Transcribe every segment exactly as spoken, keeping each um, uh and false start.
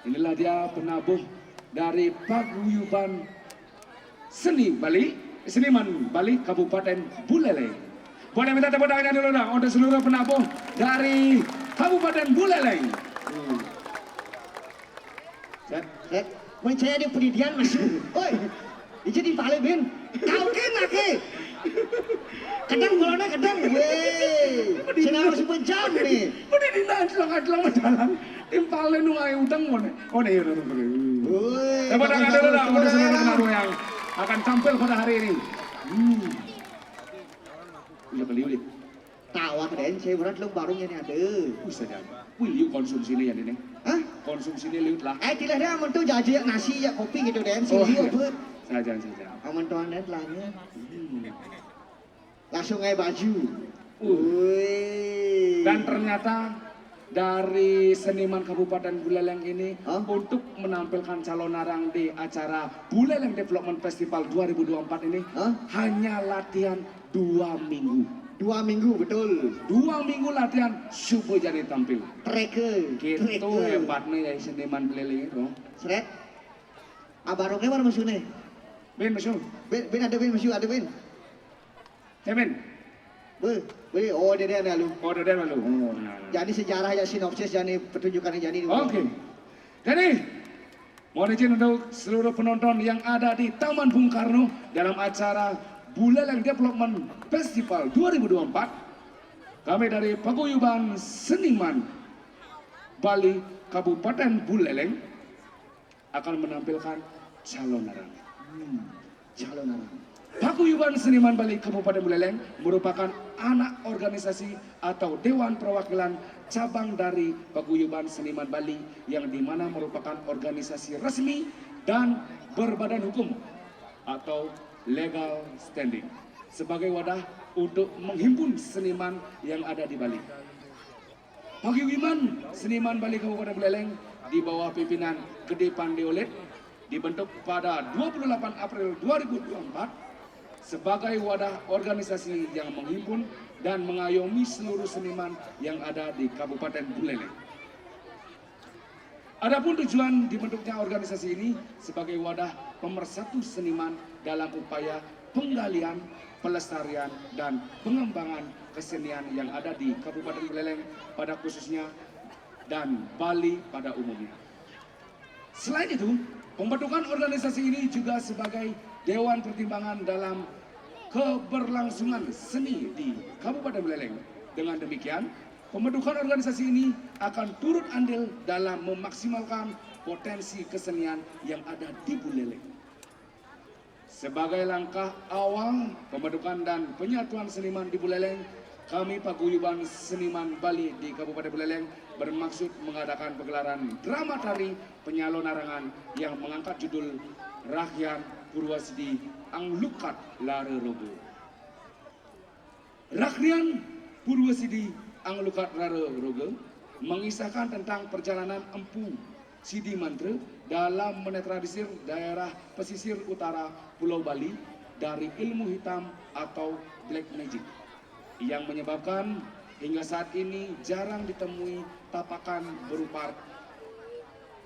Inilah dia penabuh dari Paguyuban Seni Bali, Seniman Bali Kabupaten Buleleng. Boleh minta tepuk tangannya dulu dong untuk seluruh penabuh dari Kabupaten Buleleng. Hmm. Set. Set. Mun saya di pendidian masih. Oi. Itu di pale bin. Kau kena ke. Kadang bolona kadang. Weh. Sini harus pejam nih. Udah di nanslong-anslong jalan. Timpale nu ae udeng ngono. Oh, iya, iya, iya. Woi, Tepuk tangan dulu dong untuk seluruh sekarang. Penabuh yang akan tampil pada hari ini. Hmm. Udah keliulit. Tawak den, saya berat lu baru ini ada. Wih, saja. Wih, liu konsumsinya ya ini. Hah? Konsumsinya liu lah. Eh, tidak ada amun tuh jajan nasi ya kopi gitu den, sih Oh, liu iya. apa? Saja, saja. Amun tuan den telahnya. Hmm. Langsung aja baju. Uh. Woi. Dan ternyata dari seniman Kabupaten Buleleng ini Hah? Untuk menampilkan calonarang di acara Buleleng Development Festival dua ribu dua puluh empat ini Hah? Hanya latihan dua minggu. Dua minggu betul. Dua minggu latihan subuh jadi tampil. Treke. Gitu Treke. Hebatnya ya seniman Buleleng itu. Seret. Abaroknya mana musuhnya? Ben, masuk. Ben, ben ada ben musuh ada ben. Ya, Ben. Be, be, oh dia dia ada lu. Oh, udah, udah, lalu. Oh, nah, nah. Jadi sejarah ya sinopsis jadi pertunjukan jadi. Oke. Jadi, mohon izin untuk seluruh penonton yang ada di Taman Bung Karno dalam acara Buleleng Development Festival dua ribu dua puluh empat. Kami dari Paguyuban Seniman Bali Kabupaten Buleleng akan menampilkan calonarang. Hmm, calonarang. Paguyuban Seniman Bali Kabupaten Buleleng merupakan anak organisasi atau Dewan Perwakilan cabang dari Paguyuban Seniman Bali yang dimana merupakan organisasi resmi dan berbadan hukum atau legal standing sebagai wadah untuk menghimpun seniman yang ada di Bali. Paguyuban Seniman Bali Kabupaten Buleleng di bawah pimpinan Gede Pandeolit dibentuk pada dua puluh delapan April dua ribu dua puluh empat sebagai wadah organisasi yang menghimpun dan mengayomi seluruh seniman yang ada di Kabupaten Buleleng. Adapun tujuan dibentuknya organisasi ini sebagai wadah pemersatu seniman dalam upaya penggalian, pelestarian, dan pengembangan kesenian yang ada di Kabupaten Buleleng pada khususnya dan Bali pada umumnya. Selain itu, pembentukan organisasi ini juga sebagai dewan pertimbangan dalam keberlangsungan seni di Kabupaten Buleleng. Dengan demikian, pembentukan organisasi ini akan turut andil dalam memaksimalkan potensi kesenian yang ada di Buleleng. Sebagai langkah awal pembentukan dan penyatuan seniman di Buleleng, kami Paguyuban Seniman Bali di Kabupaten Buleleng bermaksud mengadakan pegelaran drama tari penyalonarangan yang mengangkat judul Rahyan Purwasidi Anglukat Lare Rogo. Rakrian Purwasidi Anglukat Rara Roga mengisahkan tentang perjalanan Empu Sidi Mantra dalam menetralisir daerah pesisir utara Pulau Bali dari ilmu hitam atau black magic yang menyebabkan hingga saat ini jarang ditemui tapakan berupa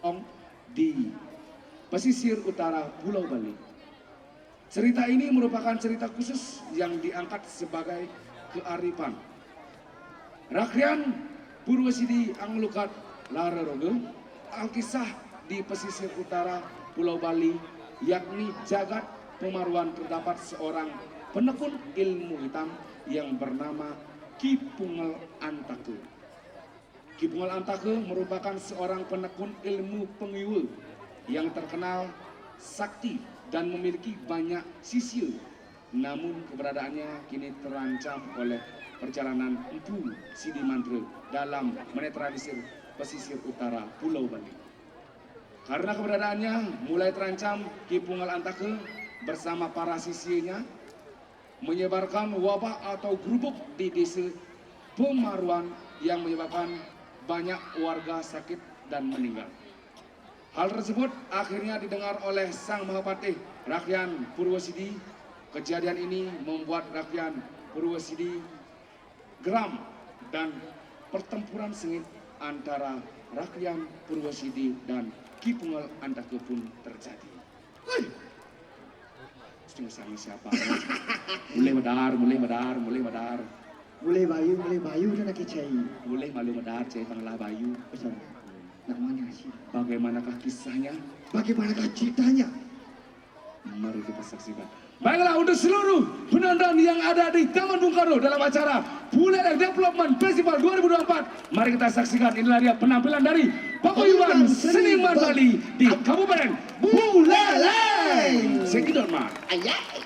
ong di pesisir utara Pulau Bali. Cerita ini merupakan cerita khusus yang diangkat sebagai kearifan. Rakrian Purwasidi Anglukat Lararoge, Alkisah di pesisir utara Pulau Bali, yakni jagat Pemaruan terdapat seorang penekun ilmu hitam yang bernama Ki Pungel Antake. Ki Pungel Antake merupakan seorang penekun ilmu pengiwa yang terkenal sakti dan memiliki banyak sisya. Namun keberadaannya kini terancam oleh perjalanan Empu Sidi Mantra dalam menetralisir pesisir utara Pulau Bali. Karena keberadaannya mulai terancam, Ki Pungel Antake bersama para sisyanya menyebarkan wabah atau gurubuk di desa Pemaruan yang menyebabkan banyak warga sakit dan meninggal. Hal tersebut akhirnya didengar oleh Sang Mahapatih Rakrian Purwasidi. Kejadian ini membuat Rakrian Purwasidi geram dan pertempuran sengit antara Rakyan Purwosidi dan Ki Pungal Antaka pun terjadi. Hei! Setengah sama siapa? Mulai madar, mulai madar, mulai madar. Mulai bayu, mulai bayu dah nak kecai. Mulai malu madar, cai panglah bayu. Betul. Namanya sih. Bagaimanakah kisahnya? Bagaimanakah ceritanya? Mari kita saksikan. Baiklah, untuk seluruh penonton yang ada di Taman Bung Karno dalam acara Buleleng Development Festival dua ribu dua puluh empat, mari kita saksikan, inilah dia penampilan dari paguyuban seniman Bali di Kabupaten Buleleng. Cekidot, Mak. Ayai.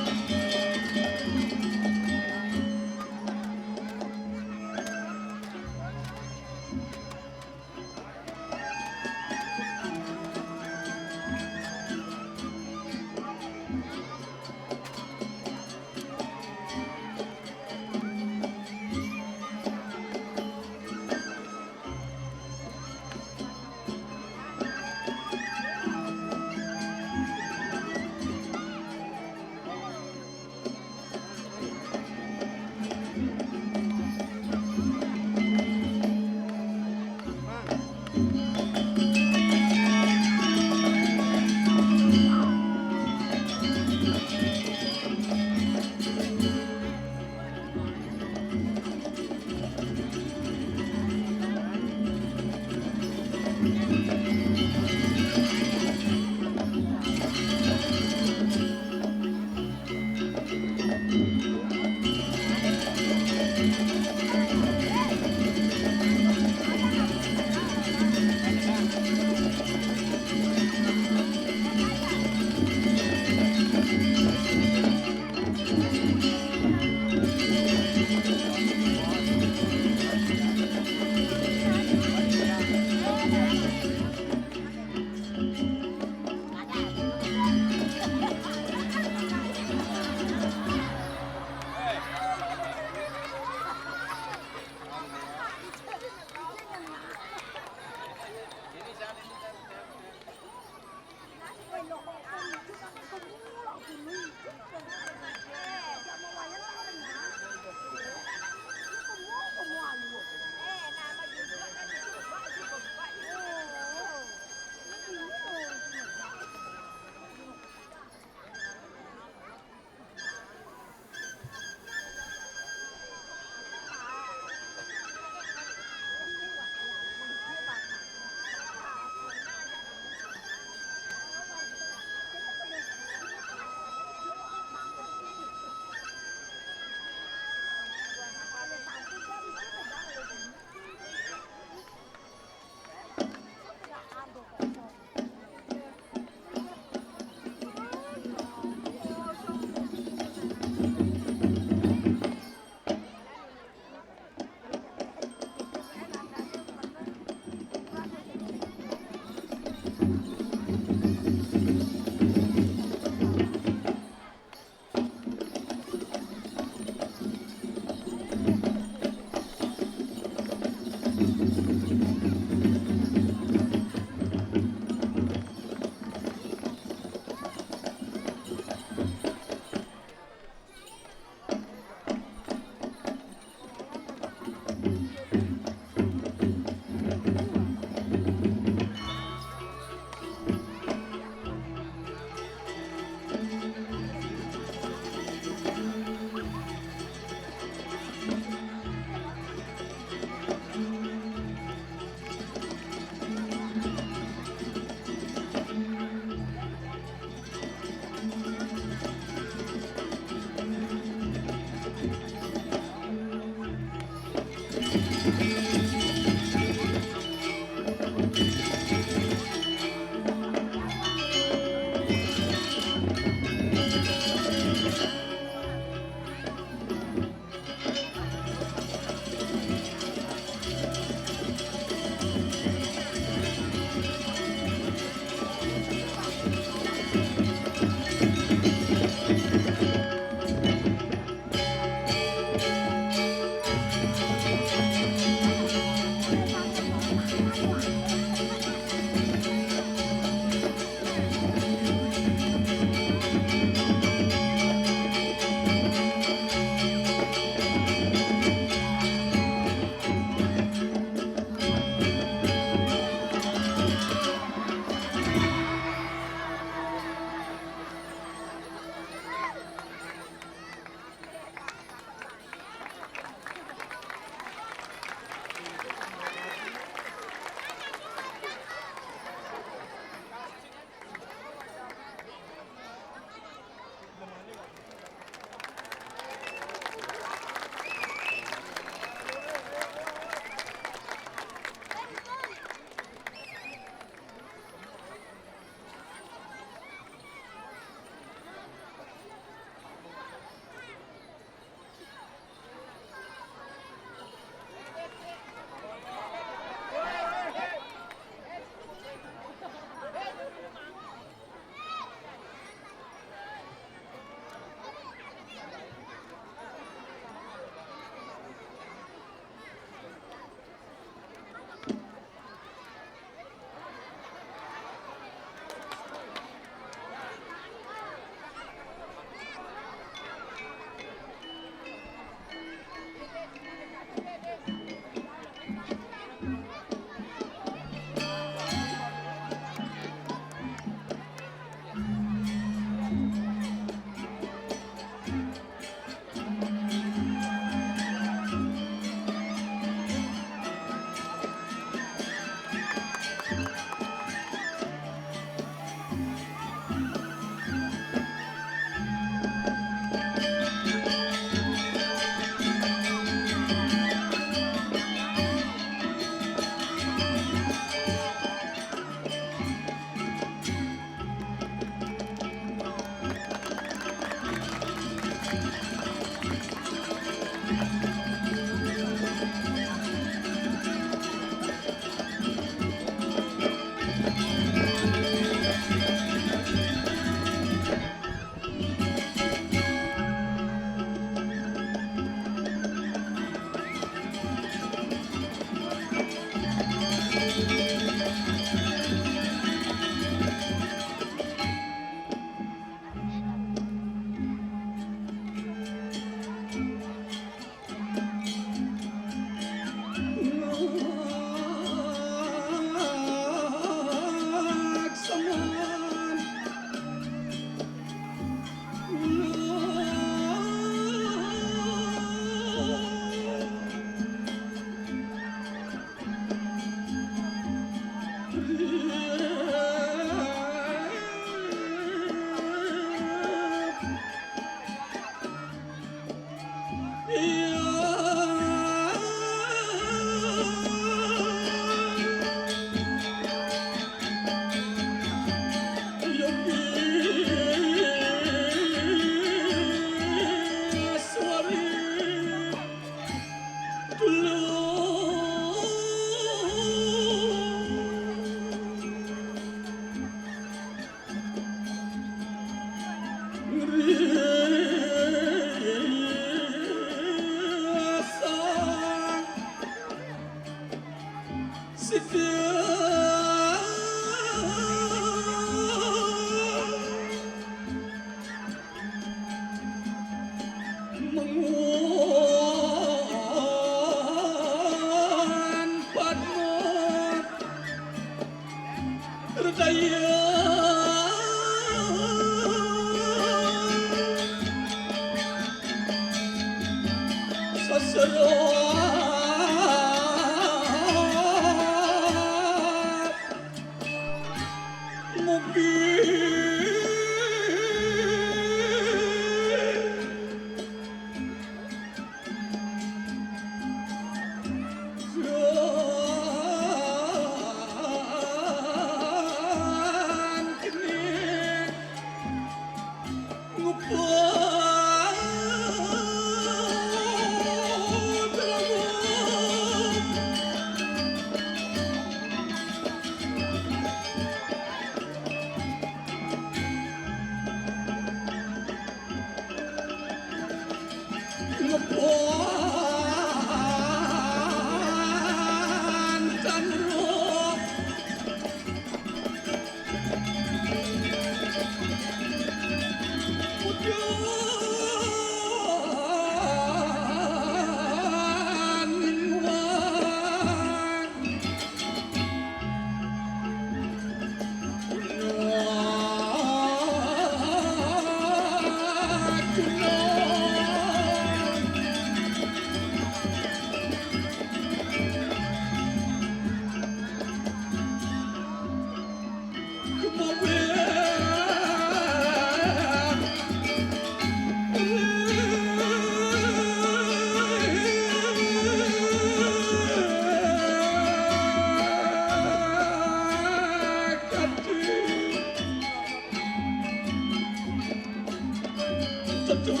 Tuhan,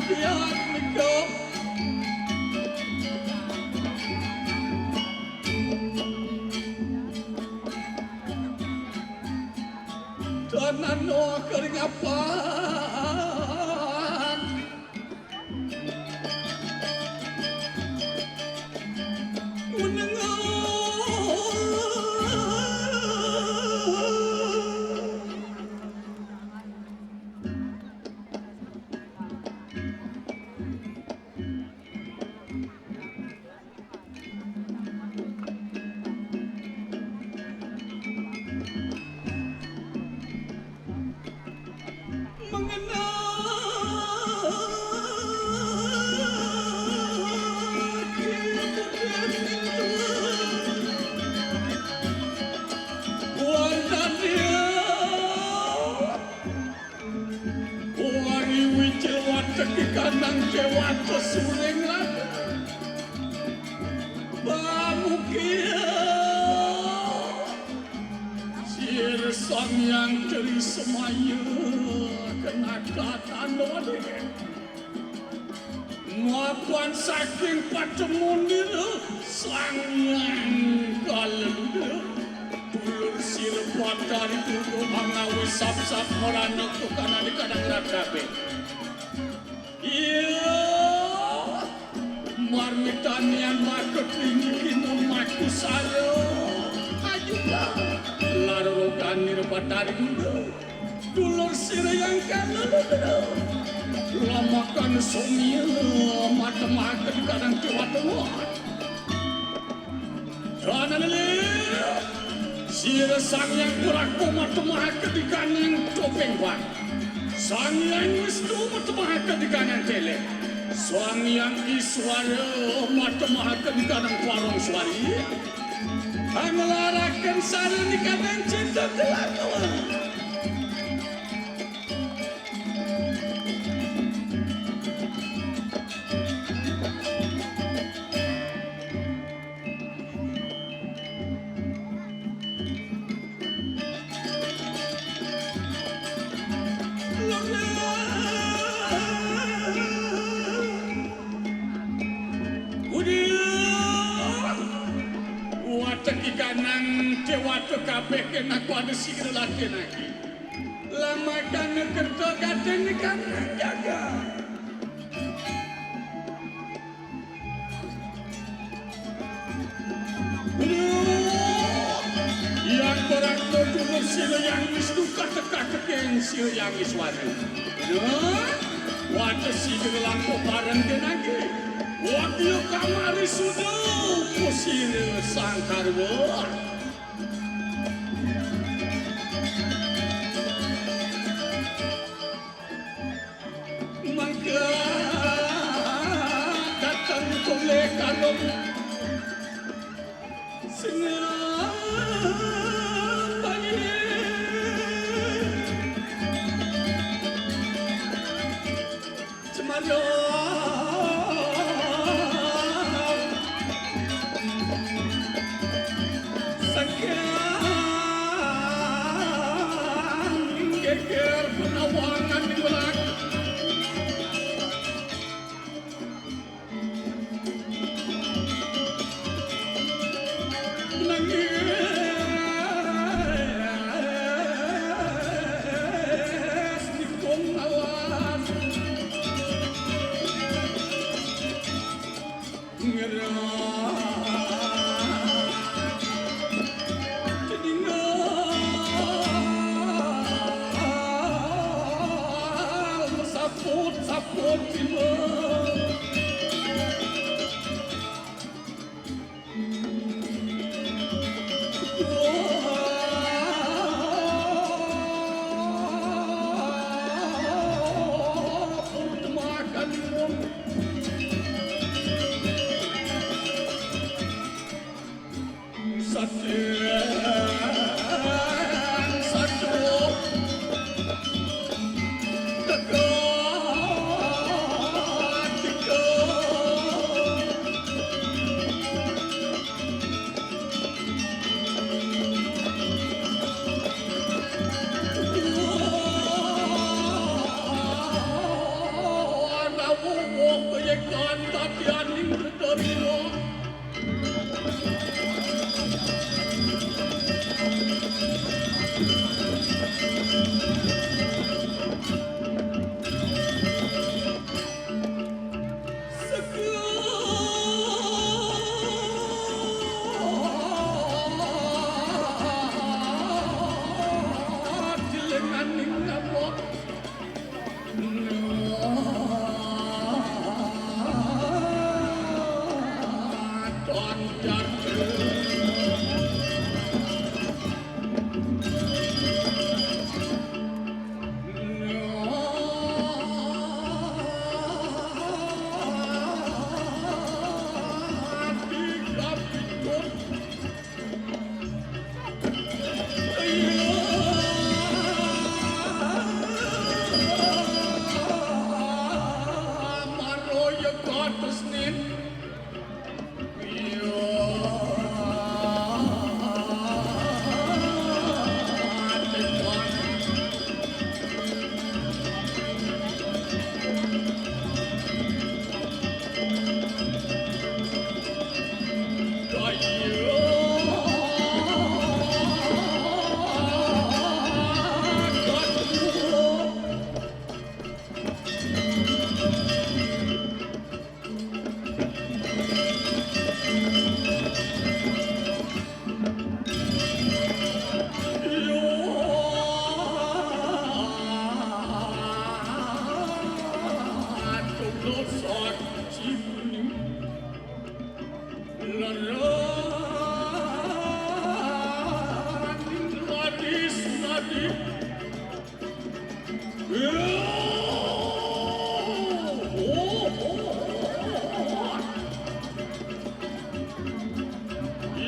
biar nika. Tanah Noah keringapan. Menengah. Mengenal kemudian itu, Wardania. Wangi wijil wadek ikanang dewata suring raga. Pamukia. Sir Sang Hyang Tri Semaya kenaka tandone. Mapan saking patemon dina Sang Hyang Kaleluda. Dulur sira Batari Guru mangawi sap-sap merana tukanane kadang ragabe. Iya. Marmitanian marga tinggi memaku saya. Ajuda. Larurukani Batari Guru. Dulur sira yang kaleluda. Lamakan somia matemahaken kadang dewa-dewa. Dananele. Sira Sang Hyang Kuraku matemahaken kadang topeng bang. Sang Hyang Wisnu matemahaken kadang tele. Sang Hyang Iswara matemahaken kadang parong swari. Anglaraken sareng kadang cinta kelakuan. Udah. Wadek ikanang dewata kabeh kenak pada sira latihan lagi. Lamakan kerja kadene kan jaga. Yang perang dulur sira yang wis duka teka-teken sira yang wis wani. Wates sira langkung bareng denage. Wakil kamari suda pusira sangkarwa. Mangka dateng tole kalung sinambaye. Cemara saking geger penawangan di belakang. Nangis di kong awan. Ngerah. Jadi ngerah. Saput, saput, timbul.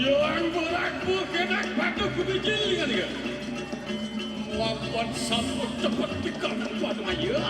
Yang berak bukan batu kudu jeli kan dia. Lawan sambut cepat tikar pada maya.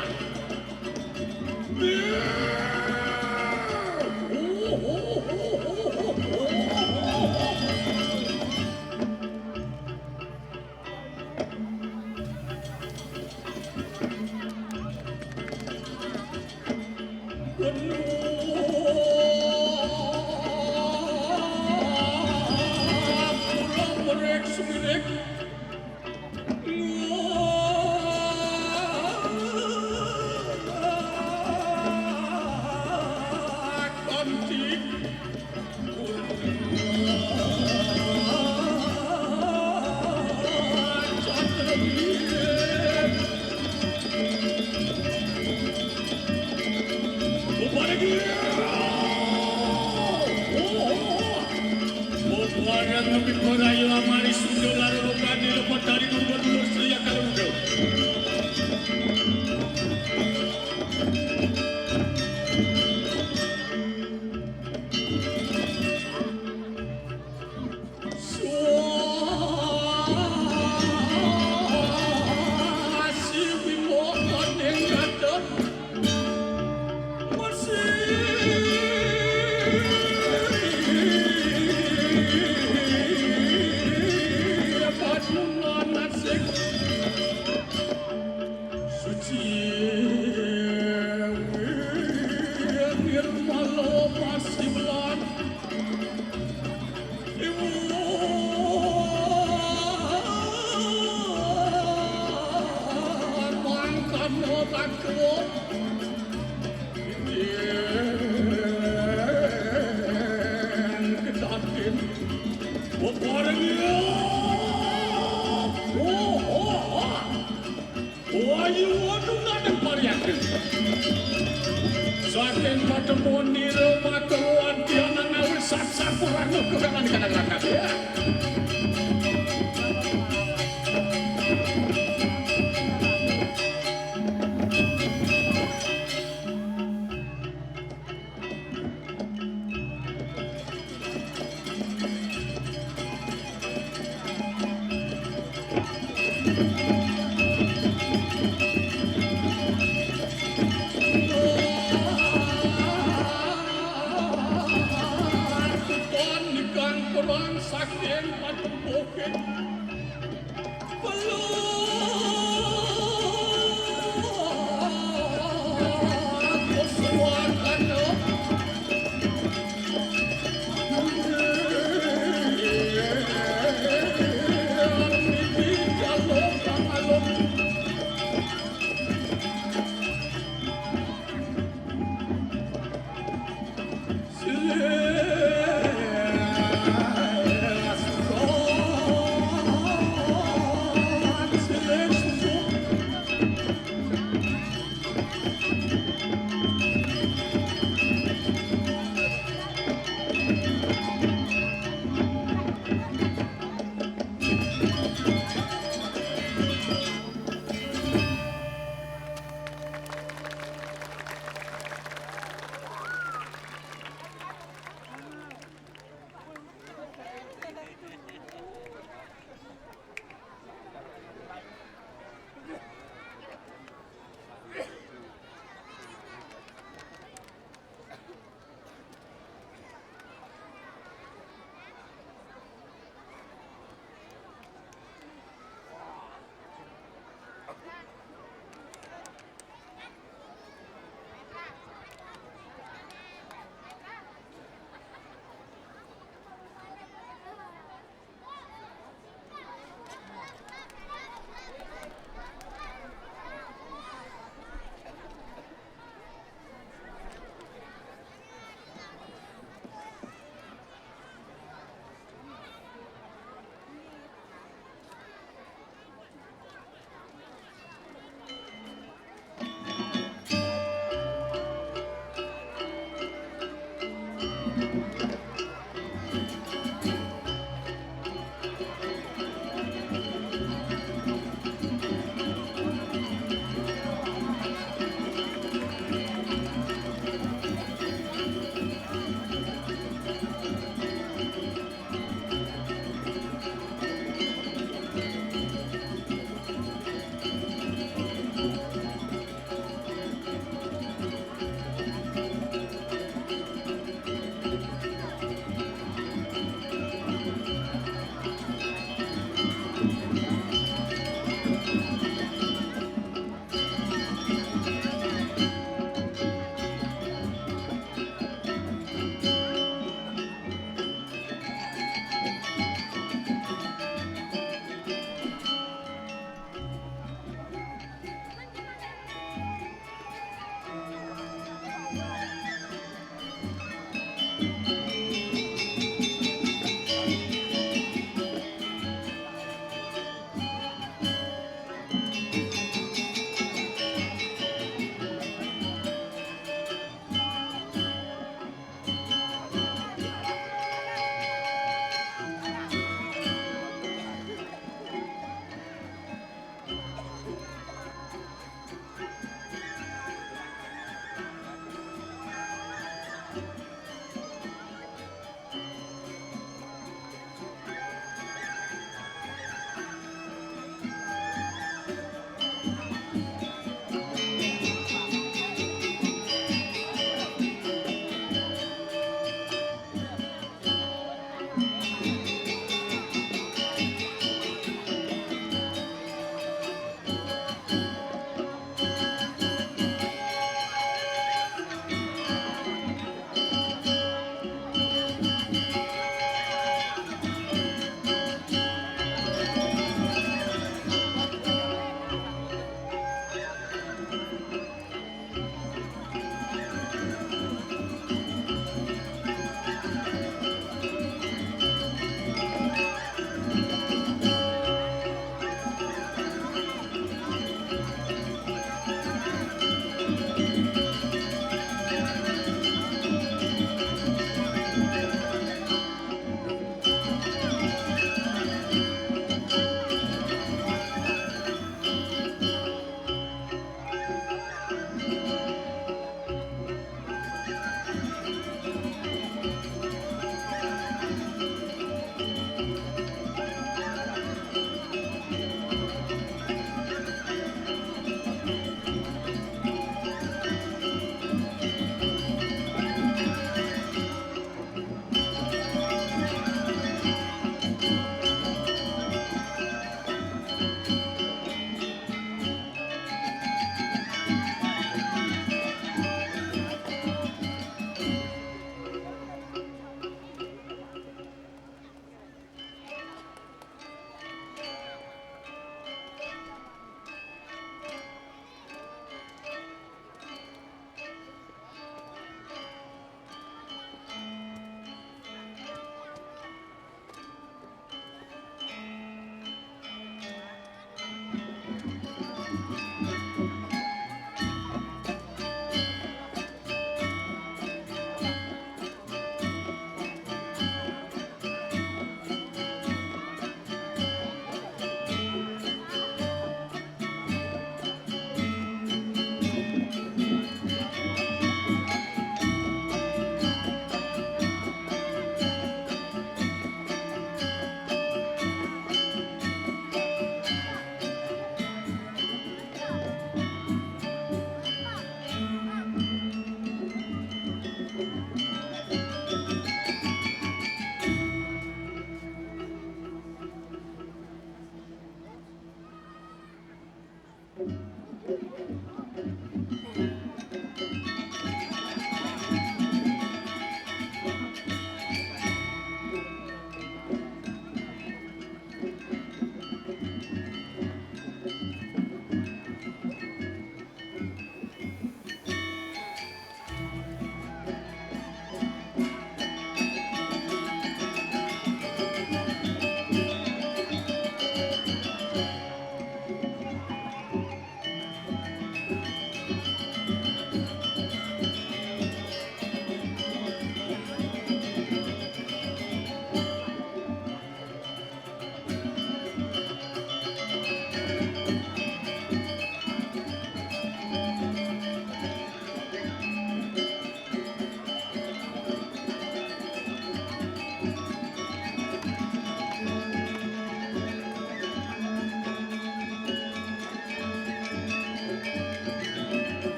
Suci Nirmala Pasilan. Ibu Mangkano Takut. Yen kedatin bebareng. Oh, oh, oh. Wayu wadung ngadeg pariakeun. Saking patemon nira makaluan tianang awit sat-sat kurang kekangan kana rakat. Ya. Saking patemon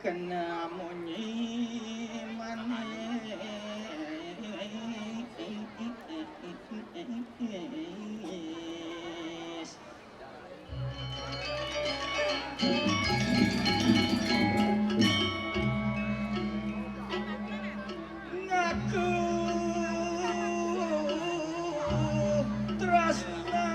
Kena manis. Ngaku tresna.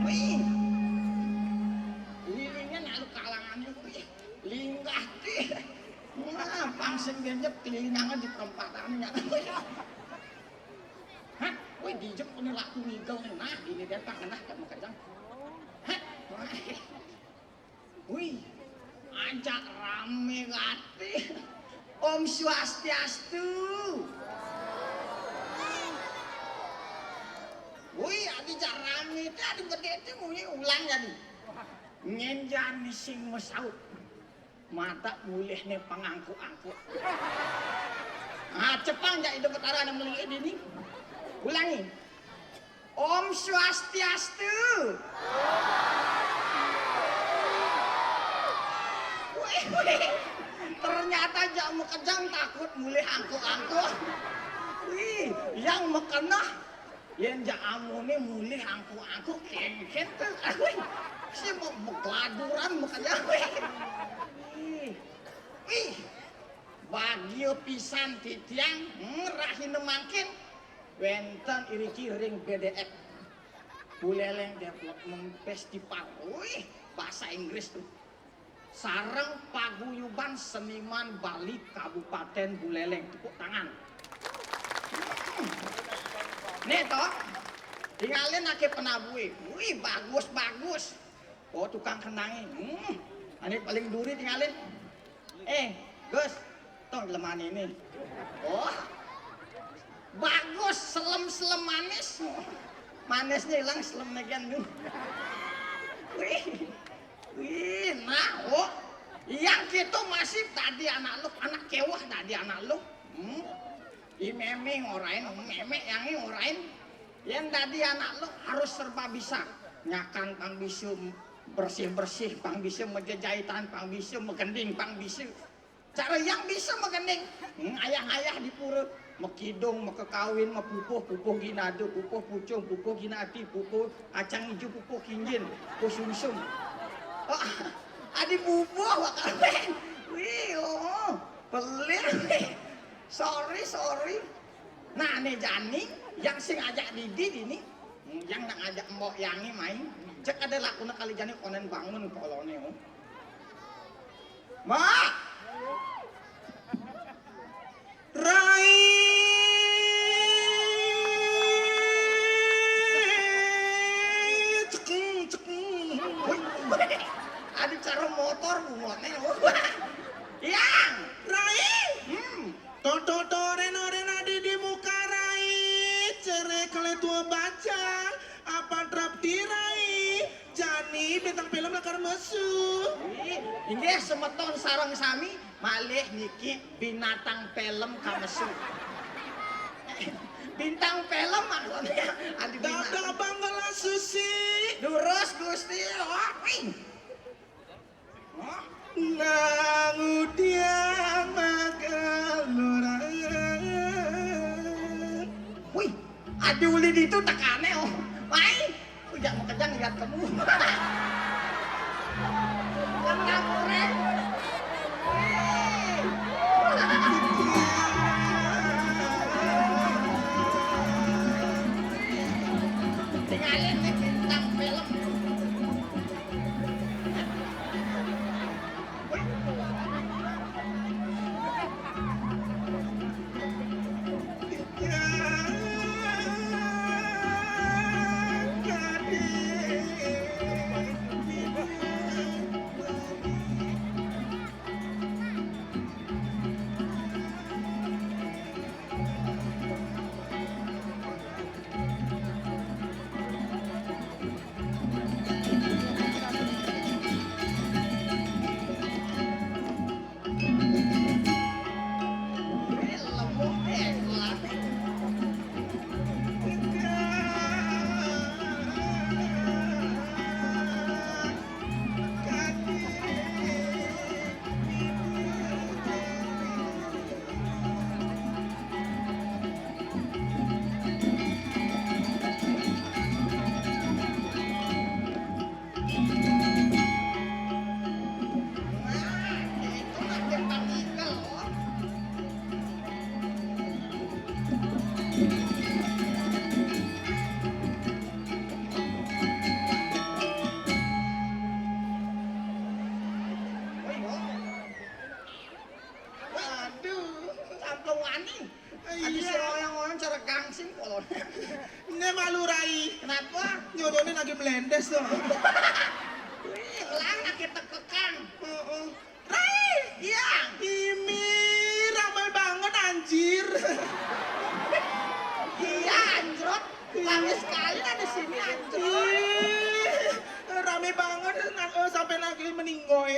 Wih, lilingan alu kalangan itu, wih, linggah deh. Wah, pang sing genjep kelilingan di perempatan. Hah? Wih, dijep ini laku ngigel nih. Nah, ini dia tak kena kamu kejang. Hah? Wah. Wih, ajak rame gati. Om Swastiastu. Wih, adi jak rame, adi gede tu, wih, ulang jadi. Ngenjan sing mesaut. Mata mulihne pangangkuk-angkuk. Ah, cepang jak itu petara nang melihat ini. Ulangi. Om Swastiastu. Wih, wih. Ternyata jak mekejang takut mulih angkuk-angkuk. Wih, yang makeneh. Yén jak amoné mulih angku-angku kéngkén to. Wih, si me-, megladuran makeneh. Wih. Wih. Wih. Bagia pisan titiang, hmm, rahina mangkin wénten iriki ring B D F. Buleleng Development Festival. Wih, bahasa Inggris tuh. Sareng Paguyuban Seniman Bali Kabupaten Buleleng. Tepuk tangan. Hmm. Nih, toh. Tingalin aké penabuhé. Wih, bagus, bagus. Oh, tukang kendangé. Hmm. Ané paling duri tingalin. Eh, Gus, tong jelemané ini. Oh. Bagus, selem-selem manis. Manisnya hilang, selemnya kan. Wih. Wih, nah, oh. Yang kita masih tadi anak lu, anak kewah tadi anak lu. Hmm. I mémé ngorain, mémé yang ngorain. Yang tadi anak lu harus serba bisa. Nyakan pang bisa, bersih-bersih pang bisa, majejahitan pang bisa, magending pang bisa. Cara yang bisa magending, ngayah-ngayah di pura, makidung, makakawin, mapupuh, pupuh ginada, pupuh pucung, pupuh ginati, pupuh kacang ijo, pupuh kinjin, pupuh sumsum. Oh, adi pupuh, Pak Karmen. Wih, oh, pelit. Sorry, sorry. Nah, né jani, yang sing ajak Didi dini, yang nak ajak Mbok Yangi main, cek ada lakuna kali jani konen bangun koloné, oh. Mbok! Rai! Cekeng, cekeng. Wih, ada cara motor bungoné. Yang! Rai! Hmm. Toto to reno rena di, di muka Rai. Cere kele tua baca. Apa trap tirai? Jani bintang film lakar mesu. Ih, inggih semeton sareng sami, malih niki binatang film kamesu. Bintang film maksudnya, adi binatang. Dada bangala susi. Durus Gusti, wah, wih. Hah? Nangudiang makalurang. Wih, adi uli ditu tekané, oh. Mai, ujak makejang lihat kamu. Kena kurang. Wih. Tinggalin nih bintang film. Waduh, samplung wani. Adi iya. Sira ngoyong-ngoyong cara gangsing kolonel. Né malu, Rai. Kenapa? Nyodoné lagi melendes to. Wih, lang lagi tekekang. Heeh. Rai! Iya. Ini ramai banget, anjir. Iya, anjrot. Ramai sekali lah di sini, anjrot. Ih, ramai banget, na-, eh, sampai lagi meninggoy.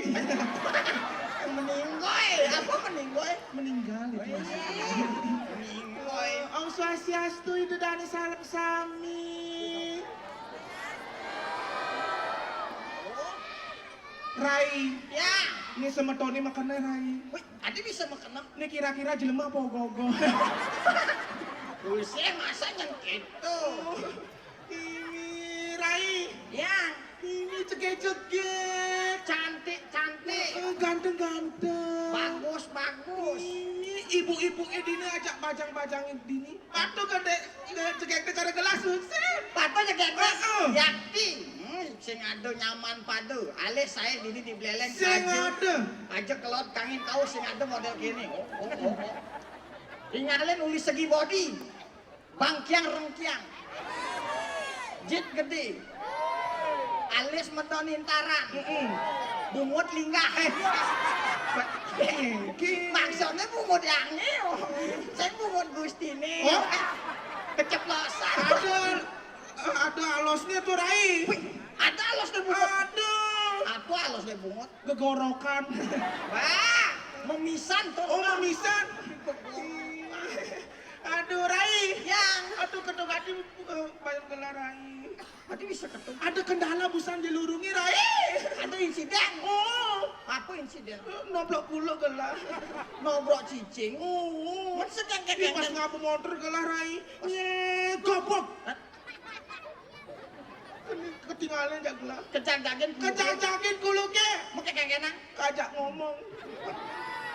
Meninggoy? Apa meninggoy? Meninggal itu, Mas. Ih, meninggoy. Om Swastiastu, Ida Dané sareng sami. Rai. Ya. Ini semetoné makeneh, Rai. Wih, adi bisa makeneh. Ini kira-kira jelema apa ogoh-ogoh? Buset, masa nyén kéto? Ini, Rai. Ya. Ini cegek-cegek. Cantik, cantik. Eh, ganteng-ganteng. Bagus, bagus. Ini ibu-ibu dini ajak bajang-bajang dini. Patuh gedé, gedé cegek cara gelas, sih. Patuh cegek gelas. Heeh. Yakti. Hmm, sing ada nyaman pada. Alih saé dini di Bléléng. Sing ada. Aja ke laut kangin kau sing ada modél kéné. Oh, oh, oh, oh. Tingalin uli segi bodi. Bangkiang rengkiang. Jit gedé. Alis medon intaran. Mm-mm. Bungut linggah. Eh. Maksudnya bungut yang ini. Saya bungut Gustini. Oh. Keceplosan. Ada, ada alosnya tuh, Rai. Wih, ada alosnya bungut. Ada. Apa alosnya bungut? Gegorokan. Wah, memisan tuh. Oh, memisan. Aduh, Rai. Yang. Aduh, ketuk hati, eh, bayar gelar, Rai. Aduh, bisa ketuk. Ada kendala busan dilurungi, Rai. Ada insiden. Oh. Apa insiden? Eh, noblok kulo gelar. Nobrok cicing. Oh. Masa kengkeng. Ih, pas ngabur motor gelar, Rai. Nyé, gobok. Hah? Ketinggalan jak gelar. Kejang-jagin kulo. Kejang-jagin kulo ké. Mau kengkengan? Kajak ngomong.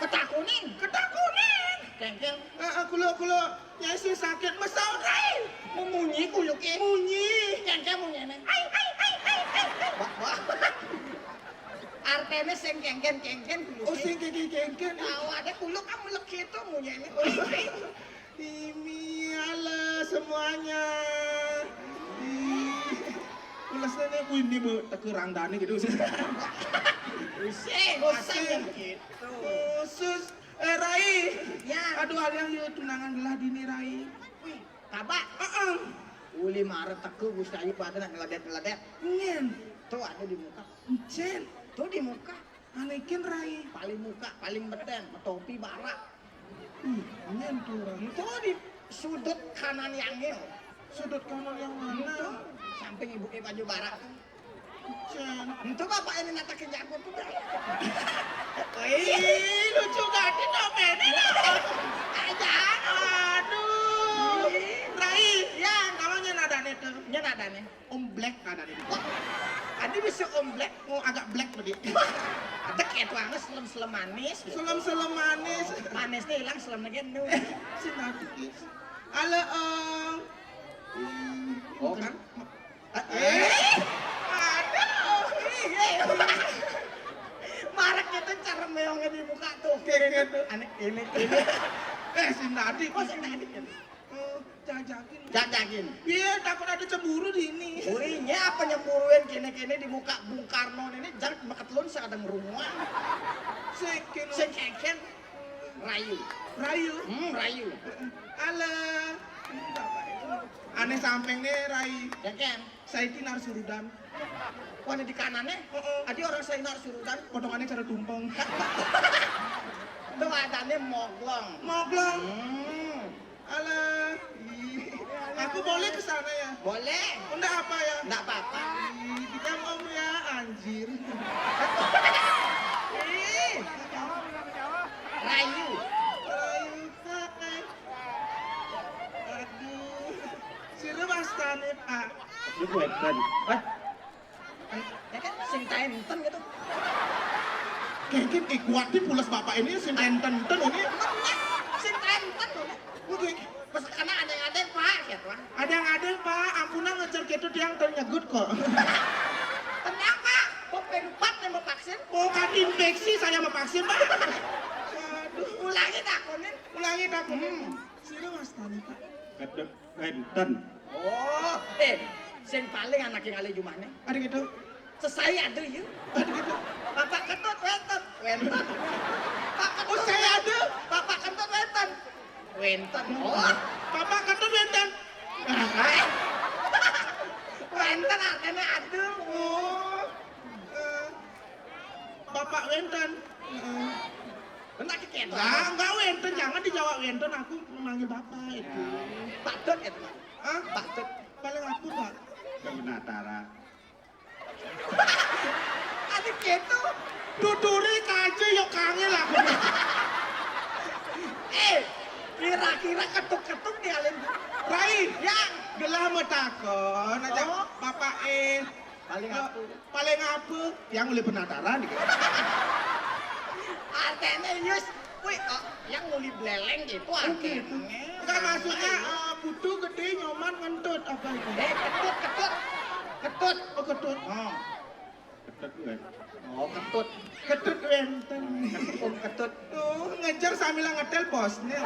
Ketakunin. Ketakunin. Kengkeng. Heeh, kulo, kulo. Nyai sing sakit, mesaut, Rai. Memunyi kulo ké. Munyi. Kengkeng munyi né. Ai, ai, ai, ai, ai, ai. Wah, wah. Artinya sing kengkeng, kengkeng kulo ké. Oh, sing kengkeng, kengkeng. Tahu ada kulo kan melek gitu munyi né. Ini, halo semuanya. Ih, pulasnya nih, wih, ini bu, tekerang dani gitu. Usai, usai gitu. Khusus, eh, Rai. Ya. Aduh, ada yang yuk tunangan gelah dini, Rai. Wih, tabak. Heeh. Uli mara teke Gusti Ayu pada nak ngeledet-ngeledet. Nyen. Tuh ada di muka. Encen. Tuh di muka. Anekin, Rai. Paling muka, paling beden, topi barak. Ih, nyen tuh, Rai. Itu di sudut kanan yang ini. Sudut kanan yang mana? Itu, samping ibu baju barak tuh. Cen. Itu bapak ini natakin jago tuh, Rai. Ih, lucu gati dong ini. Aja. Aduh. Rai. Ya, kalau nyen ada nih tuh. Nyen ada nih. Om Black ada di. Wah, ada bisa Om Black, mau agak black begitu. Ada kayak tuangnya selem-selem manis gitu. Selem-selem manis. Manisnya hilang, selemnya gitu. Si Nabi. Halo, Om. Oh, kan? Eh? Aduh. Iya. Marek gitu cara meongnya di muka tuh. Kayak gitu. Aneh, ini, ini. Eh, si Nadi. Oh, si Nadi. Eh, jajakin. Jajakin. Iya, takut ada cemburu di ini. Urinya apa nyemburuin kene-kene di muka Bung Karno ini, jangan meketelun saya ada ngerunguan. Sekin. Sekin. Rayu. Rayu. Hmm, rayu. Halo. Ini bapak itu. Aneh samping nih, Rai. Ya kan? Saiki nar surudan. Wah, di kanannya? Heeh. Adi orang saya nar surudan. Potongannya cara tumpeng. Tuh adanya moglong. Moglong. Hmm. Alah. Ih. Aku boleh ke sana ya? Boleh. Enggak apa ya? Enggak apa-apa. Ih, diam Om ya, anjir. Ih. Rayu. Rayu. Hai. Aduh. Sira wastane, Pak. Niku enten. Hah? Ya kan sing taenten gitu. Kengken, eh, kuat di pules bapak ini, sing taenten-ten ini. Sing taenten loh. Oke. Masa kena ada yang ada, Pak, ya, Pak. Ada yang ada, Pak. Ampunan ngejar gitu, dia yang ternyegut kok. Tenang, Pak. Kok penupat yang mau vaksin? Oh, kan infeksi saya mau vaksin, Pak. Aduh. Ulangi takonin. Ulangi takonin. Hmm. Sira wastane, Pak. Ketut wenten. Oh, eh, sing paling anak yang alih jumane. Ada gitu. Sesai ada, yuk. Ada gitu. Bapak Ketut wenten. Wenten. Pak Ketut. Oh, saya ada. Bapak Ketut wenten. Wenten. Oh. Bapak Ketut wenten. Eh. Wenten artinya ada. Oh. Eh. Bapak wenten. Heeh. Enggak dikit. Enggak, enggak wenten, jangan dijawab wenten, aku memanggil bapak itu. Patut itu, Pak. Hah? Patut. Paling apa, Pak? Penatara. Ada gitu. Tuturi kaje yo kangen lah. Eh, kira Kira-kira ketuk-ketuk nih, Alin. Rai, yang gelah matakon aja. Oh. Bapak eh, paling eh, apa? Paling apa? Yang boleh penataran gitu. Artinya, Yus, wih, eh, yang nguli beleleng gitu artinya. Enggak, maksudnya eh, putu gede nyoman ngentut apa itu? Eh, ketut, ketut. Ketut. Oh, ketut. Oh. Ketut gue. Oh, ketut wénten. Om ketut. Oh, ngejar sambil ngetel bosnya.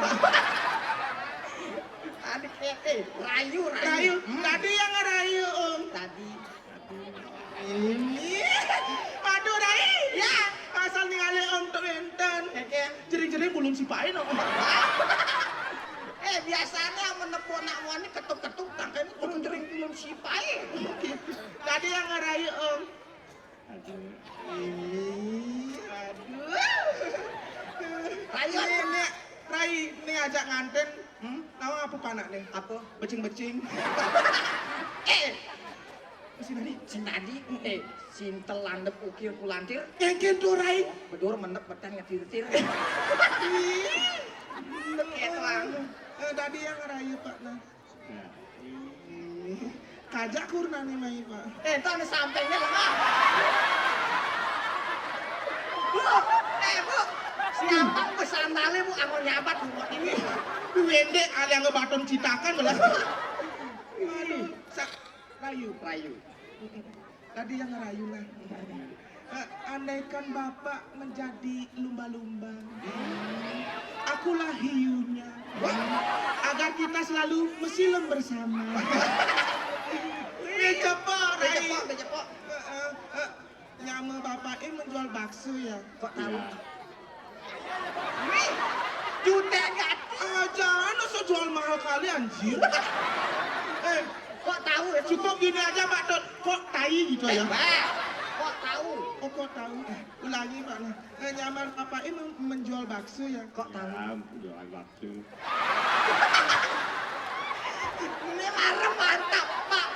Adik eh, eh, rayu, rayu. Rayu. Hmm. Tadi yang ngerayu, Om. Tadi. Ini. Aduh, Rai. Ya. Asal ningali Om tuh wénten. Oke. Jering-jering bulun sipain, Om. Eh, biasanya menepuk nak wani ketuk-ketuk tangkanya jering-jering bulun sipain. Tadi yang ngerayu, Om. Aduh. Ih, aduh. Rai, ini, ini, Rai, ini ajak nganten. Hmm? Tahu apa panak nih? Apa? Becing-becing. Eh, sing tadi, sing tadi, eh, sintel landep ukir kulantir. Kengken tuh, Rai. Bedur mendep beten ngetir-tir. Ih, gitu, Ang. Eh, tadi yang ngerayu, Pak, nah. Nah. Kajak kurna nih mai, Pak. Eh, itu ada sampingnya, Pak. Bu, eh, Bu, siapa Bu sandale, Bu? Aku nyabat, Bu. Ini wende ali anggo baton citakan belah. Aduh, sa-, rayu. Rayu. Tadi yang ngerayu lah. Eh, andaikan Bapak menjadi lumba-lumba, akulah hiunya. Agar kita selalu mesilem bersama. Becepok, Rai. Becepok, becepok. Eh, eh, eh, nyama Bapak ini menjual bakso ya? Kok tahu? Ya. Wih, jutek gati. Ah, jangan sok jual mahal kali, anjir. Eh, kok tahu ya? Cukup gini aja, Pak Dot. Kok tai gitu ya? Bah, kok tahu? Oh, kok tahu? Eh, ulangi, Pak, nih. Eh, nyaman Bapak ini men-, menjual bakso ya? Kok tahu? Ya, jualan bakso. Ini marah mantap, Pak.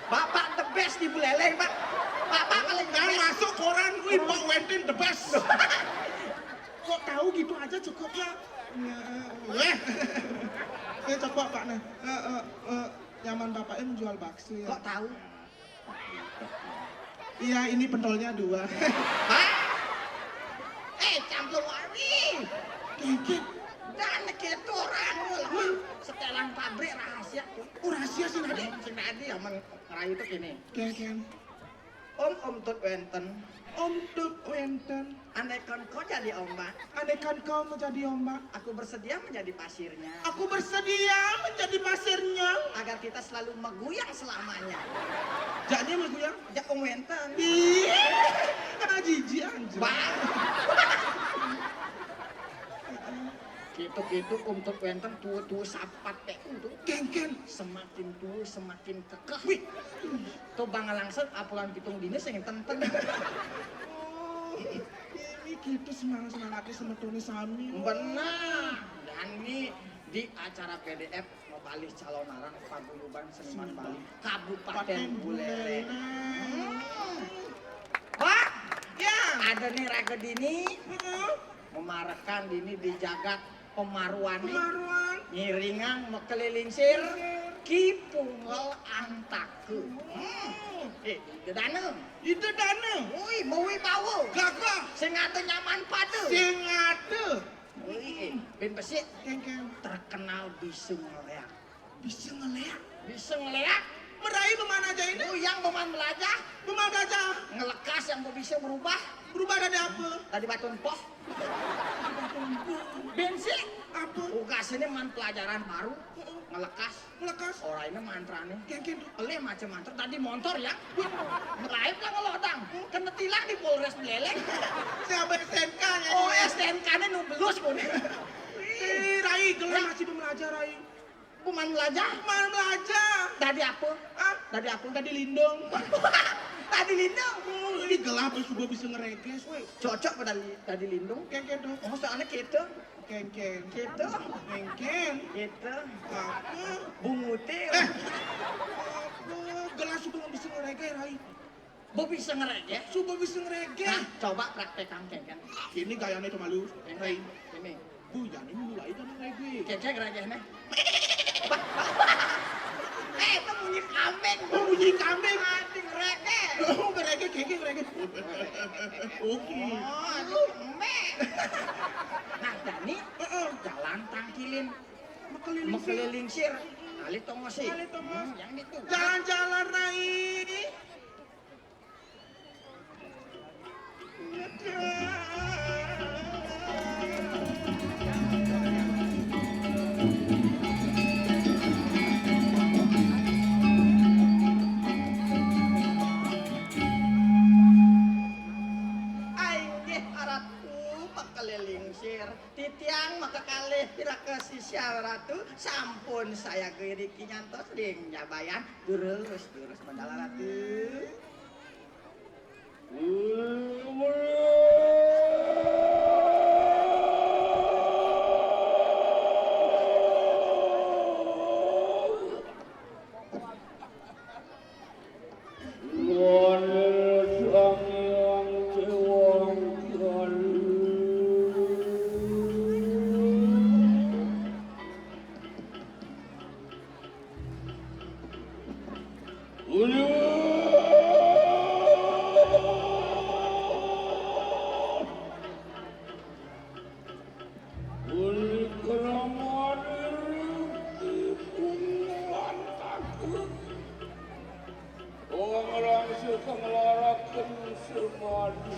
Bapak the best di Buleleng, Pak. Bapak paling the best. Masuk koran, wih, Pak Wentin the best. Kok tahu gitu aja cukup ya? Eh, eh, coba, Pak, nah. Eh, eh, eh, nyaman Bapaknya menjual bakso ya? Kok tahu? Iya, ini pentolnya dua. Hah? Eh, campur wari. Kiki. Dan gitu orang lu. Setelan pabrik rahasia. Oh, rahasia sih tadi. Sing tadi ya, men-, ngerayu tuh gini. Ken, Ken. Om, Om Tut wenten. Om Tut wenten. Andaikan kau jadi ombak. Andaikan kau menjadi ombak. Aku bersedia menjadi pasirnya. Aku bersedia menjadi pasirnya. Agar kita selalu meguyang selamanya. Jaknya meguyang? Jak Om wenten. Ih, kena jijik anjir. Bah. Gitu-gitu Om Tut wenten tua-tua sapat tek itu. Ken, Ken. Semakin tua, semakin kekeh. Wih. Tuh bang langsung apulan pitung dina sing tenten. Oh, ini gitu semangat-semangatnya semetone sami. Bener. Dan ini di acara P D F Mabalih Calon Arang Paguyuban Seniman Bali Kabupaten Buleleng. Hmm. Pak, ya, ada nih raga dini. Heeh. Memarekan dini di jagat pemaruan nih. Pemaruan. Ngiringang makeliling sir. Sir. Ki Punggel Antake. Hmm. Eh, ide dana. Ide dana. Woi, mawi bawa. Gagah. Sing ada nyaman pada. Sing ada. Woi, eh, ben besik. Ken, Ken. Terkenal bisa ngeleak. Bisa ngeleak? Bisa ngeleak. Merai beman aja ini? Oh, yang beman belajar. Beman belajar. Ngelekas yang bisa berubah. Berubah dari apa? Dari baton poh. Bensin. Apa? Tugas ini man pelajaran baru. Heeh. Ngelekas. Ngelekas. Orang ini mantra nih. Ken, Ken. Elih macam mantra tadi motor ya. Melayu lah ngelodang. Kena tilang di Polres Buleleng. Siapa S T N K ya? Oh, S T N K-nya nu belus pun. Eh, Rai, gelar masih belum belajar, Rai. Bukan belajar. Mana belajar? Tadi apa? Hah? Tadi apa? Tadi lindung. Tadi lindung. Oh, ini gelah apa sudah bisa ngereges. Wih, cocok pada li-, tadi lindung. Ken, Ken, dong. Oh, soalnya gitu. Ken, Ken. Gitu. Ken, Ken. Gitu. Apa? Bungutil. Eh. Apa? Gelah sudah bisa ngereges, Rai. Bu bisa ngereges? Sudah bisa ngereges. Nah, coba praktekkan, Ken, Ken. Ini gayanya cuma lu, Ken, Rai. Ini. Bu, jani mulai dah nang reggae. Kengkeng reggae nih. Eh, itu bunyi kambing. Oh, bunyi kambing. Anjing reggae. Oh, reggae, kengkeng reggae. Oke. Oh, aduh, embek. Nah, jani, heeh, jalan tangkilin. Makeliling sir. Makeliling sir. Kali tongosi. Kali tongos. Hmm, yang itu. Jalan-jalan, Rai. Ai, inggih, Ratu, makeliling sir. Titiang makakalih piraka sisya Ratu, sampun sayaga iriki nyantos ring Nyabayan. Durus, durus mandala Ratu. Uli keramat iri timun lan takut. Orang langsung pengelarakan semadu.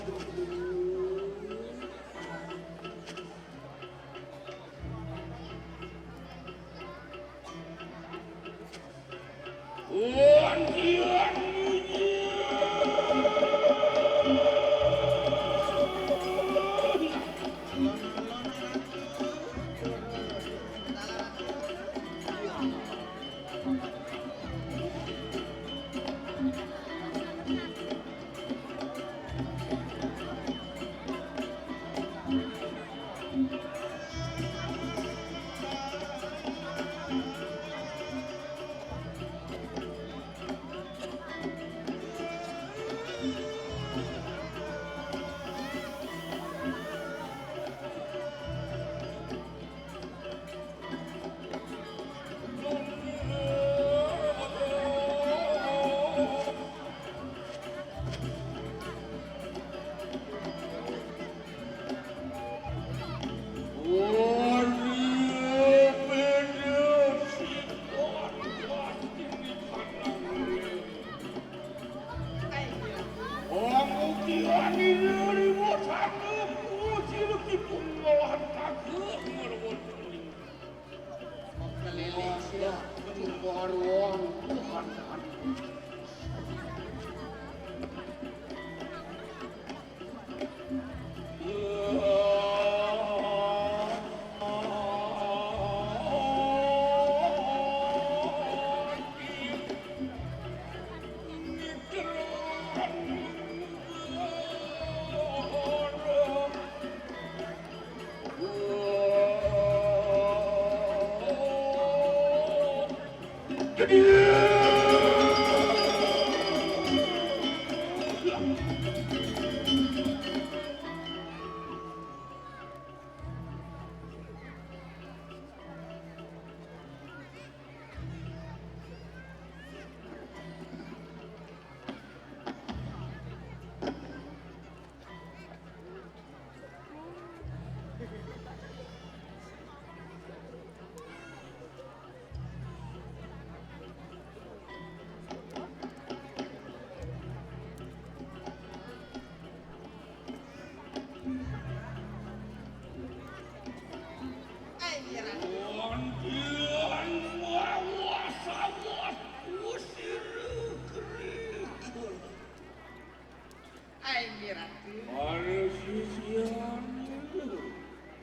Ai, Ratu. Anu sisian itu.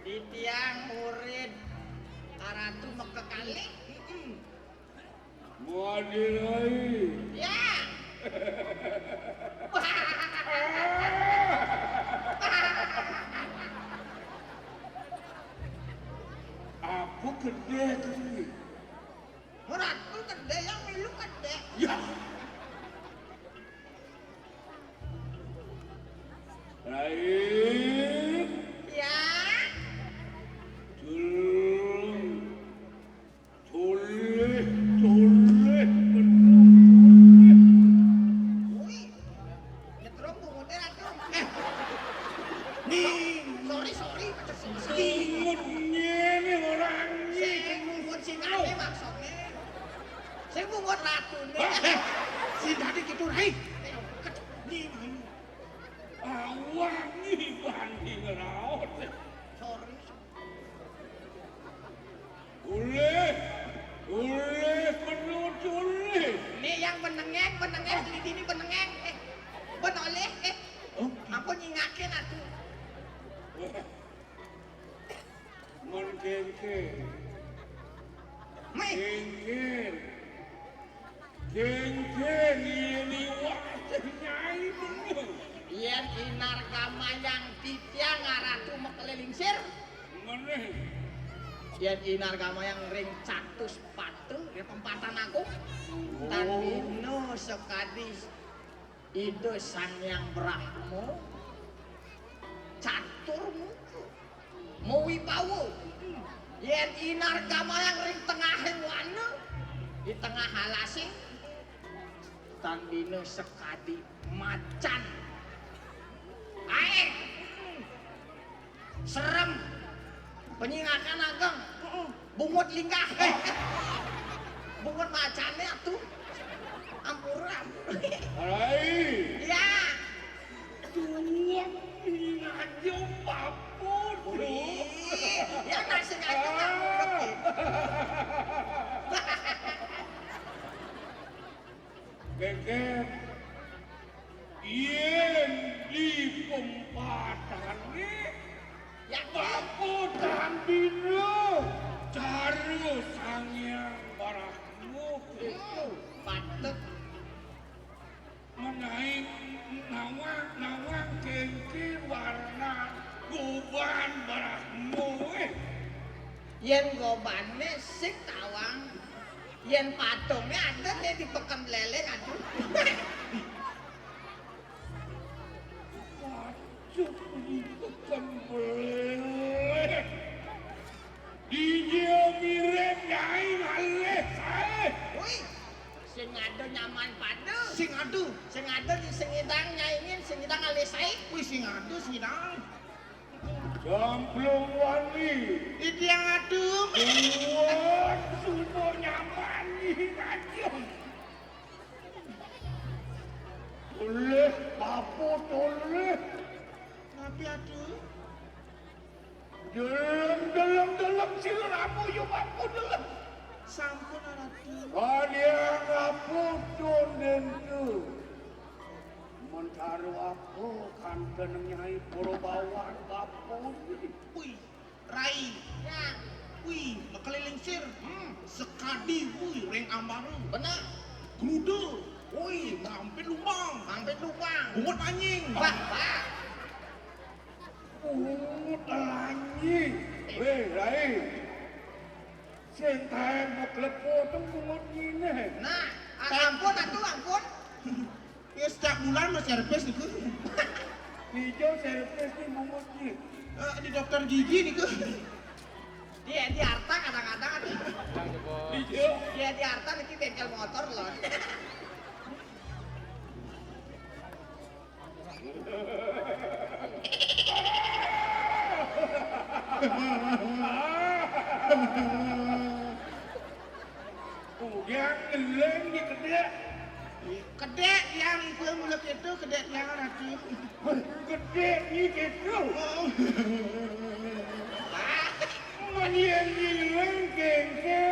Titiang murid Ratu Mekekali. Heeh. Muadirai. Ya. Aku gedé gedé. Ratu gedé, yang milu gedé. Ya. Lain. Ya. Inget ngene ora nyi. Sing mungut sing ane maksudne. Sing mungut latune. Hah? Sing dadi gitu, Rai. Ni, ni. Awak ni banding raos. Sorry. Ulih, ulih, penuh ulih. Ni yang benengeng, benengeng, di sini benengeng. Eh, ben oleh, eh. Oh. Ampun nyingakin atuh. Mun kéngkén. Mih. Kéngkén. Kéngkén, ieu liwat Nyai bener. Yén Inar Gamayang titiang ngaratu makeliling sir. Meneh. Yén Inar Gamayang ring catus patu, ya tempatan aku. Tan Oh. Dina sakadi Ida Sang Hyang Brahma catur muka, mawibawa. Yén Inar Gamayang ring tengahing wana, di tengah alasé, tan dina sakadi macan. Aéh. Serem. Penyingakan ageng. Heeh. Bungut linggah. Eh. Bungut macané atuh. Ampura, ampura. Rai. Ya. Duh, ngajum papun. Wih. Ya, nasi ngajum Ah. Papun. Kéngkén. Yén di pempatané, ya, bapa tan dina cara Sang Hyang Brahma. Hmm, patut. Menawi nawang-nawang kéngkén warna goban Brahma, eh. Yén gobané sing tawang, yén patungé ada né di Peken Beléléng, aduh. Waduh, di Peken Beléléng. Dija mirip Nyai ngalih saé. Wih, sing ada nyaman pada. Sing ada. Sing ada di sing idang nyaingin, sing idang ngalih saé. Wih, sing ada, sing idang. Jamplung wani. Titiang atuh. Buat supo nyaman ih ngajum. Ulih, papu, ulih. Napi atuh? Deleng, deleng, deleng, sira ramu, ya papu, deleng. Sampun, Ratu. Kalian papu, tundintu. Mentara apa kanten Nyai Purbawan kapun? Wih, Rai. Ya. Wih, makeliling sir. Hmm. Sekadi, wih, ring ambara. Bener. Gruda. Wih, mampir lubang. Mampir lubang. Bungut anjing. Bah, bah. Bungut anjing. Eh. Wih, Rai. Sing taén mau klepo tuh bungut nyine. Nah, a-, ampun atuh, ampun. Ya, setiap bulan mau servis niku. Ijo servis nih bungut nih. Eh, di dokter gigi niku. Dia di Arta kadang-kadang ada. Ijo. Dia di Arta niki bengkel motor loh. Udah ngeleng di kedek. Kedek yang iku mula keto, kedek yang ratu. Kedek ni keto. Oh. Mani yang ngeleng kengke.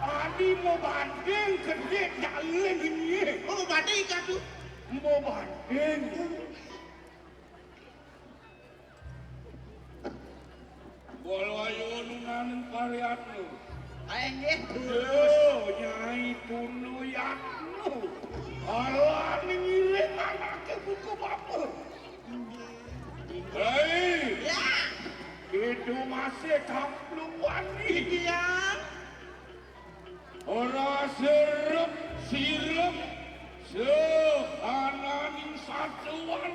Adi mau banding kedek jalan ini. Oh, mau banding katu. Mau banding. Bolo ayo nunaning pariatmu. Ayo nggih. Yo, Nyai Tunu Yatnu. Alaning iring anake buku bapa. Hei. Ya. Itu masih kaplung wani. Iya. Ora sirep-sirep sehananing satuan.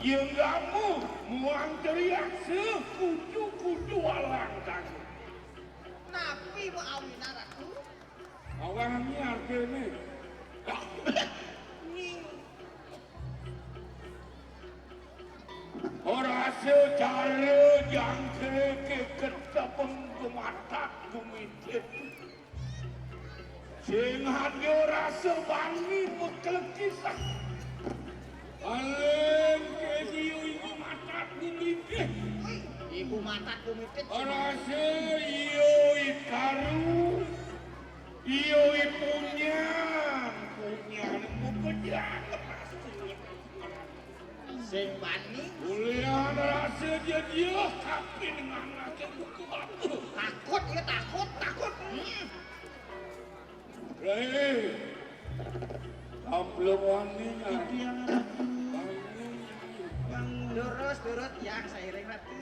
Yenggamu muang teriak sekucu-kucu alang kaku. Napi mau awina, Ratu? Awangnya artine. Ni. Cara jangkrik ketepeng gumatat gumitit. Sing ada rasa bani meklekis. Paling ke dia ibu matat gumitit. Ibu matat gumitit. Rasa iya itaru, iya ipunyang, punyang mukejang. Sing bani. Ulian rasa dia dia, tapi dengan rasa buku apa? Takut, ya takut, takut. Hmm. Hei, ampleng wani. Iya, Ratu. Bangun. Bangun. Lurus, lurus, yang sairing, Ratu.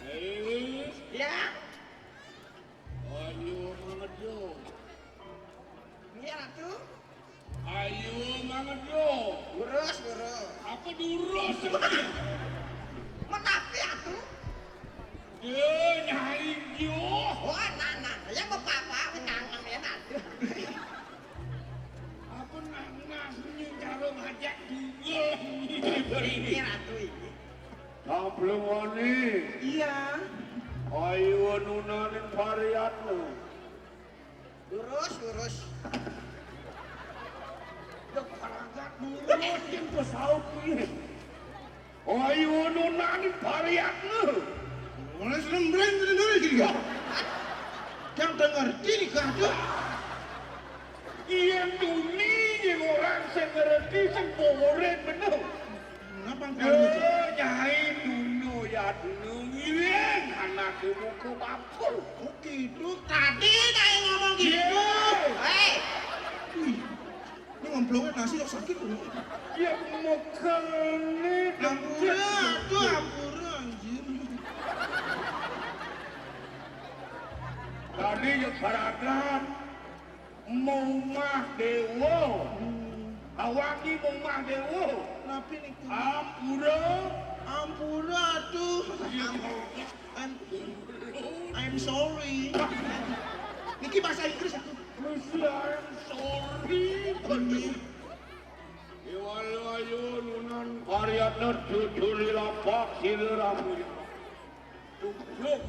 Hei. Ya. Ayo mangedung. Iya, Ratu. Ayo mangedung. Lurus, lurus. Apa durus ini? Menapi, Ratu? Dia nyai jo. Oh, nah, nah. Ya, bapak-bapak, kenangan ya, Ratu. Apa nangis ni cara ngajak dugul ni? Ini, Ratu, ini. Samplung wani. Iya. Ayo nunaning varianmu. Lurus, lurus. Dek paragat lurus yang pesaup kuwi. Ayo nunaning varianmu. Mulai selembring dulu gini ya. Yang dengar diri kado. Iya tuni yang orang sing ngerti sing boren bener. Napa? Eh, nyai dulu ya dulu ngiring anak ibu ke dapur. Oh gitu. Tadi saya ngomong gitu. Iya. Hei. Wih, ini ngemblongnya nasi kok sakit loh. Ya mekene. Ampura, aduh ampura anjir. Tadi ya paragat. Mumah dewa. Awangi mumah dewa. Napi niku? Ampura. Ampura, aduh. Iya. I'm, I'm sorry. Niki bahasa Inggris aku. Gusti, I'm sorry. Ini. Iwal ayu nunan variatna jujur lapak sila ramu. Tubruk.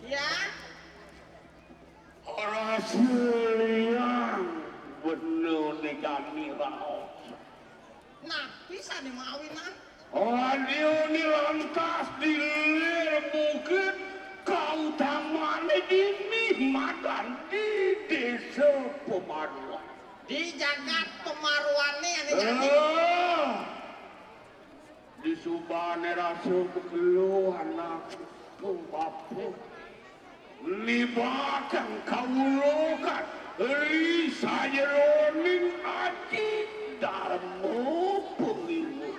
Ya. Ora seliang benone kami raos. Napi sane mawinan? Adiune lantas di lir bukit, kautamane dini madan di desa Pemaruan. Di jagat Pemaruane ane jani. Ah. Disubane rasa kekelu anak bapa. Nibakang kawula kan ri sajeroning aji Darma Pangiwa.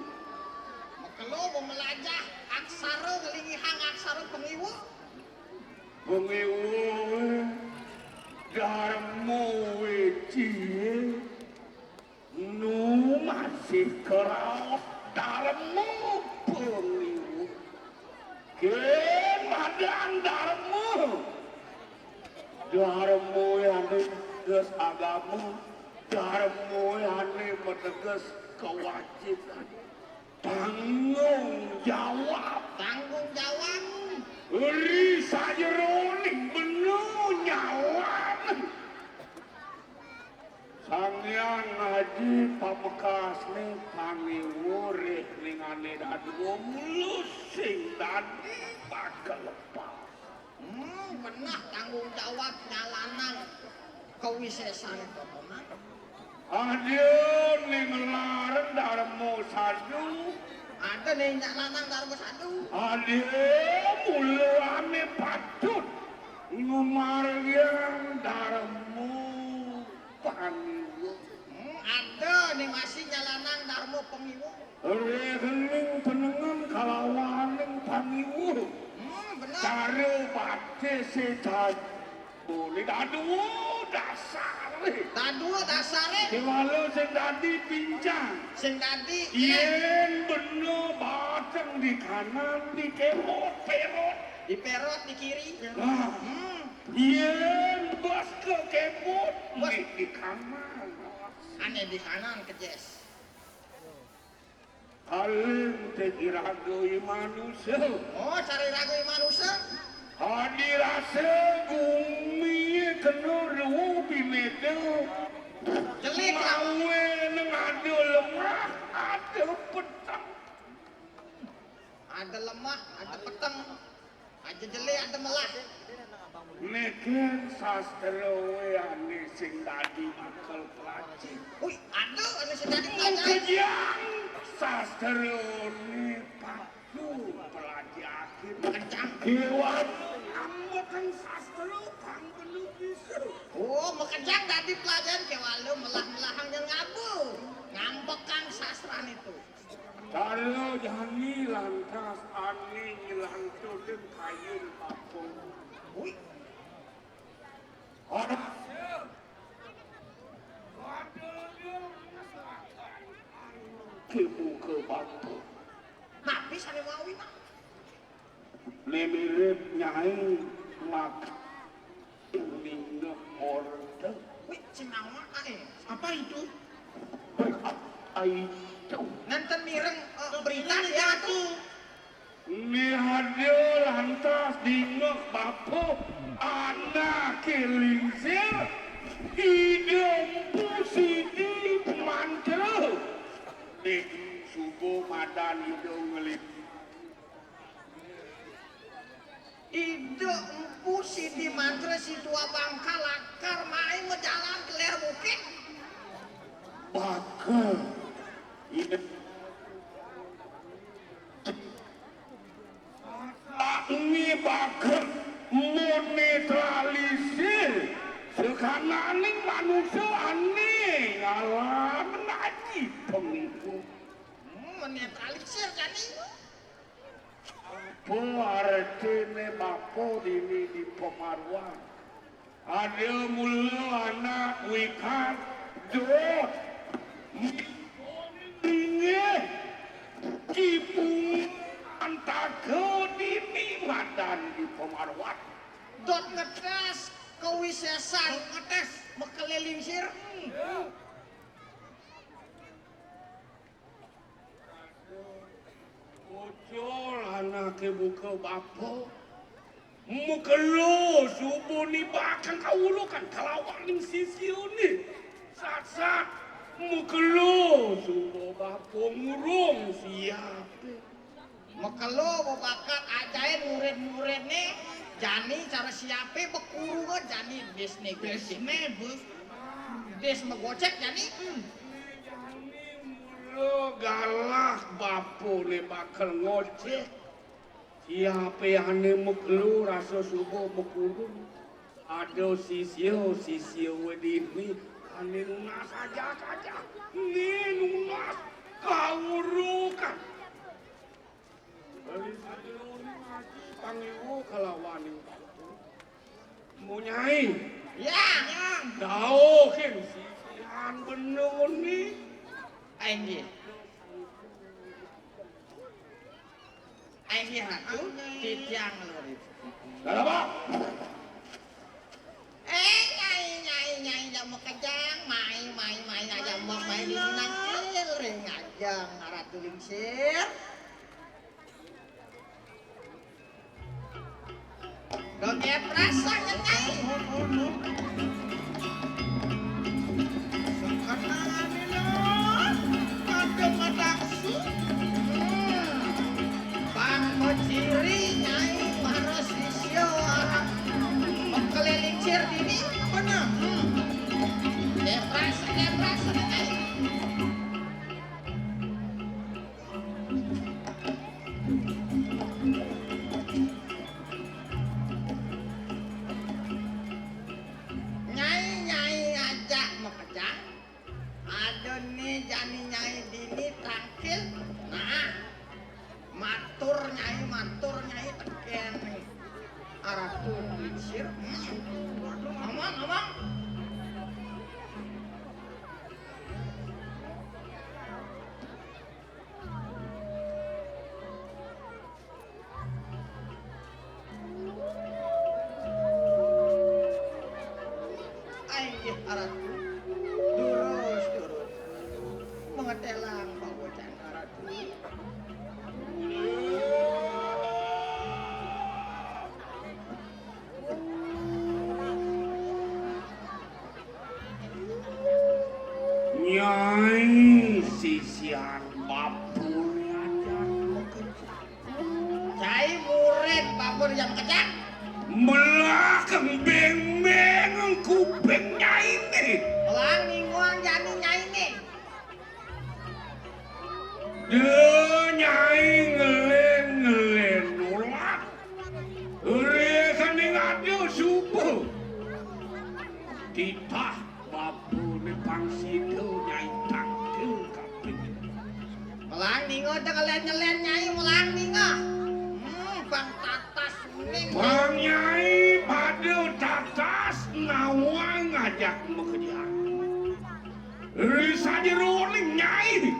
Makelo bemelajah aksara ngelingihang aksara Pangiwa. Pangiwa Darma Weci. Nu masih keraos Darma Pangiwa. Ken madan Darma. Darma ane teges agama, Darma ane mateges kewajiban. Tanggung jawab. Tanggung jawab. Ri sajeroning bena nyawan. Sang Hyang Aji Pamekasné pangiwuh ring ané dadua, mula sing dadi bakal lepas. Hmm, beneh tanggung jawab nyalanang kawisésan, Bapak. Ada né ngelarang Darma Sadu. Ada né nyalanang Darma Sadu. Ada mula ané patut ngamargiang Darma Pangiwuh. Hmm, ada né masih nyalanang Darma Pangiwuh. Rékening penengen kalawaning pangiwuh. Hmm, bener. Cara batisé dadi. Boleh dadua dasaré. Dadua dasaré. Kéwala sing dadi pincang. Sing dadi, yén bena bateng di kanan, di kemot, perot. Di perot, di kiri. Nah, hmm, yén bas ke kemot, bas di kanan. Ané di kanan, kejes. Aling té iraga i manusa. Oh, cara iraga i manusa? Adi rasa gumi kena ruu binéda. Jelé, Kak. Mawe nang ada lemah, ada peteng. Ada lemah, ada peteng. Aja jelé ada melah. Niki sastra wé ané sing dadi bakal pelaji. Wih, ada ané sing dadi pelajaran. Kejang sastra né patu pelajakin. Kejang. Kéwan ngambekan sastra pang belum bisa. Oh, makejang dadi pelajaran, kéwala melah-melahang nyén ngaba. Ngambekang sastrané to. Cara jani lantas ané nyelantudin kayun bapa. Ui. Ora. Kebuka bapa. Napi sané mawi, Mak? Né mirip Nyai Mak Ningeh Orta. Wih, sing naon aé? Apa itu? Apa itu? Nénten mireng, eh, berita ya tuh. Né ada lantas dingeh bapa anaké lingsir, Ida Empu Sidi Mantra. Déh, suba madan Ida ngeling. Ida Empu Sidi Mantra si tua bangka lakar mai majalan ka lér bukit. Bakal. Ida. Ini bakal menetralisir sakananing manusa ané ngalaman aji pemilu. Hmm, menetralisir jani. Apa artiné bapa dini di pamaruan? Ada mula anak wikan dot. Inggih, kipung antaka dini madan di pamaruan. Dot ngetes kawisésan, ngetes makeliling sir. Ucul anaké buka bapa. Makelo suba nibakang kawrukan kalawaning sisiané. Sat-sat, makelo suba bapa ngurung siapé. Makelo bebakat ajahin murid-muridné, jani cara siapé bekurungan jani bisné. Bisné, Bos. Bis megocék jani. Hmm. Mula galah bapané bakal ngocék. Siapé ané makelo rasa suba makurung. Ada sisia, sisia wé dini ané nunas aja-aja. Né nunas kawrukan. Bali sira ngaji pangiwa kalawaning bapa. Munyai. Ya, Yang. Dauhin sisian benoni. Inggih. Inggih, Ratu. Titiang nglurip. Lah, apa? Eh, Nyai, Nyai, Nyai, jak makejang, mai, mai, mai, aja mbok mai nangkil ring ajeng Ratu Lingsir. Dogét rasa, Nyai. Ini bener. Hmm. Depres, depres, ini. Nyai, nyai aja makejang. Ada nih jani nyai dini tangkil. Nah, matur nyai, matur nyai teken nih. Aratu lingsir. Hmm. Ngomong, ngomong. Inggih, Ratu. Durus, durus. Mengetelang pagocan, Ratu. Nyai sisian bapun aja. Cai murid babur jam kejang. Melakeng beng-beng kuping nyai nih. Melang ningoang jani nyai nih. De nyai ngelen-ngelen nolak. Ere kening ada subuh. Titah Babone pang sida nyai tangkil kaping. Melang ninga teh ngelen-ngelen nyai melang ninga. Hmm, bang tatas uning. Bang nyai pada tatas nawang ngajak makejang. Ri sajeroning nyai.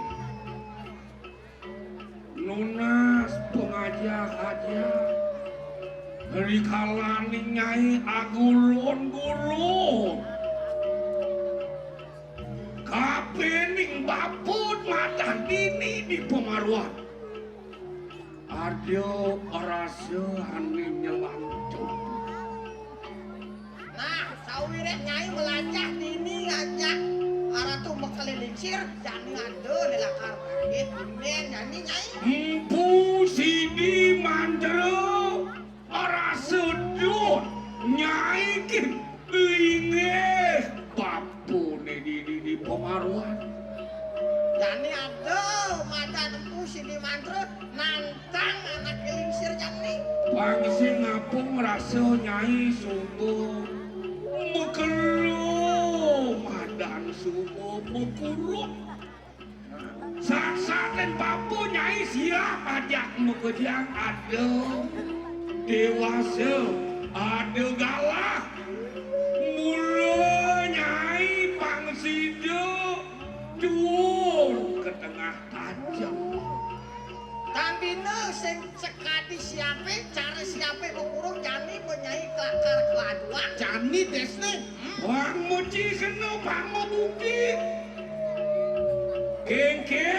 Nunas pengajah-ajah. Rikalaning nyai agulun-gulun. Kapening bapun madah dini di pamaruan. Ada rasa ane nyelantung. Nah, sawiréh nyai melajah dini ngajak Ratu Mekeli Lingsir, jani ada lelakar pahit, bumen jani nyai. Empu sidi mantra rasa duh nyai kin linggih bapune dini di pamaruan. Jani ada madan empu sidi mantra nantang anak Lingsir jani. Pang sing ngapung rasa nyai suba makelo madan suba makurung. Sat-saten bapa nyai siap ajak makejang ada dewasa, ada galah. Mula nyai pang sida tuun ka tengah tajem. Tambina sing sekadi siape, cara siape makurung jani menyai kelakar keladuan. Jani desne. Hmm. Bang muci kena bang mabuki. Kengke.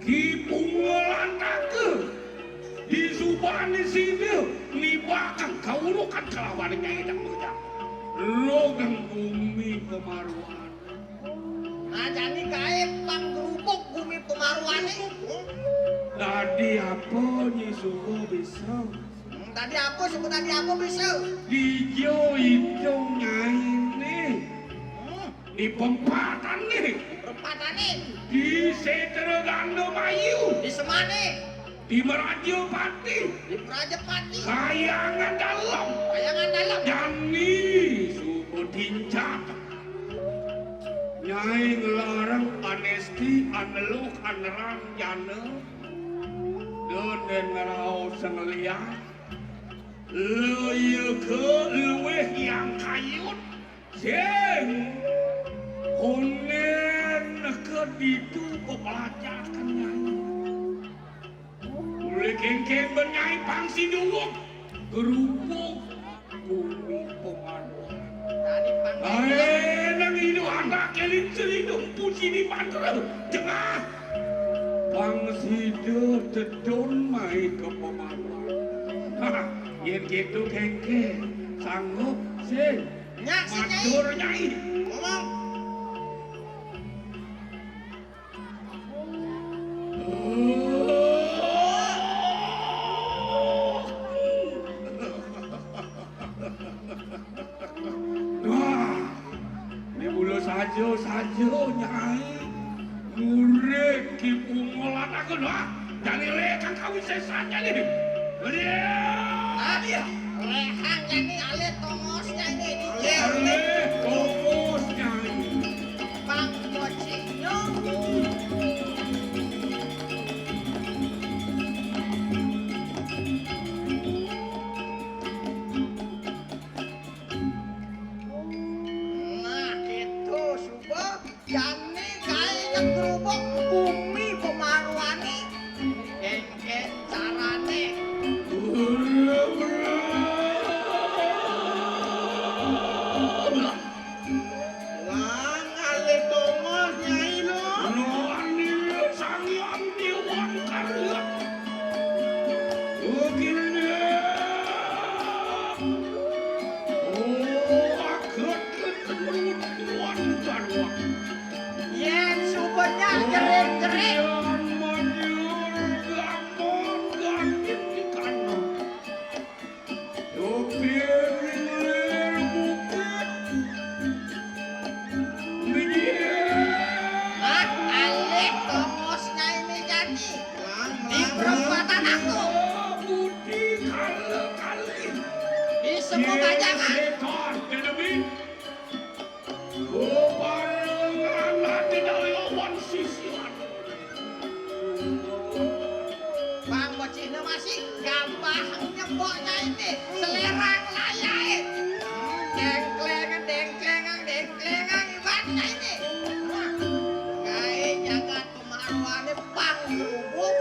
Ki Bunga Lantaka. Di subane sida nibakang kaurukan kelawan nyai dang bujang. Logeng bumi pemaruan. Nah, jani gaib pang gerubuk bumi pemaruane. Dadi apa nyi suba bisa? Hmm, dadi apa, suba dadi apa bisa? Dija idung nyaine. Hmm. Di pempatane. Pempatane. Di Setra Gandamayu. Di semane. Di Merajapati. Di Merajapati. Kayangan Dalem. Kayangan Dalem. Jani suba tincat. Nyai nglarang anesti, aneluh, anerang jana. Denen ngraos ngliak. Leyeka luwih yang kayun. Sing konden ke ditu kepelajakan nyai. Mulai kengken benyai pang sinuwung gerubuk bumi pemanuan. Tadi pang Ae nang inu anak kelin selidung puji di mantra jengah. Pang sida tedun mai ke pemanuan. Yen gitu kengken sanggup sing. Nyak sing nyai. Matur nyai. Ngomong. Saja, saja, Nyai. Murid Ki Bungo Lanang, ha? Jani lekang kawisésan jani. Aduh. Aduh, lehang jani alit tongosnya ini. Alit tongos, Nyai. Pang bocingnya. Nah, gitu, suba jani gaé nyegrubug bumi pemaruané. Kénkén carané. Wah, ngalih tongos, Nyai, lo. Nuan Sang Hyang Déwa Karya. Ugi. Oh, aget ketemuan Garwa. Yén suba nyak jerit-jerit. Ugi manyur gambar ganit di kana. Ugi ngilir bukit. Ugi. Ah, alih tongos Nyai Mijani. Di perempatan aku. Budi kala-kali. Di semua bajangan. Sétan, Déwi. Bebarengan ati lawan sisian. Bang, bocahné masih gambah nyemboknya ini. Selerang layai. Dengklengan, dengklengan, dengklengan ibaratnya ini. Wah, gaé jagat pemaruané pang grubug.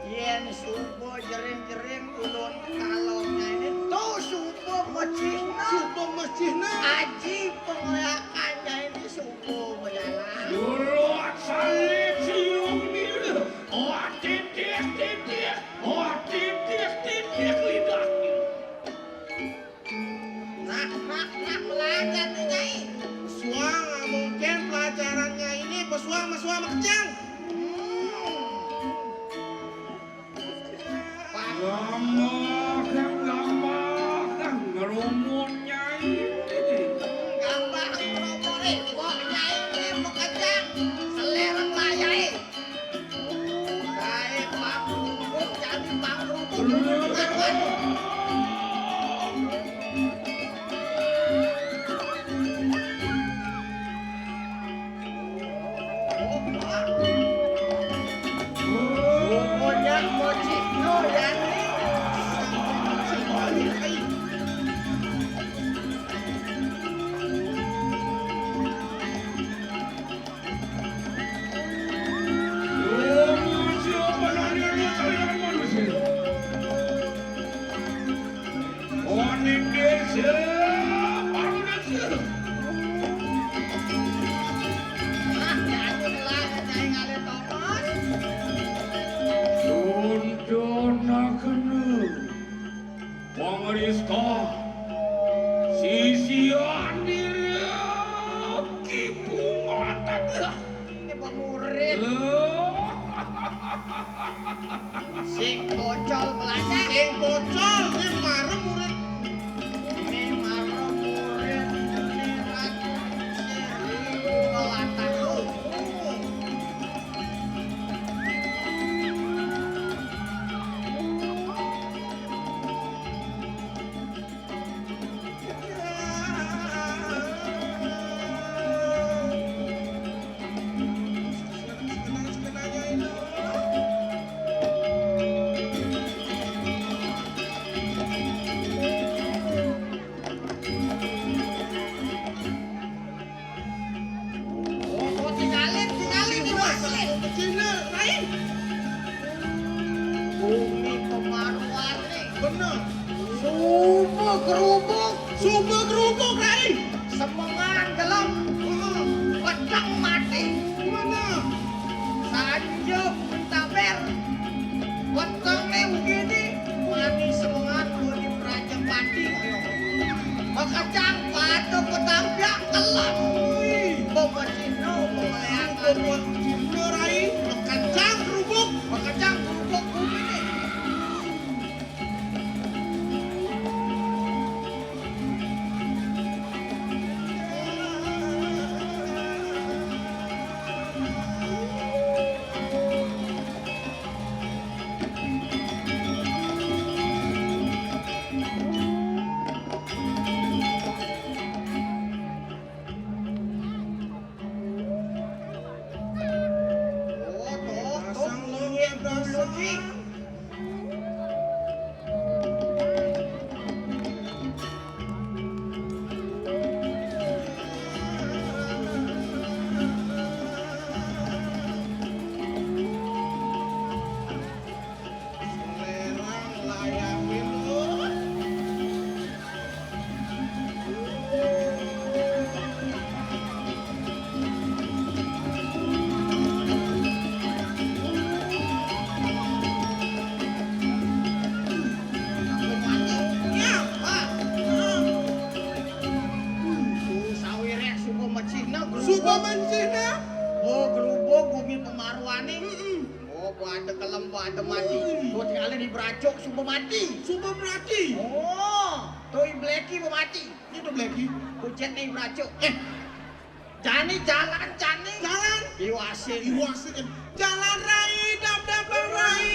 Yén suba jering-jering ulun kalongnya ini, tuh suba masihna. Suba masihna. Aji pengleakannya ini suba berjalan. Surat salib siung nila. Oh, titik, titik. Oh, titik, titik lidah. Nah, nah, nah, pelajar nih, Nyai. Pesuang, mungkin pelajarannya ini pesuang, pesuang makejang. Hmm. Gambah, gambah, ngerumun, Nyai. Hmm, gambah, ngerumun, eh. Kok Nyai ini makejang? Selereng lah, Nyai. Tuntunakena. Pangrista, sisian diri Ki Bungo Lanang. Ini pemurid. Sing bocol belajar. Sing bocol, sing marem murid. Ini marem murid, ini Ratu Sri Bungo Lanang. Oh, tinggalin, tinggalin, tinggalin. Cina, Rai. Bumi pemaruan nih. Bener. Suba kerubuk. Suba kerubuk, Rai. Semengan gelem. Heeh. Pedang mati. Bener. Sanjuk mentaber. Wetengé ugini, mani semengan Budi Prajapati. Makejang batu petampiak kelem. Wih. Bapa Cino, pemelian Bapa Cino, Rai. Makejang kerubuk. Makejang kerubuk ugini. Sumpah mati. Sumpah mati. Oh, toi Blacky mau mati. Ini tuh Blacky. Kucet nih beraco. Eh, jani jalan, jani. Jalan. Iwasin. Iwasin. Jalan rai, dap dap rai.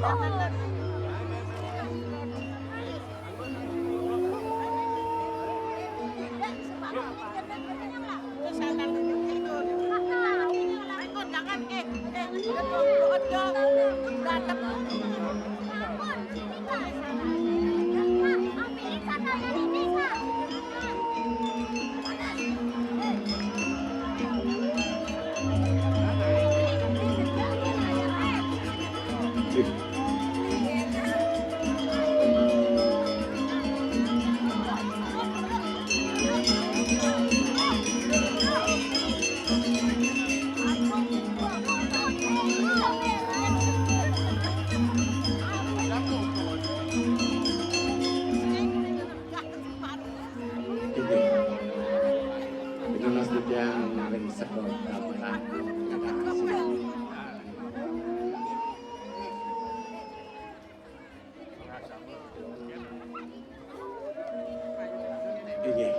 Inggih. Pinados titiang ring seka gamelan. Inggih.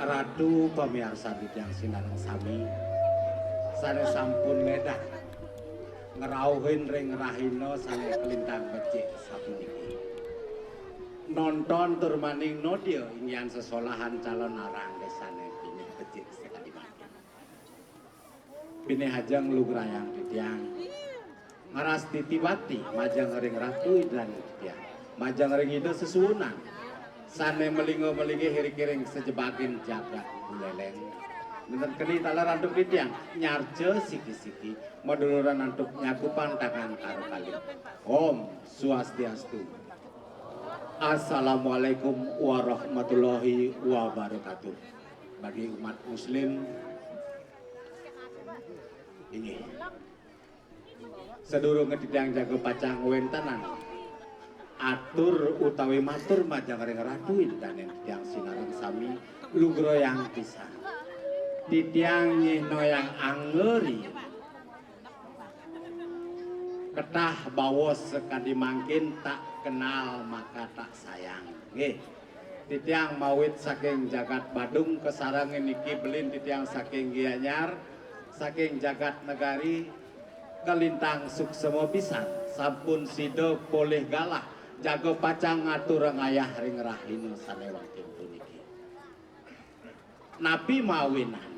Ratu pamiarsa titiang sinareng sami, sane sampun medal ngrauhin ring rahina sane kalintang becik sapuniki. Nonton tur maning nodia inggihan sesolahan calon arang desane pinih becik sakadi mangkin. Pinih ajeng lugrayang titiang. Ngrastiti bakti majeng ring Ratu Ida Dane titiang. Majeng ring Ida sesuunan. Sane malinga-malinggih ring sajebagin jagat Buleleng. Nenten keni taler antuk titiang nyarca siki-siki, maduluran antuk nyakupang tangan karo kalih. Om Swastiastu. Assalamualaikum warahmatullahi wabarakatuh. Bagi umat muslim, inggih. Sadurunge titiang jaga pacang wentenan atur utawi matur majeng ring Ratu Ida Dane titiang sinareng sami lugrayang pisan. Titiang nyinayang angga ri ketah baos sakadi mangkin, tak kenal maka tak sayang. Nggih. Titiang mawit saking jagat Badung kasarengin niki belin titiang saking Gianyar, saking jagat negari, kalintang suksema pisan, sampun sida polih galah, jaga pacang ngaturang ayah ring rahina sane wangkin puniki. Napi mawinan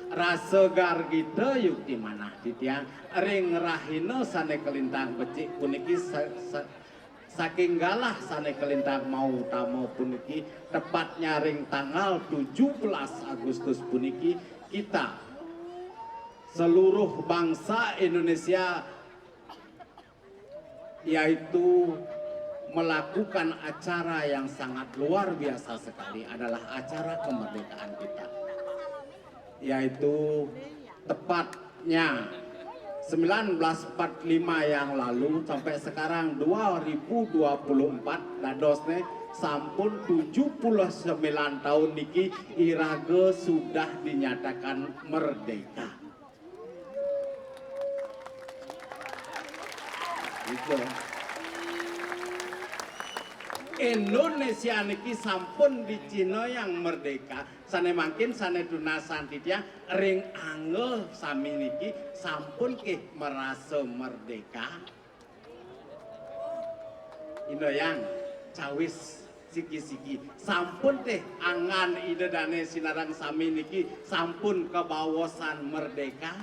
rasa gargita yukti manah titiang ring rahina sane kalintang becik puniki sa-, sa-, saking galah sane kalintang mautama puniki, tepatnya ring tanggal tujuh belas Agustus puniki, kita seluruh bangsa Indonesia yaitu melakukan acara yang sangat luar biasa sekali, adalah acara kemerdekaan kita, yaitu tepatnya sembilan belas empat lima yang lalu sampai sekarang dua ribu dua puluh empat, dadosne sampun tujuh puluh sembilan tahun niki iraga sudah dinyatakan merdeka. Gitu. Indonesia niki sampun dicinayang merdeka, sane mangkin sane tunasan titiang ring angga sami niki sampun ke merasa merdeka. Indayang, cawis siki-siki. Sampun teh anggan Ida Dane sinareng sami niki sampun kabaosan merdeka.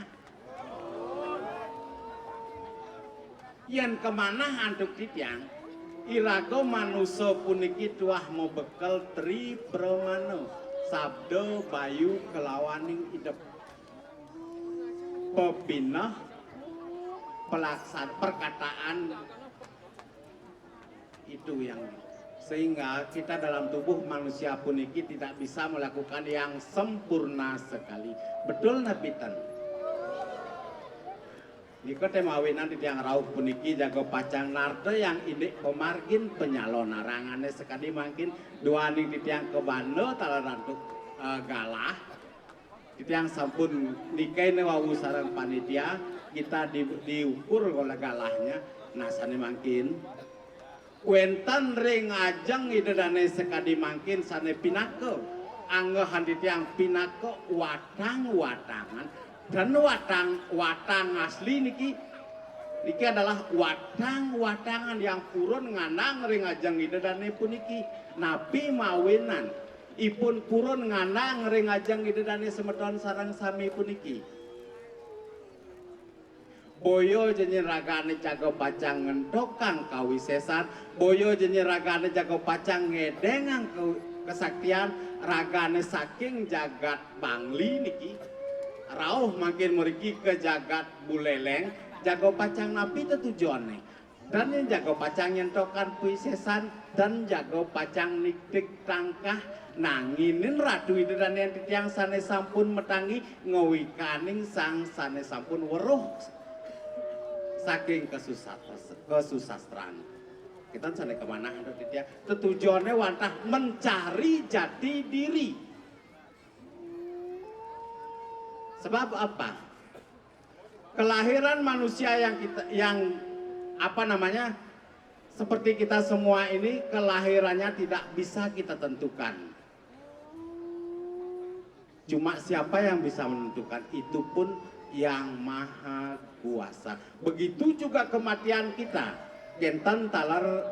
Yen kamanah antuk titiang, iraga manusa puniki tuah mabekel tri pramana, sabda, bayu, kalawaning idep. Pepineh, pelaksan-, perkataan itu yang, sehingga kita dalam tubuh manusia puniki tidak bisa melakukan yang sempurna sekali. Betul napi ten? Nika te mawinan titiang rauh puniki jaga pacang narta yang indik pamargin panyalonarangane sakadi mangkin duaning titiang kabanda taler antuk, eh, galah. Titiang sampun nikain wau sareng panitia, kita di-, diukur oleh galahnya. Nah, sane mangkin, wenten ring ajeng Ida Dane sakadi mangkin sane pinaka, anggahan titiang pinaka watang-watangan, dan watang, watang asli niki Niki adalah watang-watangan yang purun nganang ring ajeng Ida Dane puniki. Napi mawinan ipun purun nganang ring ajeng Ida Dane semeton sareng sami puniki? Boya ja nyen ragane jaga pacang ngentokang kawisesan, boya ja nyen ragane jaga pacang ngedengang ke-, kesaktian, ragane saking jagat Bangli niki, rauh mangkin mriki ke jagat Buleleng, jaga pacang napi tetujone? Tan nyen jaga pacang nyentokan kawisesan, tan jaga pacang nigtig tangkah, nanginin Ratu Ida Dane titiang sane sampun matangi ngawikaning sang sane sampun weruh saking kasusat-, kasusastran. Kita sane kamanah antuk titiang. Tetujone wantah mencari jati diri. Sebab apa? Kelahiran manusia yang kita, yang, apa namanya, seperti kita semua ini, kelahirannya tidak bisa kita tentukan. Cuma siapa yang bisa menentukan? Itu pun Yang Maha Kuasa. Begitu juga kematian kita. Kenten taler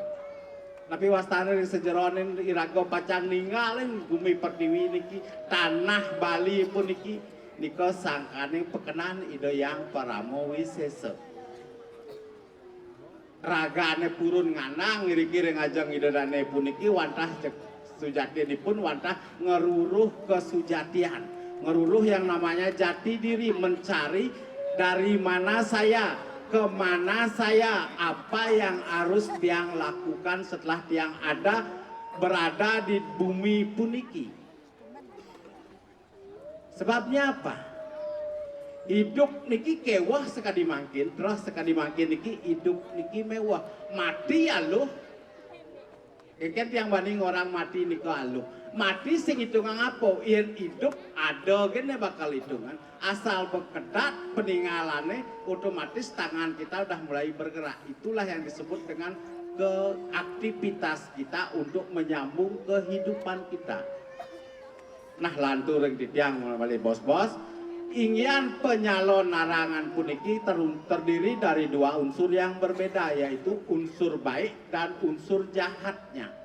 napi wastane ring sajeroning iraga pacang ninggalin gumi pertiwi niki, tanah Bali puniki, nika sangkaning pakenan Ida Hyang Parama Wisesa. Ragane purun nganang ngriki ring ajeng Ida Dane puniki wantah cek-, sujatinipun wantah ngruruh kasujatian. Ngruruh yang namanya jati diri, mencari dari mana saya, ke mana saya, apa yang harus tiang lakukan setelah tiang ada, berada di bumi puniki. Sebabnya apa? Idup niki keweh sakadi mangkin, terus sakadi mangkin niki idup niki meweh. Mati aluh. Kengken tiang bani ngorang mati nika aluh. Mati sing itungang apa? Yen idup ada gene bakal itungan. Asal bekedat peninggalane, otomatis tangan kita udah mulai bergerak. Itulah yang disebut dengan ke aktivitas kita untuk menyambung kehidupan kita. Nah, lantur ring titiang malih bos-bos, inggihan penyalon narangan puniki terun-, terdiri dari dua unsur yang berbeda, yaitu unsur baik dan unsur jahatnya.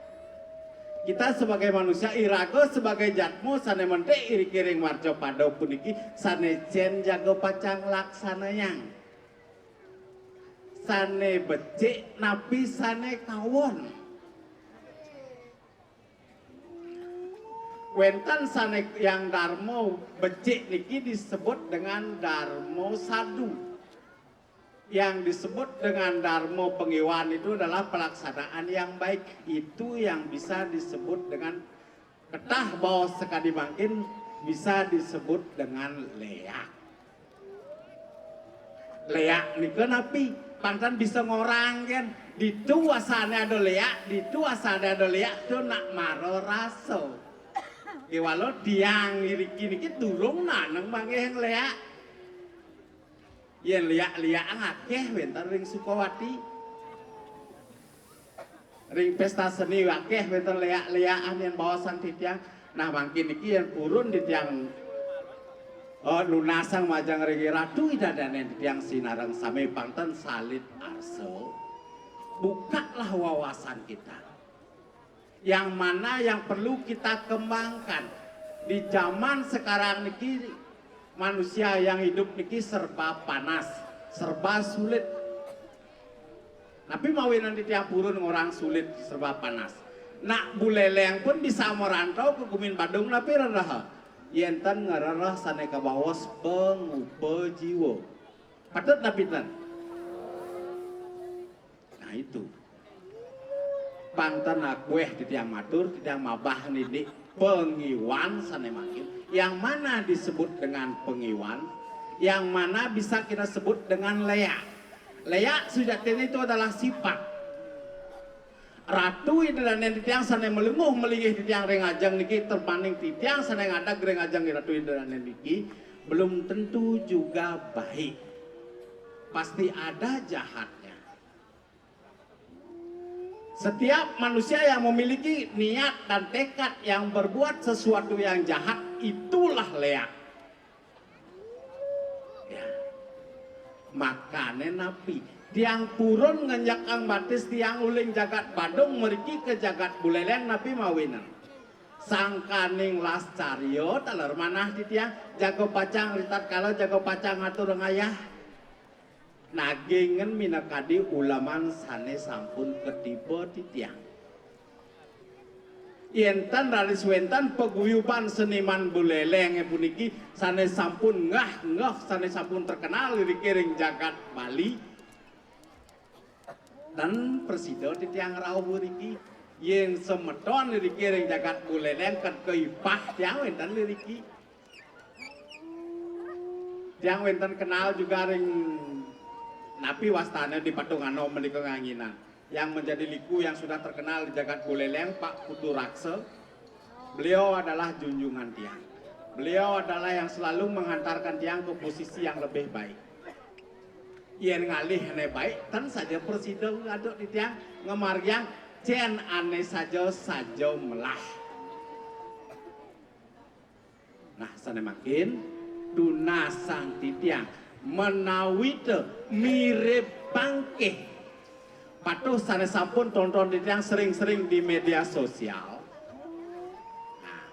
Kita sebagai manusia, iraga sebagai jatma sane mentik iriki ring marcapada puniki, sane cen jaga pacang laksanayang. Sane becik napi sane kawon. Wenten sane yang darma becik niki disebut dengan darma sadu. Yang disebut dengan darma pangiwan itu adalah pelaksanaan yang baik. Itu yang bisa disebut dengan ketah baos sakadi mangkin, bisa disebut dengan leak. Leak nika napi? Pang ten bisa ngorang ken. Ditu asane ada leak, ditu asane ada leak, tu nak mara rasa. Kewala tiang iriki niki durung naneng manggih leak. Yen leak-leak akeh wenten ring Sukawati. Ring pesta seni akeh wenten leak-leakan yen baosan titiang. Nah, mangkin niki yen purun titiang, eh, nunasang majeng ring Ratu Ida Dane titiang sinareng sami pang ten salit arsa. Bukalah wawasan kita. Yang mana yang perlu kita kembangkan. Di zaman sekarang niki, manusia yang hidup niki serba panas, serba sulit. Napi mawinan titiang purun ngorang sulit, serba panas? Nak Buleleng pun bisa merantau ke gumin Badung, napi rereha? Yen ten ngrereh sane kabaos pangupa jiwa. Patut napi ten? Nah, itu. Pang ten akueh titiang matur, titiang mabah nidik pangiwan sane mangkin. Yang mana disebut dengan pangiwan? Yang mana bisa kita sebut dengan leak? Leak sujatine itu adalah sifat. Ratu Ida Dane titiang sane malinggih malinggih titiang ring ajeng niki, terpaning titiang sane ngadeg ring ajeng Ratu Ida Dane niki, belum tentu juga baik. Pasti ada jahatnya. Setiap manusia yang memiliki niat dan tekad yang berbuat sesuatu yang jahat, itulah leak. Ya. Makane napi? Tiang purun ngenjekang batis tiang uling jagat Badung mriki ke jagat Buleleng napi mawinen? Sangkaning las carya taler manah titiang, jaga pacang ritatkala jaga pacang atur ngayah. Nagingen minakadi uleman sane sampun katiba titiang. Yen ten raris wenten paguyuban seniman Bulelenge puniki sane sampun ngeh-ngeh, sane sampun terkenal iriki ring jagat Bali. Ten prasida titiang rauh iriki. Yen semeton iriki ring jagat Buleleng ken kaipah tiang wenten iriki. Tiang wenten kenal juga ring napi wastane di Patung Anom menika nganginan. Yang menjadi liku yang sudah terkenal di jagat Buleleng, Pak Putu Raksa. Beliau adalah junjungan tiang. Beliau adalah yang selalu menghantarkan tiang ke posisi yang lebih baik. Yen ngalih ane baik, ten saja prasida ngaduk titiang ngamargiang, cen ane saja saja melah. Nah, sane mangkin tunasang titiang menawita mirib pangkih patuh sane sampun tonton titiang sering-sering di media sosial. Nah,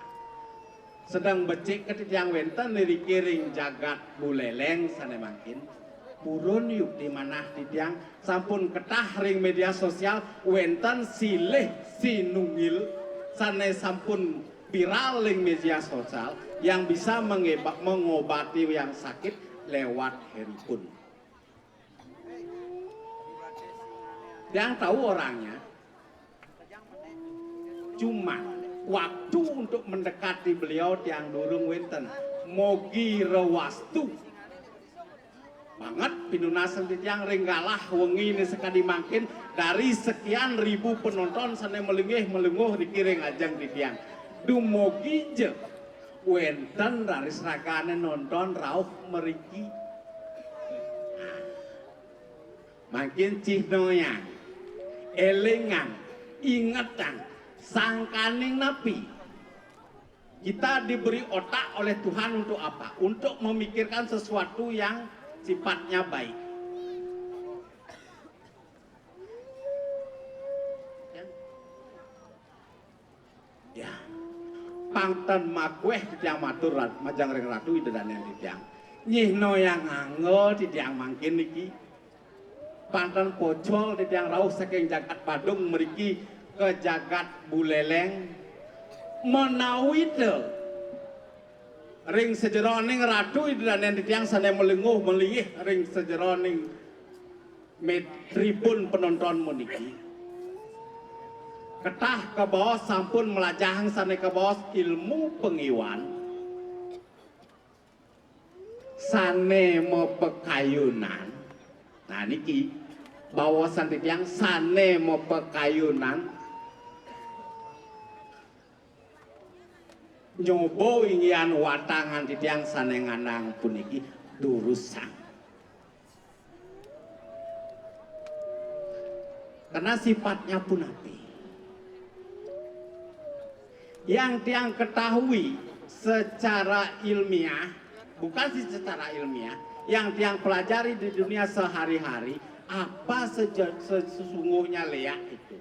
sedeng becik ke titiang wenten iriki ring jagat Buleleng sane mangkin. Purun yukti manah titiang sampun ketah ring media sosial wenten silih sinunggil sane sampun viral ring media sosial yang bisa mengeba-, mengobati yang sakit lewat handphone. Tiang tahu orangnya, cuma waktu untuk mendekati beliau tiang durung wenten. Mogi rewastu banget pinunasan titiang ring galah wengi ini sakadi mangkin dari sekian ribu penonton sane melinggih melungguh niki ring ajeng titiang. Dumogi ja wenten raris ragane nonton rauh mriki. Mangkin cihnoyang, elingang, ingetang, sangkaning napi? Kita diberi otak oleh Tuhan untuk apa? Untuk memikirkan sesuatu yang sifatnya baik. Ya. Pang ten makueh titiang matur rat-, majeng ring Ratu Ida Dané titiang. Nyihna yang angga titiang mangkin niki. Pang ten pocol titiang rauh saking jagat Badung mriki ka jagat Buleleng. Menawi ta ring sajeroning Ratu Ida Dané titiang sané malingguh maliih ring sajeroning me-, tribun penonton puniki. Ketah kabaos sampun mlajahang sané kabaos ilmu pangiwan, sané mapakayunan. Nah, niki baosan titiang sané mapakayunan. Nyoba inggihan watangan titiang sané ngandang puniki durusang. Karena sifatnya punapi. Yang tiang ketahui secara ilmiah, bukan sih secara ilmiah, yang tiang pelajari di dunia sehari-hari, apa seja-, sesungguhnya leak itu.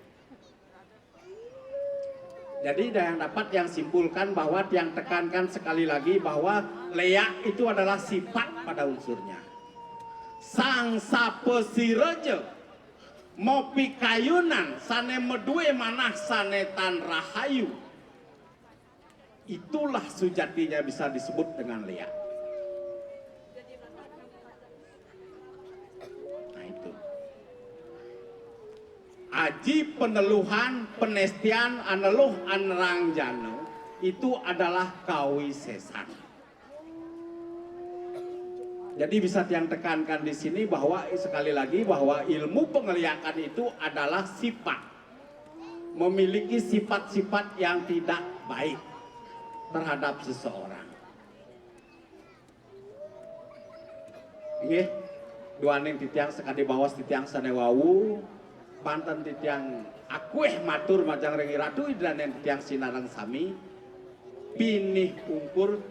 Jadi, yang dapat yang simpulkan bahwa yang tekankan sekali lagi bahwa leak itu adalah sifat pada unsurnya. Sang sapasira ja mapikayunan sané madué manah sané tan rahayu, itulah sujatinya bisa disebut dengan leak. Nah, itu. Aji paneluhan, panestian, aneluh anerang jana, itu adalah kawisésan. Jadi bisa tiang tekankan di sini bahwa sekali lagi bahwa ilmu pengeliakan itu adalah sifat. Memiliki sifat-sifat yang tidak baik terhadap seseorang. Inggih, duaning titiang sakadi baos titiang sané wau, pang ten titiang akuih matur majeng ring Ratu Ida Dané titiang sinareng sami, pinih ungkur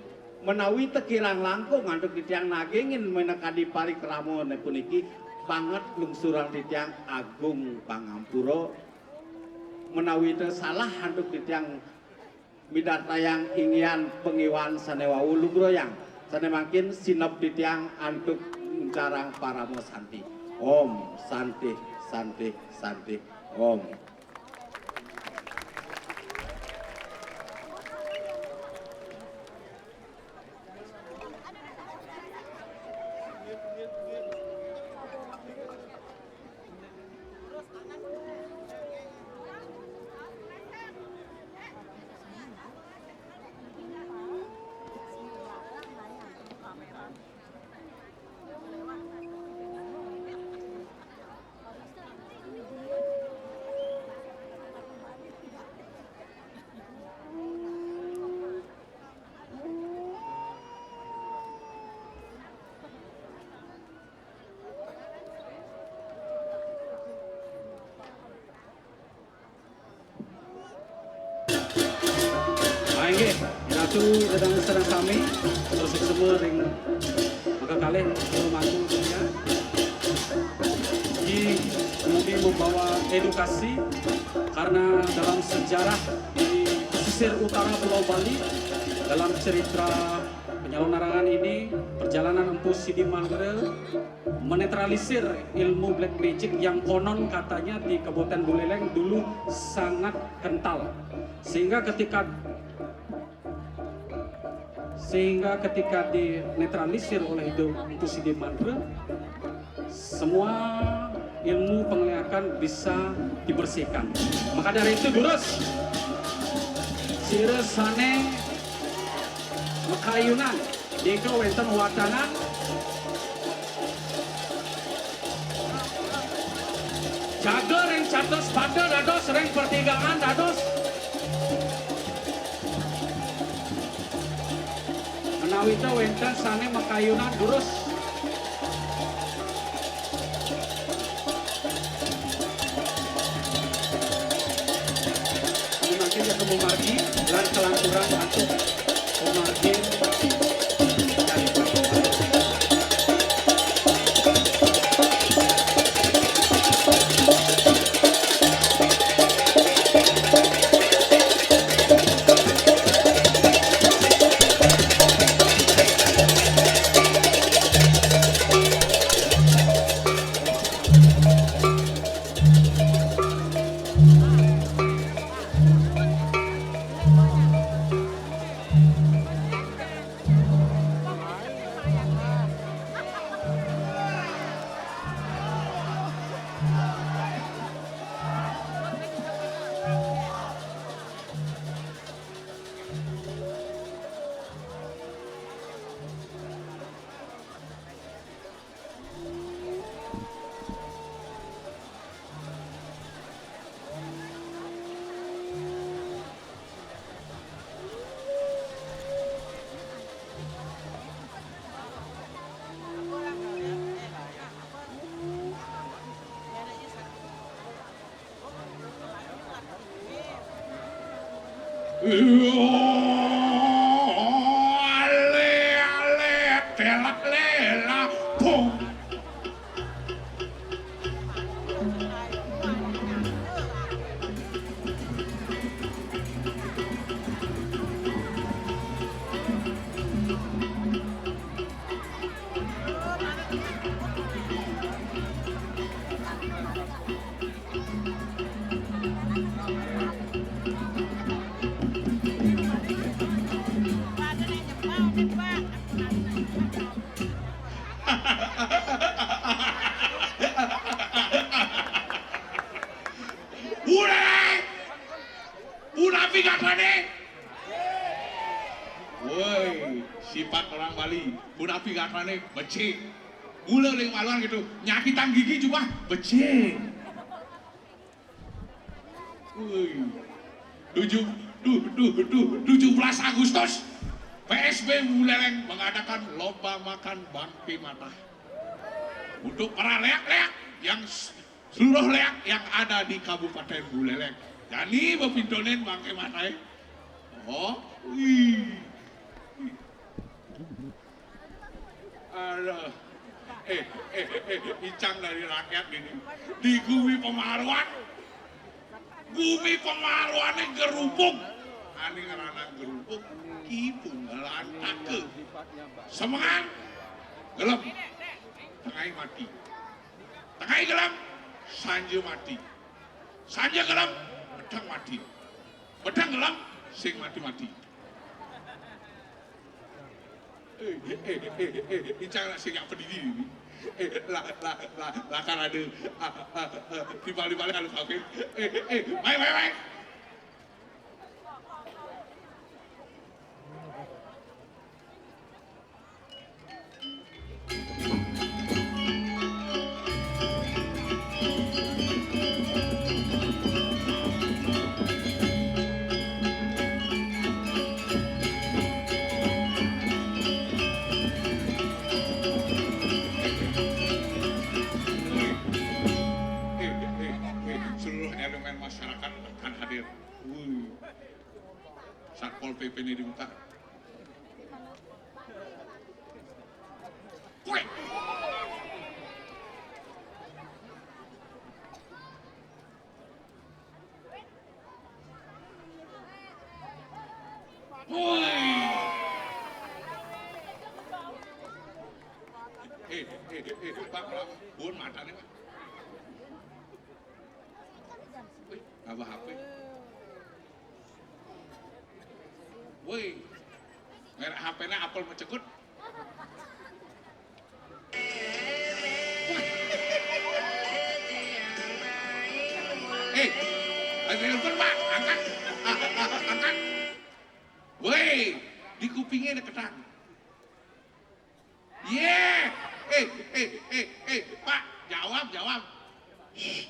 Menawi teu kirang langkung antuk titiang nagingin minakadi parikrama puniki, banget lungsuran titiang agung pangampura. Menawi teu salah antuk titiang midartayang inggihan pangiwahan sané wau, lugrayang. Sané mangkin sineb titiang antuk nguncarang parama santi. Om Santi, Santi, Santi, Om. Ah, inggih, Ratu, Ida Dané sareng sami, terus semua ring mangga kalih, Ratu Mangku, ya. Ini kemudian membawa edukasi, karena dalam sejarah di pesisir utara Pulau Bali, dalam cerita penyalon larangan ini, perjalanan Empu Sidi Mantra menetralisir ilmu black magic yang konon katanya di Kabupaten Buleleng dulu sangat kental. Sehingga ketika sehingga ketika dinetralisir oleh itu Empu Sidi Mantra, semua ilmu pengeleakan bisa dibersihkan. Maka dari itu, durus, sira sané makayunan, nika wénten watanan. Jaga ring catus pada dados, ring pertigaan dados. Menawi ta wénten sané makayunan, durus. Mangkin ya, kemu margi lan kalanturan antuk pamargin. Ale, ale, telak lela, pung. Ulah! Punapi gatrané? Woi, sifat orang Bali. Punapi gatrané? Becik. Mula ring maluan gitu. Nyakitang gigi jubah? Becik. Woi. Tujuh, duh, duh, duh, tujuh belas Agustus, P S B Buleleng mengadakan lomba makan bangké matah untuk para léak-léak yang s-, seluruh léak yang ada di Kabupaten Buleleng. Jani bepintonin bangké matahé. Oh, wih. Aduh. Eh, eh, eh, icang dari rakyat ini. Di gumi pamaruan. Gumi pamaruane gerubug. Ane ngrana gerubug, ki Bungalan Take. Semengan, gelem. Tengahé mati. Tengahé gelem, sanja mati. Sanja gelem, medheng mati. Medheng gelem, sing mati-mati. Eh, eh, eh, eh, eh, icang sing nyak pedidi ini. Eh, lah, lah, lah, lah, kan ada, ah, ah, ah, timbal-timbal kalau kawin. Eh, eh, eh, baik, baik, baik. Eh, eh, eh, eh, seluruh elemen masyarakat akan hadir. Wih. Satpol P P ini di muka. Wih. Woi. Eh, eh, eh, eh, Pak, Pak, pun matane, Pak. Wih, ngapa H P? Woi, merek H P-nya Apple mencekut. Eh, ada telepon, Pak. Angkat. Ah, ah, ah, angkat. Woi, di kupingnya ada ketang. Ye. Eh, eh, eh, eh, Pak, jawab, jawab. Eh,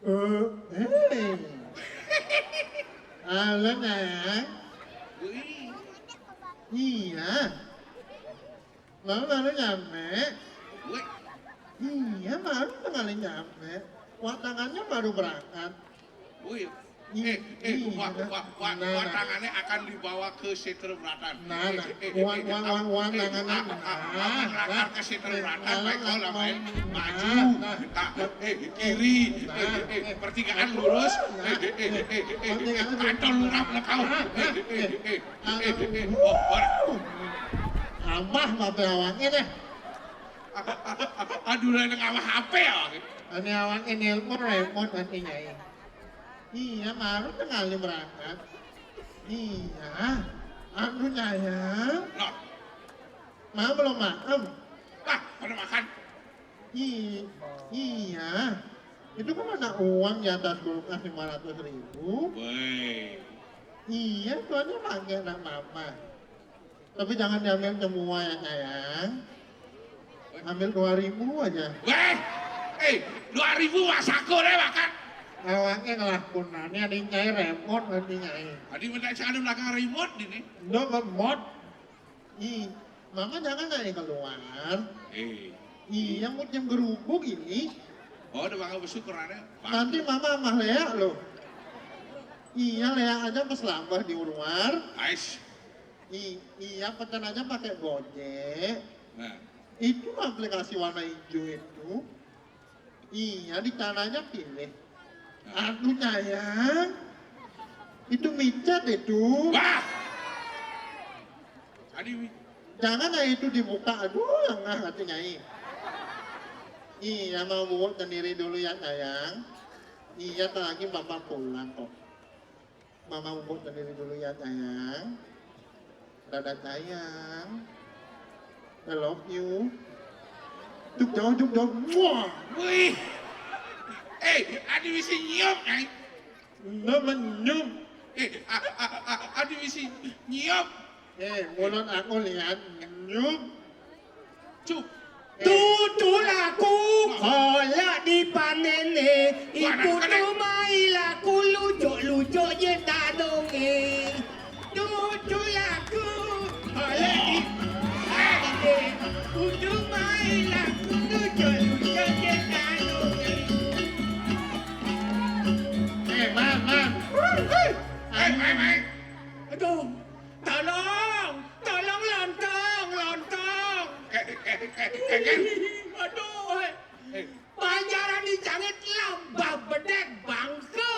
eh. Halo, Nang. Wih. Iya. Mama baru nyampe. Wih. Iya, baru sekali nyampe. Watangannya baru berangkat. Wih. Ih, Eh, eh, ih, wa-, nah, wa-, wa-, nah, nah. Watangannya akan dibawa ke Seter Beratan. Nah, Eh, nah. eh, eh, Wan, eh, wan, ah, wan, wan, eh, tangannya. Ah, ah, Nah, ah, nah. Ke Seter Beratan, Nah, baik, nah, kau lah, nah, baik. Nah, Maju. nah. Nah, eh, kiri. Nah, Eh, eh, eh, eh. Pertigaan lurus. Nah, Eh, eh, eh, eh, eh, eh, eh, eh, Kantor lurah, kau. Nah, Eh, nah, eh, eh, eh. Eh, eh, eh, eh. Oh, ora. Tambah mati awaknya deh. Aduh, lah, nang awak H P ya. Ini awaknya nelpon, repot nantinya ya. Iya, baru sekali berangkat. Iya, anu nyayang. Loh. Mama belum makan. Ah, pada makan. I-, iya, itu kan ada uang di atas kulkas lima ratus ribu. Woi. Iya, itu aja pakai, nggak apa-apa. Tapi jangan diambil semua ya, sayang. Ambil dua ribu aja. Weh, eh, dua ribu masako deh makan. Awaknya ngelakukannya, ada yang nyai remote nanti, nyai. Tadi minta saya ada belakang remote ini. No, ngemot. Ih, mama jangan naik keluar. Eh. Iya, mau jam gerubuk ini. Oh, udah bakal besuk kerana. Nanti mama amah Lea loh. Iya, Lea aja pas lambah di luar. Ais. I-, iya, pecan aja pakai Gojek. Nah. Itu aplikasi warna hijau itu. Iya, di tanahnya pilih. Nah. Aduh, sayang. Itu micet itu. Wah. Adi mi- Jangan lah itu dibuka. Aduh, lengah hati, Nyai. Iya, mau buat sendiri dulu ya, sayang. Iya, tak lagi Bapak pulang kok. Mama ubuk sendiri dulu ya, sayang. Dadah, sayang. I love you. Juk jauh, juk jauh. Muah. Wih. Eh, adi bisa nyium, eh. Nama nyium? Eh, a, a, a, adi bisa nyium. Eh, mulut aku lihat nyium. Cuk. Tutu laku kolak di panene, iku tumai laku lujuk-lujuk je tanonge. Tutu laku kolak di panene, iku tumai laku lujuk-lujuk je tanonge. Eh, Mang, Mang. Hei, hei, hei. Aduh, tolong. Eh, eh, kan? Aduh, eh. Eh. Banjaran di Cangit lambah bedek bangke.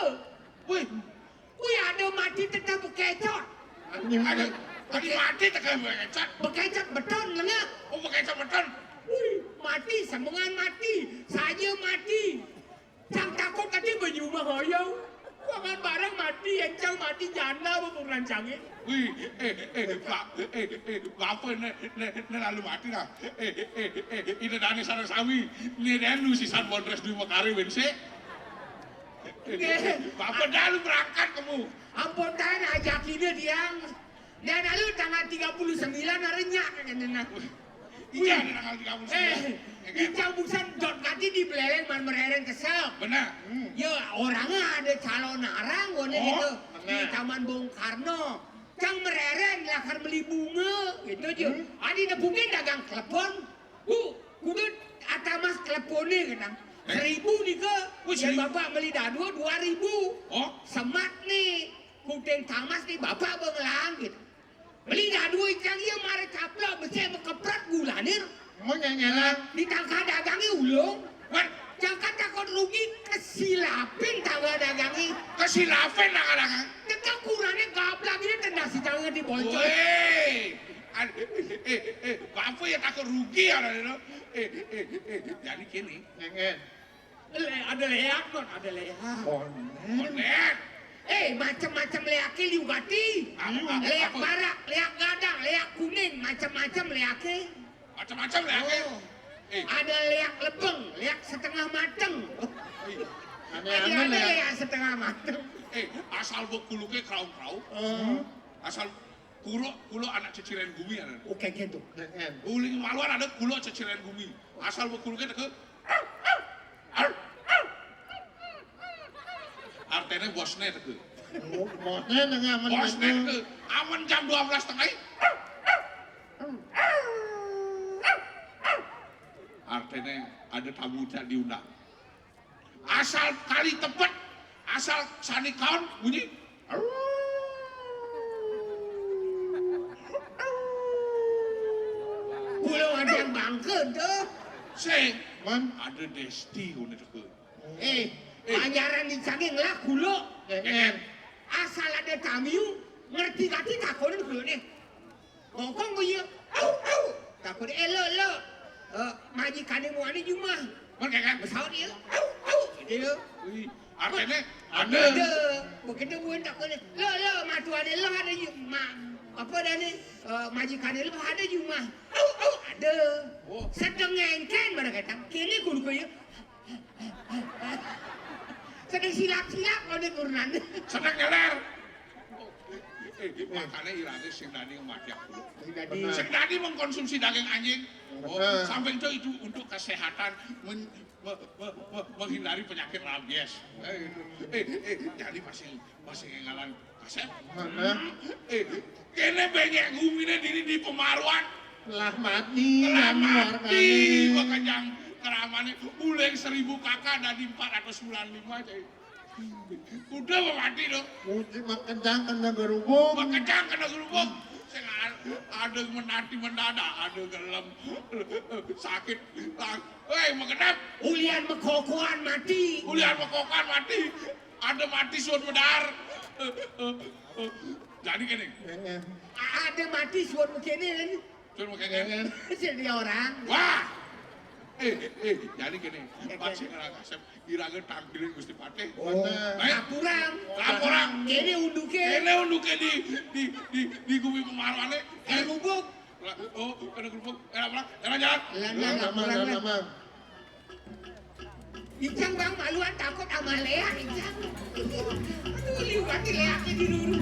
Wih. Wih, ada mati tetap bekecot. Ada, ada mati tekan bekecot. Bekecot beton lengah. Oh, bekecot beton. Wih, mati, semengan mati, saja mati. Cang takut tadi banyuma hoyong. Wangan barang mati, encang mati, janda bemuran Cangit. Wih, eh, eh, ba-, eh, eh, bapa ne, ne, ne lalu mati dah. Eh, eh, eh, ida dane sareng sami. Ne dan lu sisan bondres dui mekare wense. Nggih. Bapa dah lu berangkat kamu. Ampun, tan, ajak ida tiang. Dan lalu tanggal tiga puluh sembilan hari nyak, katanya. Iya, di tanggal tiga puluh sembilan. Eh, ya kan? Icang busan dot kati di Beleleng man merereng kesel. Benar. Hmm. Ya, orangnya ada calon arang, wone. Oh, gitu. Di benar. Taman Bung Karno. Cang merereng, lakar beli bunga, gitu aja. Hmm. Adi nepukin dagang klepon. Bu, kudu atamas klepone, kenang. Eh. Seribu nih ke. Oh, seribu. Bapak beli dadua dua ribu. Oh. Semat nih. Kuting tamas nih, bapak bengelang, gitu. Beli dadua icang iya mare caplok, besek mekepret gulane. Mun nyanyalan. Di tangka dagangnya ulung. Wan. Jaka takut rugi, kesilapin tangga dagangnya. Kesilapin tangga dagang. Teka kurane gablak ini tendas si tangga di boncol. Woi. Ad-, eh, eh, eh, bapak ya takut rugi ya, lo. Eh, eh, eh, jadi gini. Ngengen. Le-, ada leak, non, ada leak. Konen. Konen. Eh, macam-macam leaknya liu gati. Apa? Leak apa? Barak, leak gadang, leak kuning, macam-macam leaknya. Macam-macam leaknya? Oh. Eh. Ada leak lebeng, leak setengah mateng. Eh. Aneh-aneh ada leak. Leak setengah mateng. Eh, asal bek kuluknya keraung-keraung. Oh. Asal kulo, kulo anak ceciren gumi ada. Oke, gitu. Heeh. Uling maluan ada kulo ceciren gumi. Asal bek kuluknya teke. Artene bosne teke. Oh, bosne teke aman. Bosne teke. Aman jam dua belas setengah. Artene ada tamu tak diundang. Asal kali tepet, asal sani kaon bunyi. Pulau ada yang bangke tuh. Se, man, ada Desti kone teke. Eh, eh. Panjaran di Cangit lah kulo. Eh, eh. Asal ada tamiu, ngerti gati takonin kulo nih. Ngongkong ku iya, au, au. Takut elo, elo. Eh, majikane muane jumah. Mun kayak kan? Besaut iya, au, au. Gitu. Wih, artinya ada. Ada. Begitu buin takut, lo, lo, matuane lo ada ju-, ma-, apa dah ni? Eh, majikane lo ada jumah. Au, au, ada. Oh. Sedeng ngengken, mana kata. Kini kudu ku iya. Sedang silap-silap kau ni kurunan. Sedang ngeler. Eh, eh, makanya irate sing dadi ngematiak dulu. Sing dadi. Benar. Sing dadi mengkonsumsi daging anjing. Oh, benar. Sampai itu, itu untuk kesehatan, men-, me-, me-, me-, menghindari penyakit rabies. Eh, itu. Eh, eh, jadi masih, masih ngalan kasep. Benar. Eh, kene banyak gumine dini di pemaruan. Lah mati, telah anu mati, wargane. Makanya keramane uling seribu kakak dadi empat ratus sembilan lima, cai. Udah mau mati dong. Mesti makencang kena gerubung. Makencang kena gerubung. Sing a-, ada menanti mendadak, ada gelem. Sakit. Lang-, hei, makedap. Ulian mekokoan mati. Ulian mekokoan mati. Ada mati suat medar. Jadi gini. Heeh. A-, ada mati suat begini kan. Suat begini. Heeh. Jadi orang. Wah. Eh, eh, jadi gini. Heeh. Pas sing ngerang kasep, irage tampilin Gusti Patih. Oh. Baik. Laporan. Laporan. Kene unduke. Kene unduke di, di, di, di gumi pemaruane. Kene gubuk. La-, oh, kene gubuk. Eh, apa? Jalan, jalan. Jalan, jalan, jalan, jalan, jalan. Icang bang maluan takut sama leak, Icang. Aduh, liwat leaknya di dulu.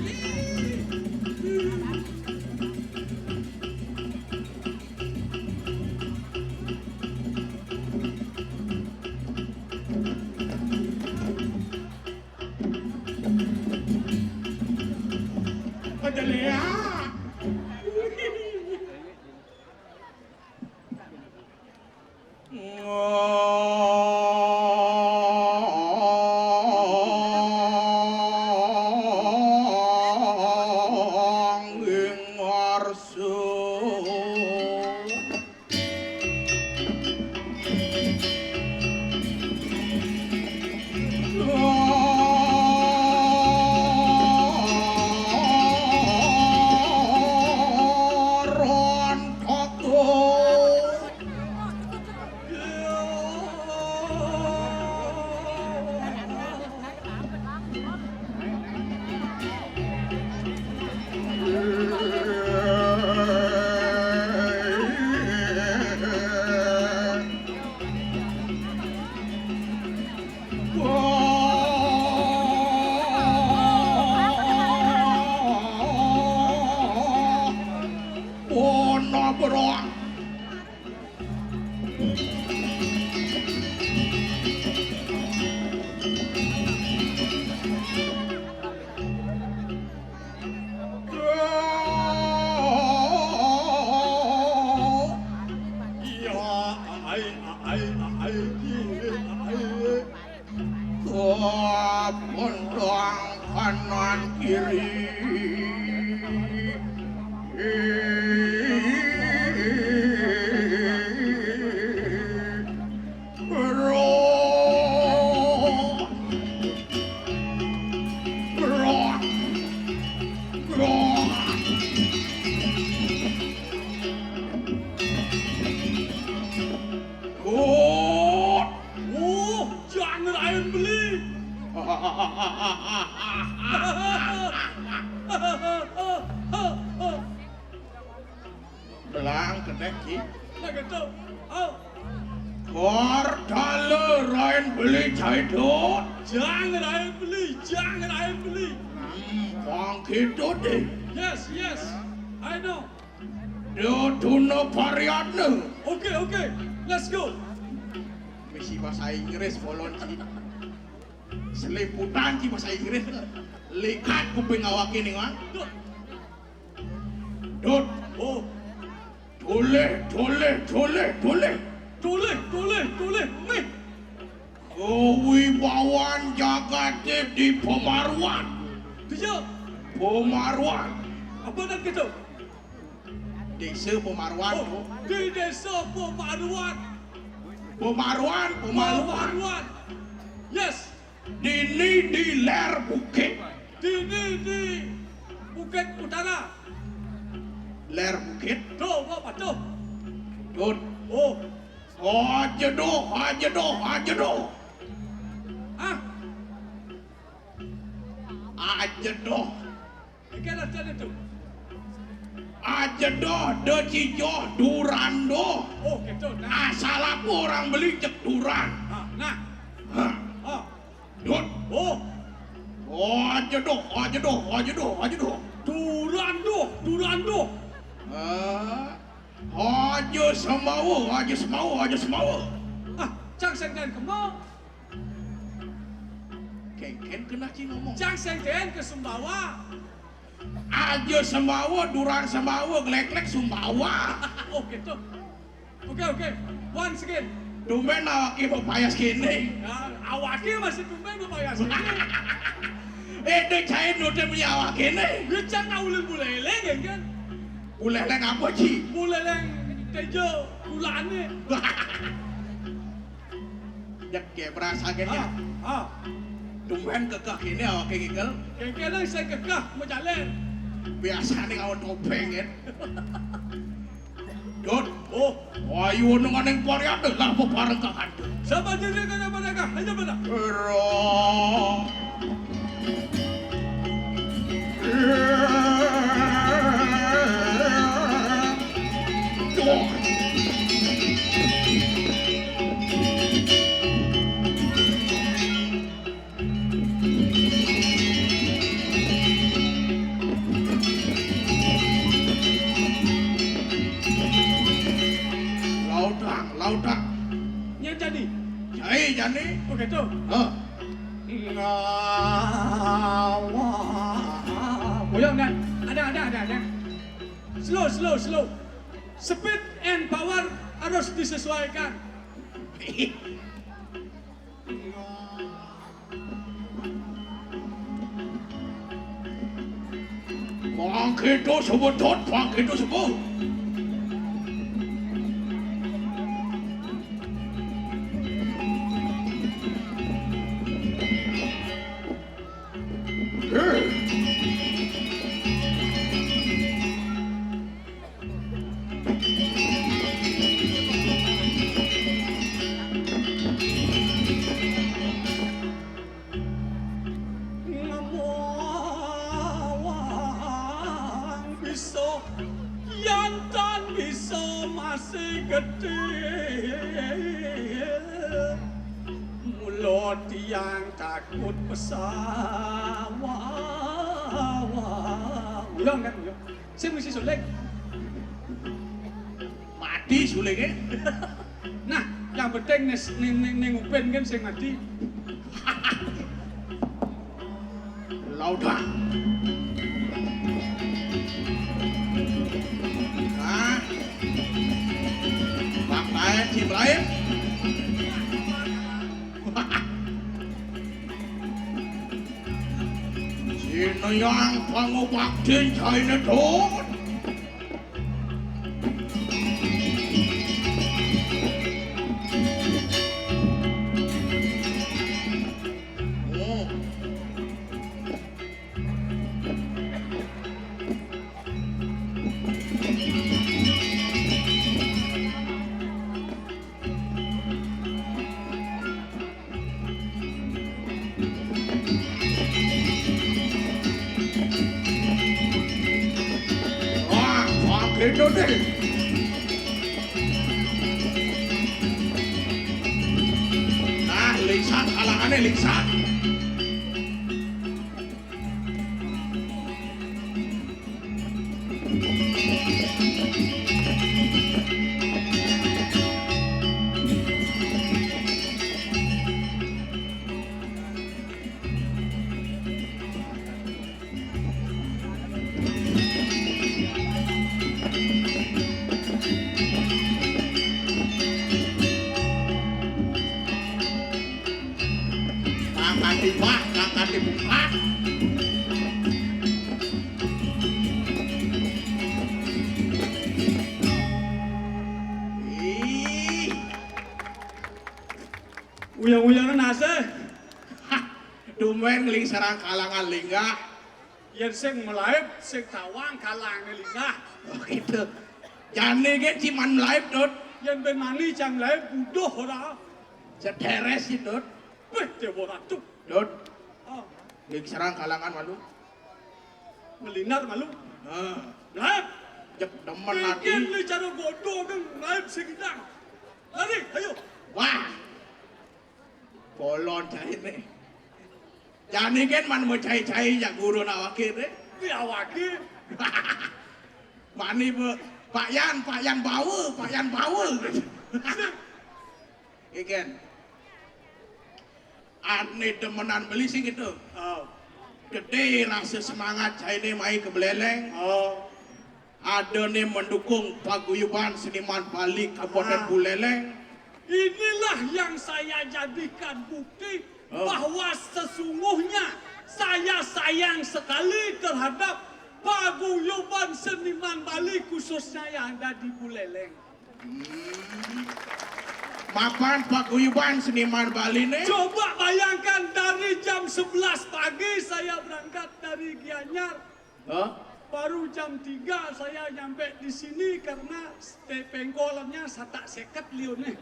Ada leak. Ing warsa. Beroang. Bentang kanan kiri. Roh. Roh. Roh. Good. Oh, jangan air beli. Belang kedek ki. Nah, gitu. Oh. Kor dale rain beli caidot. Jangan air beli, jangan air beli. Hmm, bang gitu deh. Yes, yes. I know. Doduna Pariatna. Oke, oke. Let's go. Misi bahasa Inggris bolon ci. Seliputan ci bahasa Inggris. Likat kuping awake ning, Wang. Dut. Oh. Dolih, dolih, dolih, dolih. Dolih, dolih, dolih. Mih. Kawibawan jagate di Pemaruan. Iya. Pemaruan. Apa nan gitu? Desa Pemaruan. Oh, di desa Pemaruan. Pemaruan, Pemaruan. Pemaruan. Yes. Dini di ler bukit. Dini di Bukit Utara. Ler bukit. Tuh, apa tuh? Dut. Oh. Ajeduh, ajeduh, ajeduh. Ah. Ajeduh. Iki ada tuh. Ajeduh, decijoh, duranduh. Oh, gitu. Nah. Asal apa orang beli cek duran. Ah, nah. Hah. Oh. Dut. Oh. Ajeduh, ajeduh, ajeduh, ajeduh. Duranduh, duranduh. Eh, aja semawa, aja semawa, aja semawa. Ah, cang sengken kemo. Kengken kena ci ngomong. Cang sengken ke Sumbawa. Aja semawa, duran semawa, gleklek Sumbawa. Oh, gitu. Oke, oke. Once again. Tumben awake bepayas kene. Ya, awake masih tumben bepayas kene. Eh, dek cain nutem ya awake ne. Dia cang nak uleng buleleng, ya kan? Buleleng apa, Ci? Buleleng tejo kulane. Jek ke berasa kene. Ah, ah. Tumben kekeh kene awake ngigel. Kene sing kekeh mau jalan. Biasane nggawa topeng, kan? Dut. Oh. Ayo nang aning pariate lah bebareng kang Andut. Sama diri kaya mereka, aja mana? Ero. Dut. Lautang, lautang. Nyang jani. Jai jani. Oh, gitu. Heh. Ngawah. Goyang, Dan. Ada, ada, ada, ada. Slow, slow, slow. Speed and power harus disesuaikan. Bangkito sebetut, bangkito sebut. Eh. Ngemawang bisa, yan tan bisa masih gedhe. Mula tiang takut pesawat. Ulang kan, ulang. Sing mesti suling. Di sulingé. Nah, yang penting ning, ning, ning, ning Upin kan sing mati. Lauda. Nah. Bang lain, si lain. Sineyang pangubaktin sainetun. Oh. Wah, wah, gitu deh. Nah, lisan, kalangannya lisan. Kakak tiba, kakak dibuka. Ih. Uyang-uyangan asih. Hah, tumben ngeling sareng kalangan linggah. Yén sing malaib, sing tawang kalangé linggah. Oh, gitu. Jani gé ciman malaib, Dut. Yén bén mani cang malaib, buduh ora. Sederes sih, Dut. Wéh, Déwa Ratu. Dut. Oh. Ngeling sareng kalangan malu. Ngelinar malu. Nah. Malaib. Jep demen ati. Pikir né cara bodoh, Deng. Malaib sing idang. Lari, ayo. Wah. Bolon cainé. Jani kan man mau cai-cai jak guru nak wakil deh. Di awake. Mani be, Pak Yan, Pak Yan bawa, Pak Yan bawa. Ikan. Ane demenan beli sih gitu. Oh. Gedé rasa semangat cainé mai ke Buleleng. Oh. Adané mendukung Paguyuban Seniman Bali Kabupaten Buleleng. Inilah yang saya jadikan bukti bahwa sesungguhnya saya sayang sekali terhadap Paguyuban Seniman Bali, khususnya yang ada di Buleleng. Hmm. Mapan Paguyuban Seniman Bali né. Coba bayangkan, dari jam sebelas pagi saya berangkat dari Gianyar. Hah? Baru jam tiga saya nyampe di sini karena te-, pengkolannya satak seket liunnya.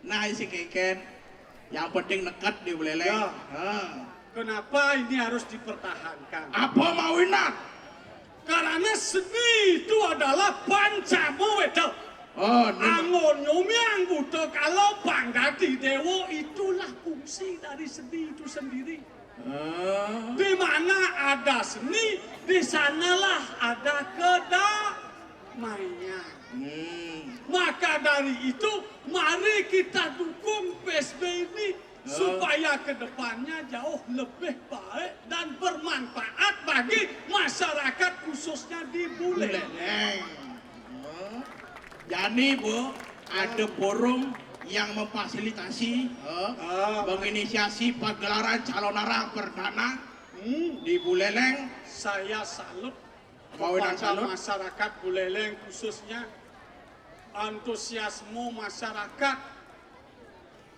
Nah, isi keken. Yang penting neket di Buleleng. Ya. Hah. Kenapa ini harus dipertahankan? Apa mau inat? Karena seni itu adalah pancamu wedok. Oh, ini. Anggon nyumiang buta kala panggati dewa, itulah fungsi dari seni itu sendiri. Ah. Di mana ada seni, di sanalah ada kedamaian. Hmm. Maka dari itu, mari kita dukung P S B ini, ah, supaya ke depannya jauh lebih baik dan bermanfaat bagi masyarakat, khususnya di Buleleng. Buleleng. Oh. Jani, Bu, ada forum yang memfasilitasi, eh, ah, menginisiasi pagelaran Calonarang perdana, hmm, di Buleleng. Saya salut kepada masyarakat Buleleng, khususnya antusiasme masyarakat.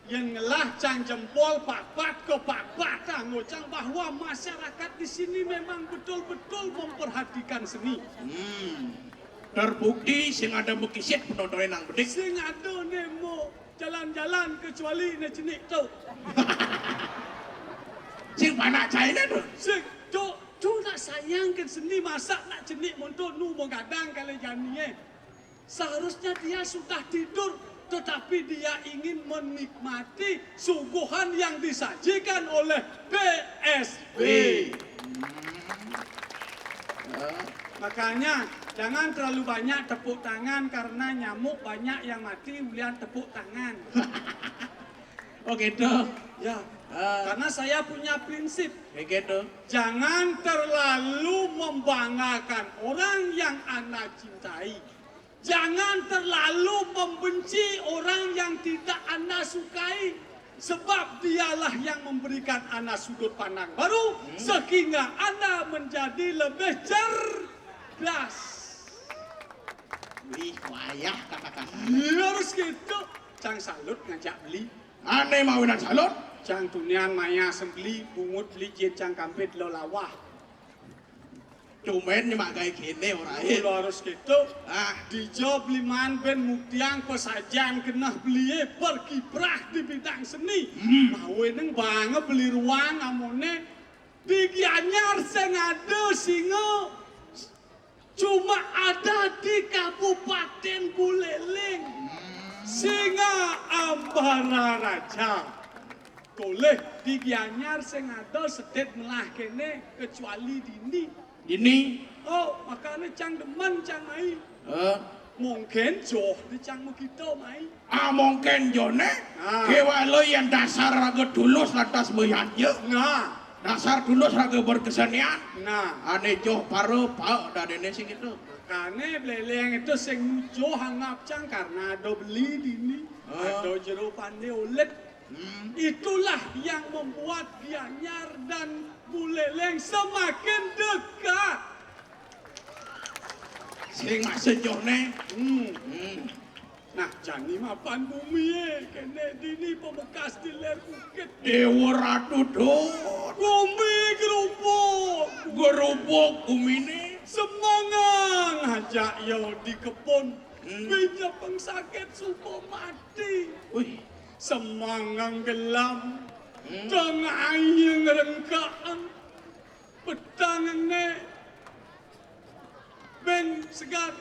Yén ngelah cang jempol papat ke papat, anggo cang bahwa masyarakat di sini memang betul-betul memperhatikan seni. Hmm. Terbukti sing ada mekisit penontoné nang bedik. Sing ada né mau jalan-jalan kecuali né cenik tu. Sing panak cainé tu. Sing tu, tu nak sayangkan seni, masa nak cenik monto nu menggadang kali janié. Seharusnya dia sudah tidur, tetapi dia ingin menikmati suguhan yang disajikan oleh P S B. Wih. Hmm. Ya. Makanya, jangan terlalu banyak tepuk tangan karena nyamuk banyak yang mati ulian tepuk tangan. Oh gitu. Ya, Ah, karena saya punya prinsip. Kayak gitu. Jangan terlalu membanggakan orang yang Anda cintai. Jangan terlalu membenci orang yang tidak Anda sukai. Sebab dialah yang memberikan Anda sudut pandang baru, sehingga Anda menjadi lebih cerdas. Wih, wayah kata-kata. Iya, harus gitu. Cang salut ngajak beli. Ane mawinan salut. Cang tunian maya sembeli, bungut beli jin cang kampit lo lawah. Cumen nyemak gawe kene ora eh. Lo harus gitu. Ah, Dijo beli man ben mutiang pesajan genah belie berkiprah di bidang seni. Mawe neng banget beli ruang amone di Gianyar sing ada singa cuma ada di Kabupaten Buleleng. Singa Ambara Raja. Toleh di Gianyar sing ada sedit melah kene kecuali dini. Ini Oh, makanya cang demen cang mai. eh, Mungkin joh di cang mekito mai. Ah, mungkin jone. Ah. Kewalo yang dasar raga tulus lantas meyanja. Nah, Dasar tulus raga berkesenian. Nah, Ane joh para paek dadene sing itu. Makanya beleleng itu sing mujo hanggap cang karena ada beli dini, Ah. Ada jero pande ulet. Hmm. Itulah yang membuat Gianyar dan Buleleng semakin dekat. Sing maksud johne. Hmm. Hmm. Nah, jani mapan bumi e, kene dini pemekas di ler bukit. Dewa Ratu Dut. Bumi gerubuk, Gerubuk bumine. Semangang aja yo di kebun. Hmm. Binya pengsakit suko mati. Wih. Semangang gelam. Hmm. Tengah aing rengkaan. Petang ne. Ben segar.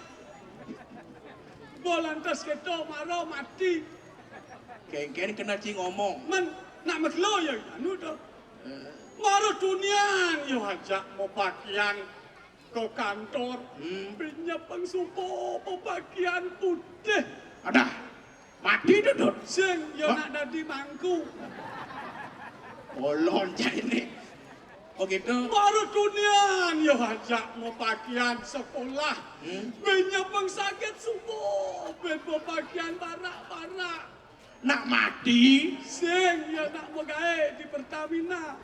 Bolantas keto maro mati. Kengken kena ci ngomong. Men nak meglo ya anu to. Maro tunian yo aja mau pakaian ke kantor. Hmm. Binya pengsupo mau pakaian putih. Ada. Mati dudut. Sing yo Hah? Nak dadi mangku. Olon jane. Oh gitu. Maro tunian yo aja mau pakaian sekolah. Hmm. Binya pengsakit subuh ben mau pakaian barak-barak. Nak mati. Sing yo nak megae di Pertamina.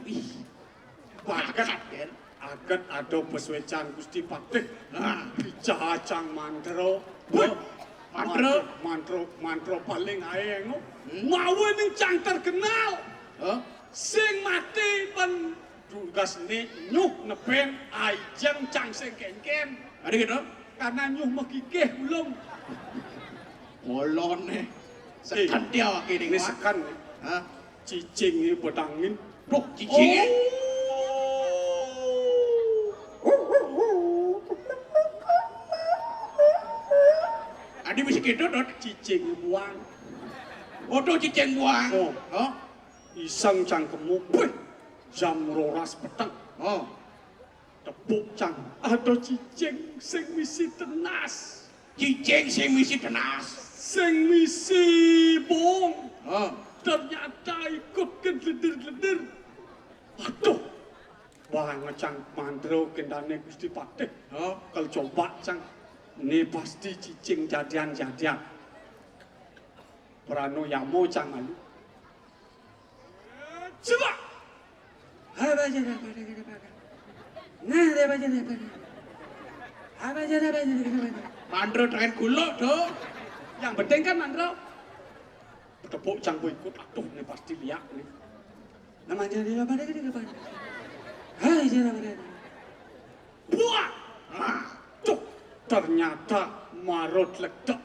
Ih. Bakat kan. Aget ada pesuecan Gusti Patih. Nah. Bicara cang mantro. Wah, mantro. Mantro, mantro paling ae ngo. Hmm. Mawe ning cang terkenal. Hah? Sing mati pen tugas ni nyuh nepen ajeng cang sing kengken. Ada gitu. Karena nyuh mekikeh ulung. Olon nih. Sekan dia kini. Ini sekan nih. Hah? Cicing ini bedangin. Duh, cicing. Adi bisa gitu, Dot. Cicing buang. Waduh, cicing buang. Oh. Hah? Iseng cangkemmu. Wih, jam roras peteng. Oh. Tepuk cang. Ada cicing sing misi tenas. Cicing sing misi tenas. Sing misi bong. Oh. Ternyata ikut geledir-geledir. Aduh. Wah, ngecang mandro kendane Gusti Patih. Oh. Kalau coba cang, ini pasti cicing jadian-jadian. Prano yamo cang malu. Coba. Apa aja apa ada apa ada. Nah, ada apa aja apa ada. Apa aja apa ada apa ada. Mandro dengan gulok, Dok. Yang penting kan mandro. Tepuk cang boy ikut, aduh ini pasti liak nih. Namanya dia apa ada apa ada. Hai, jangan apa ada. Buah. Nah, tuh ternyata marot ledek.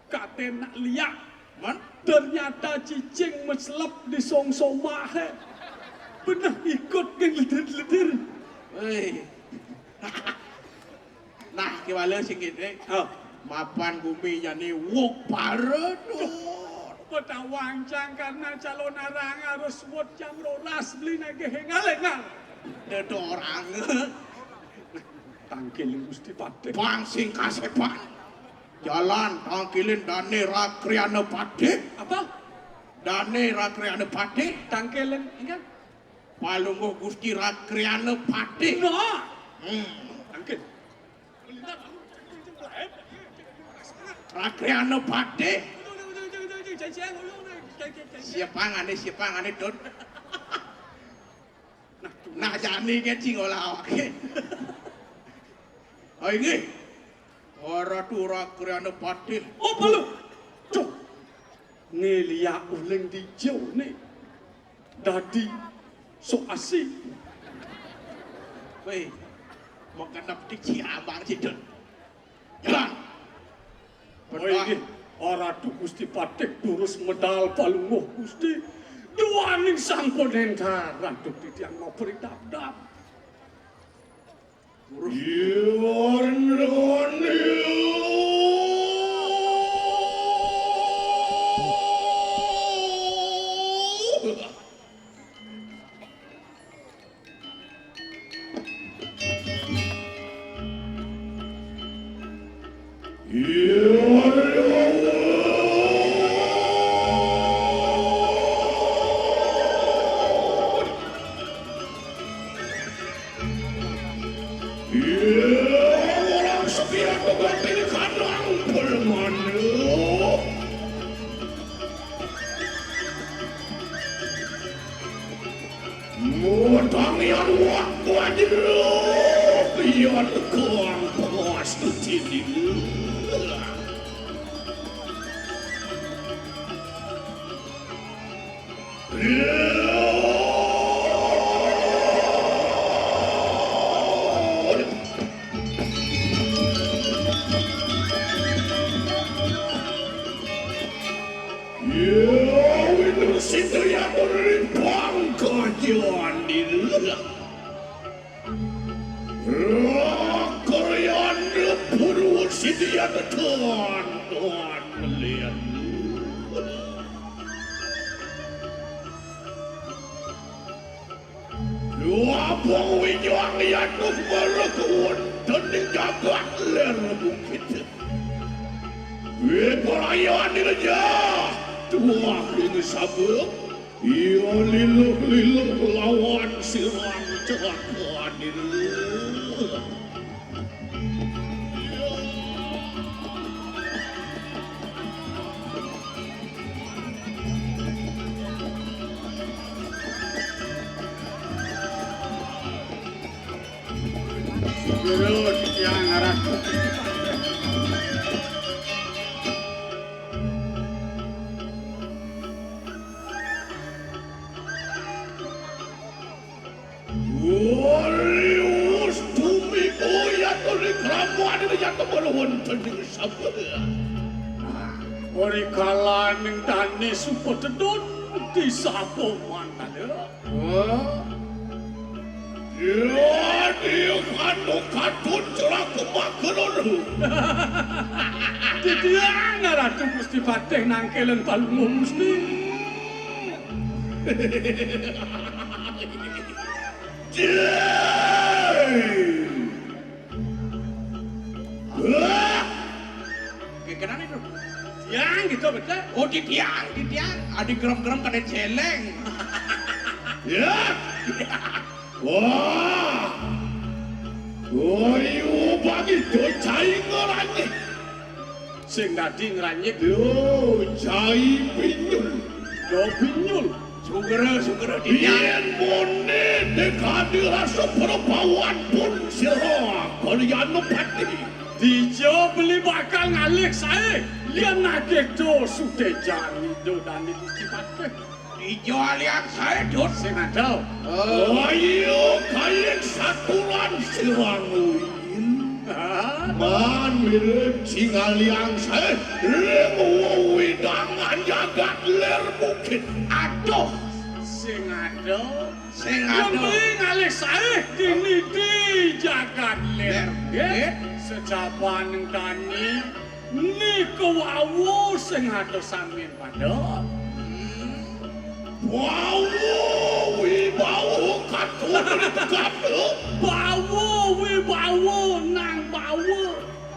Kate nak liak. Man, Ternyata cicing meselep di songsomah. Bener ikut geledir-geledir. hei. Nah, kewala sing gede. Oh, Mapan bumi jani wuk pare, Dot. petawang cang karena calon arang harus buat jam rolas beli nagih engal-engal. Dede orang. Tangkil Gusti Patih. Pang sing kasepan. Jalan tangkilin dane Rakriana Patih. Apa? Dane Rakriana Patih. Tangkilin, ingat. Palungguh Gusti Rakriana Patih. Nah. Hmm. Tangkil. Rakriana Patih. Siapa ngane, siapa ngane, Dun? Nah, jani ke cing olah awake. Oh, inggih. Ratu Rakriana Patih. Oh, balu. Cuk. Ngelia uling dijone. Dadi sok asik. Weh, mau kenep di Ciabang, Cidun. Jalan. Oh, inggih, Ratu Gusti Patih durus medal palungguh Gusti. Duaning sampun entar, Ratu titiang mapri dapdap. Durus. Yen Iya, orang setia kebakti di kandang pelmana. Mutang yang wak wajib, yang kang pas kecil. Rakyat Purwosidi teton, melihat. Luapung winjang yatus merek wonten ing jagat ler bukit. Wiparayan ing rejah, tuah ing sabuk. Iya liluh-liluh lawan sirang celaka adil. Guru, tiang arah. Warius tumi boyat uli kraman yat wonten ing sabda. Ori kalaning dane supetedun disapa mantala. Wah. Dadi kanu katut celaka makerono. Titiang Ratu Gusti Patih nangkelen palungguh Gusti. Wah! Kekenane, Bro? Tiang gitu, betul? Oh, di tiang, di tiang. Adi gerem-gerem kada celeng. Ya. Wah. Woi, bagi do cai ngeranyik. Sing dadi ngranyik. Yo, cai pinyul. Yo, pinyul. Sugera, sugera di tiang. Yen mone dekade rasa perpawan pun sira kaliyan pati. Dija beli bakal ngalih sae, yen akeh do sudejan Ida Dane Gusti Patih. Dija alian sae, Dut. Sing ada. Ayo, kayek saturan sirang uin. Hah? Man mirip sing alian sae, ring wewidangan jagat ler bukit. Aduh, sing ada. Sing ado. Yen ngalih sae diniti jagat ler. Ler. Nggih. Sejaban tani nika wau sing ado sami pada. Hmm. Wau wibawa katon. Bawa wibawa Awa.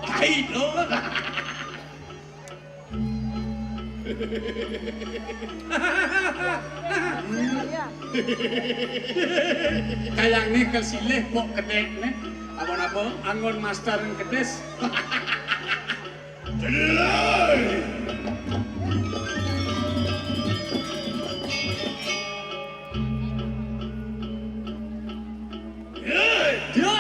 Ai to. Kayang ni kesilih pok kedek ni. Apa-apa? Anggon master kedis. Hei! Dia!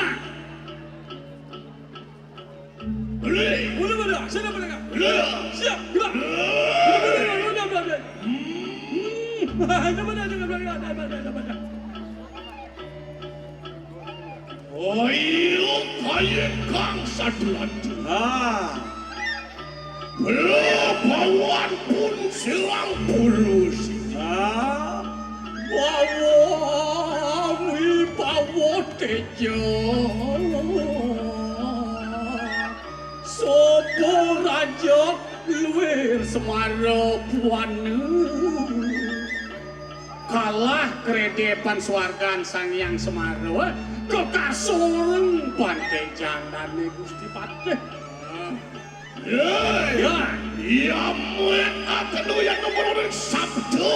Boleh! Boleh, boleh! Siap, boleh, Kak! Boleh! Siap! Gerak! Boleh! Boleh! Boleh! Boleh! Hmm. Boleh! Boleh! Boleh! Boleh! Boleh! Ayo, kaya kang sadulatu. Ah. Belabawan pun silang puluh siji. Ah. Bawa wibawa teja. Sopo raja luir Semara buana. Kalah kredepan swargan Sang Hyang Semara, kekasureng pantai jandane Gusti Patih. Ya, ya, ya, muat akan doyan nomor orang sabda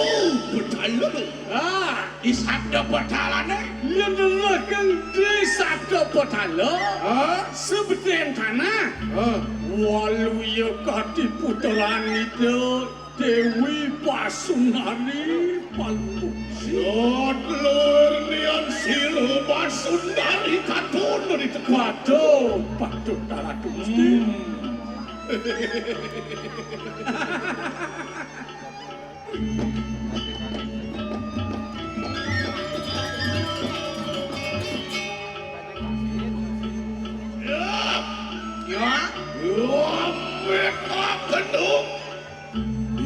betala. Ah, di sabda betalane? Yen ndeleng di sabda betala, ah? Sebeten tanah. Ah. Waluya kati puteran ida Dewi Basundari Palembung. Sedulur nian sira Basundari katun di teka. Waduh, patut darah Gusti. Hmm. Ya. Ya. Ya, mereka kendung.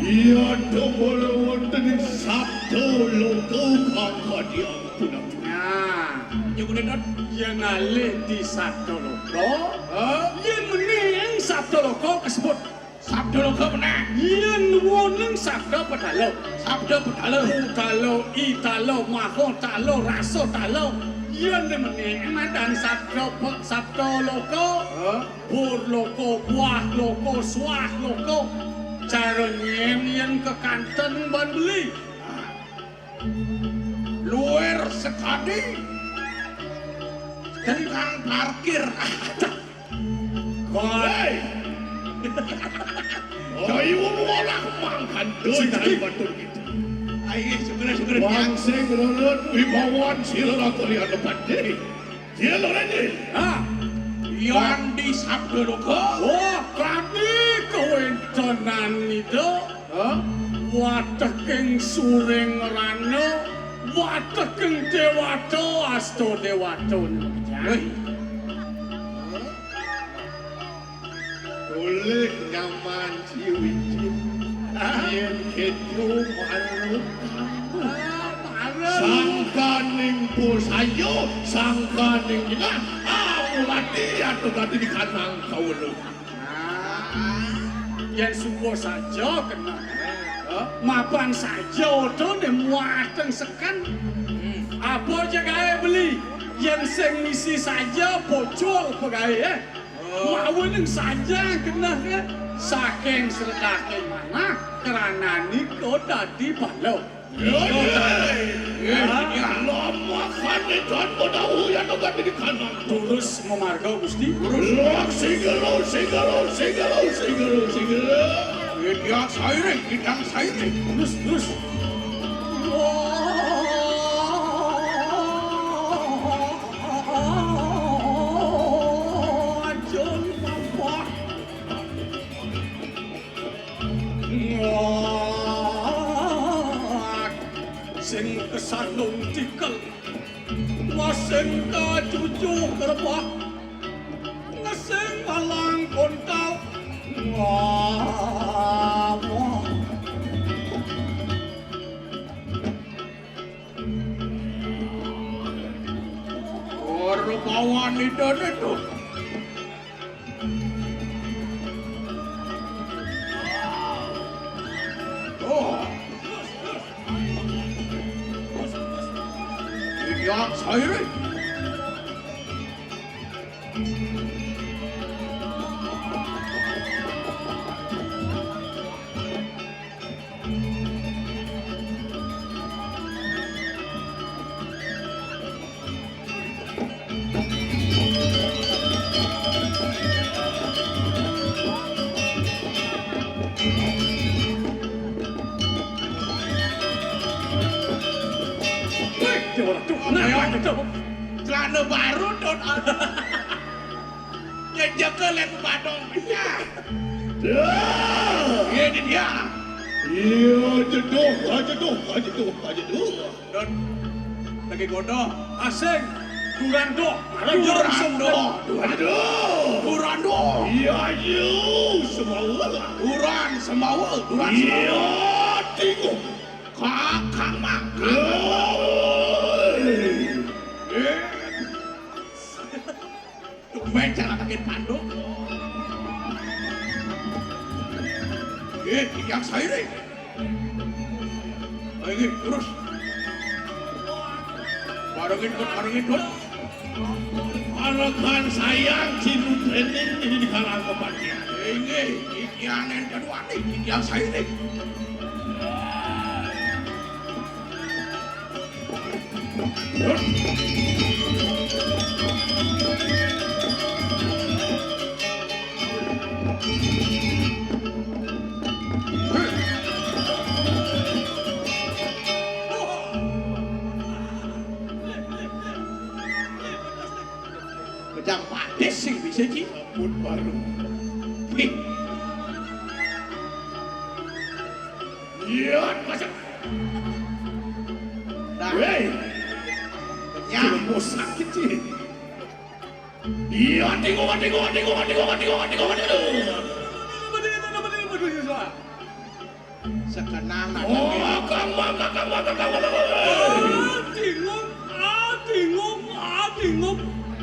Iya, tumbuh wonten ing sabda loka kang kadiang punapi. Nah, nyebutne, Dot, yen alih di sabda loka, ha? Yen meni ing sabda loka kesebut sabda loka meneh. Yen wonten sabda pedalo. Sabda pedalo. Utalo, italo, mahotalo, rasotalo. Yen meni ing madan sabda pe-, sabda loka, ha? Bur loko, buah loko, suah loko. Cara nyen yen kekanten ban beli. Luwir sekadi tukang parkir. Hei! Ayo ora mangkan donya batur kita. Ayo, segera, segera. Wong sing nurut wibawan sira lakoni anu pati. Iya lho, Raden. Ah, yan di sabda loka. Wah, kadi kawentenan ida. Hah? Wateking suring rana, wateking dewata, asta dewata. Wih. Boleh nyaman ciwicin. Yen kedo malu. Sangkaning pusaya, sangkaning jenah, amulati atuh dadi dikanang kawula. Nah, yen suka saja kena. Mapan saja to ne muateng seken. Apa jagae beli? Yen sing misi saja bocor pegae, eh. Mawining sanjang genah, eh, saking sredahing manah, krananika dadi bala. Ya, ya. Ya, ya. Lamakane dan menawi yen dadi kanang. Terus memarga, Gusti. Terus. Lok, singgelo, singgelo, singgelo, singgelo, singgelo. Idang sairing, idang sairing. Terus, terus. Ajeng Bapak. Sing kesandung tikel, wasing kacucu kerebah, ngesing malang kontal. Wah, wah. Ora pawan idane to. Oh. Idang sairing. Celana baru, Don. Jejeke lén badong pecah. Dah. Iya, di dia. Iya, jeduh, ajeduh, ajeduh, ajeduh. Don, lagi godoh. Asing. Durando. Durando. Durando. Durando. Iya, iya. Semawa. Duran, semawa. Duran, iya, semawa. Tinggu. Kakang mangkang. Hei. Eh. Tumben cara pakai panduk. Eh, yang sairing. Ayo, terus. Barengin, Dut, barengin, Dut. Arekan sayang, Cinu training ini di kalangan kebahagiaan. Inggih, titiang yang kedua nih, titiang sairing. Kejam padis sing bisa, Ci. Sabut baru. Wih. Iya, masa. Dah. Weh. Kenyang. Jelema sakit, Ci. Iya, tinggu, tinggu, tinggu, tinggu, tinggu, tinggu, tinggu. Sekenang. Oh, Kang Bang, Kang Bang, Kang Bang. Ah, tinggu, ah, tinggu, ah, tinggu.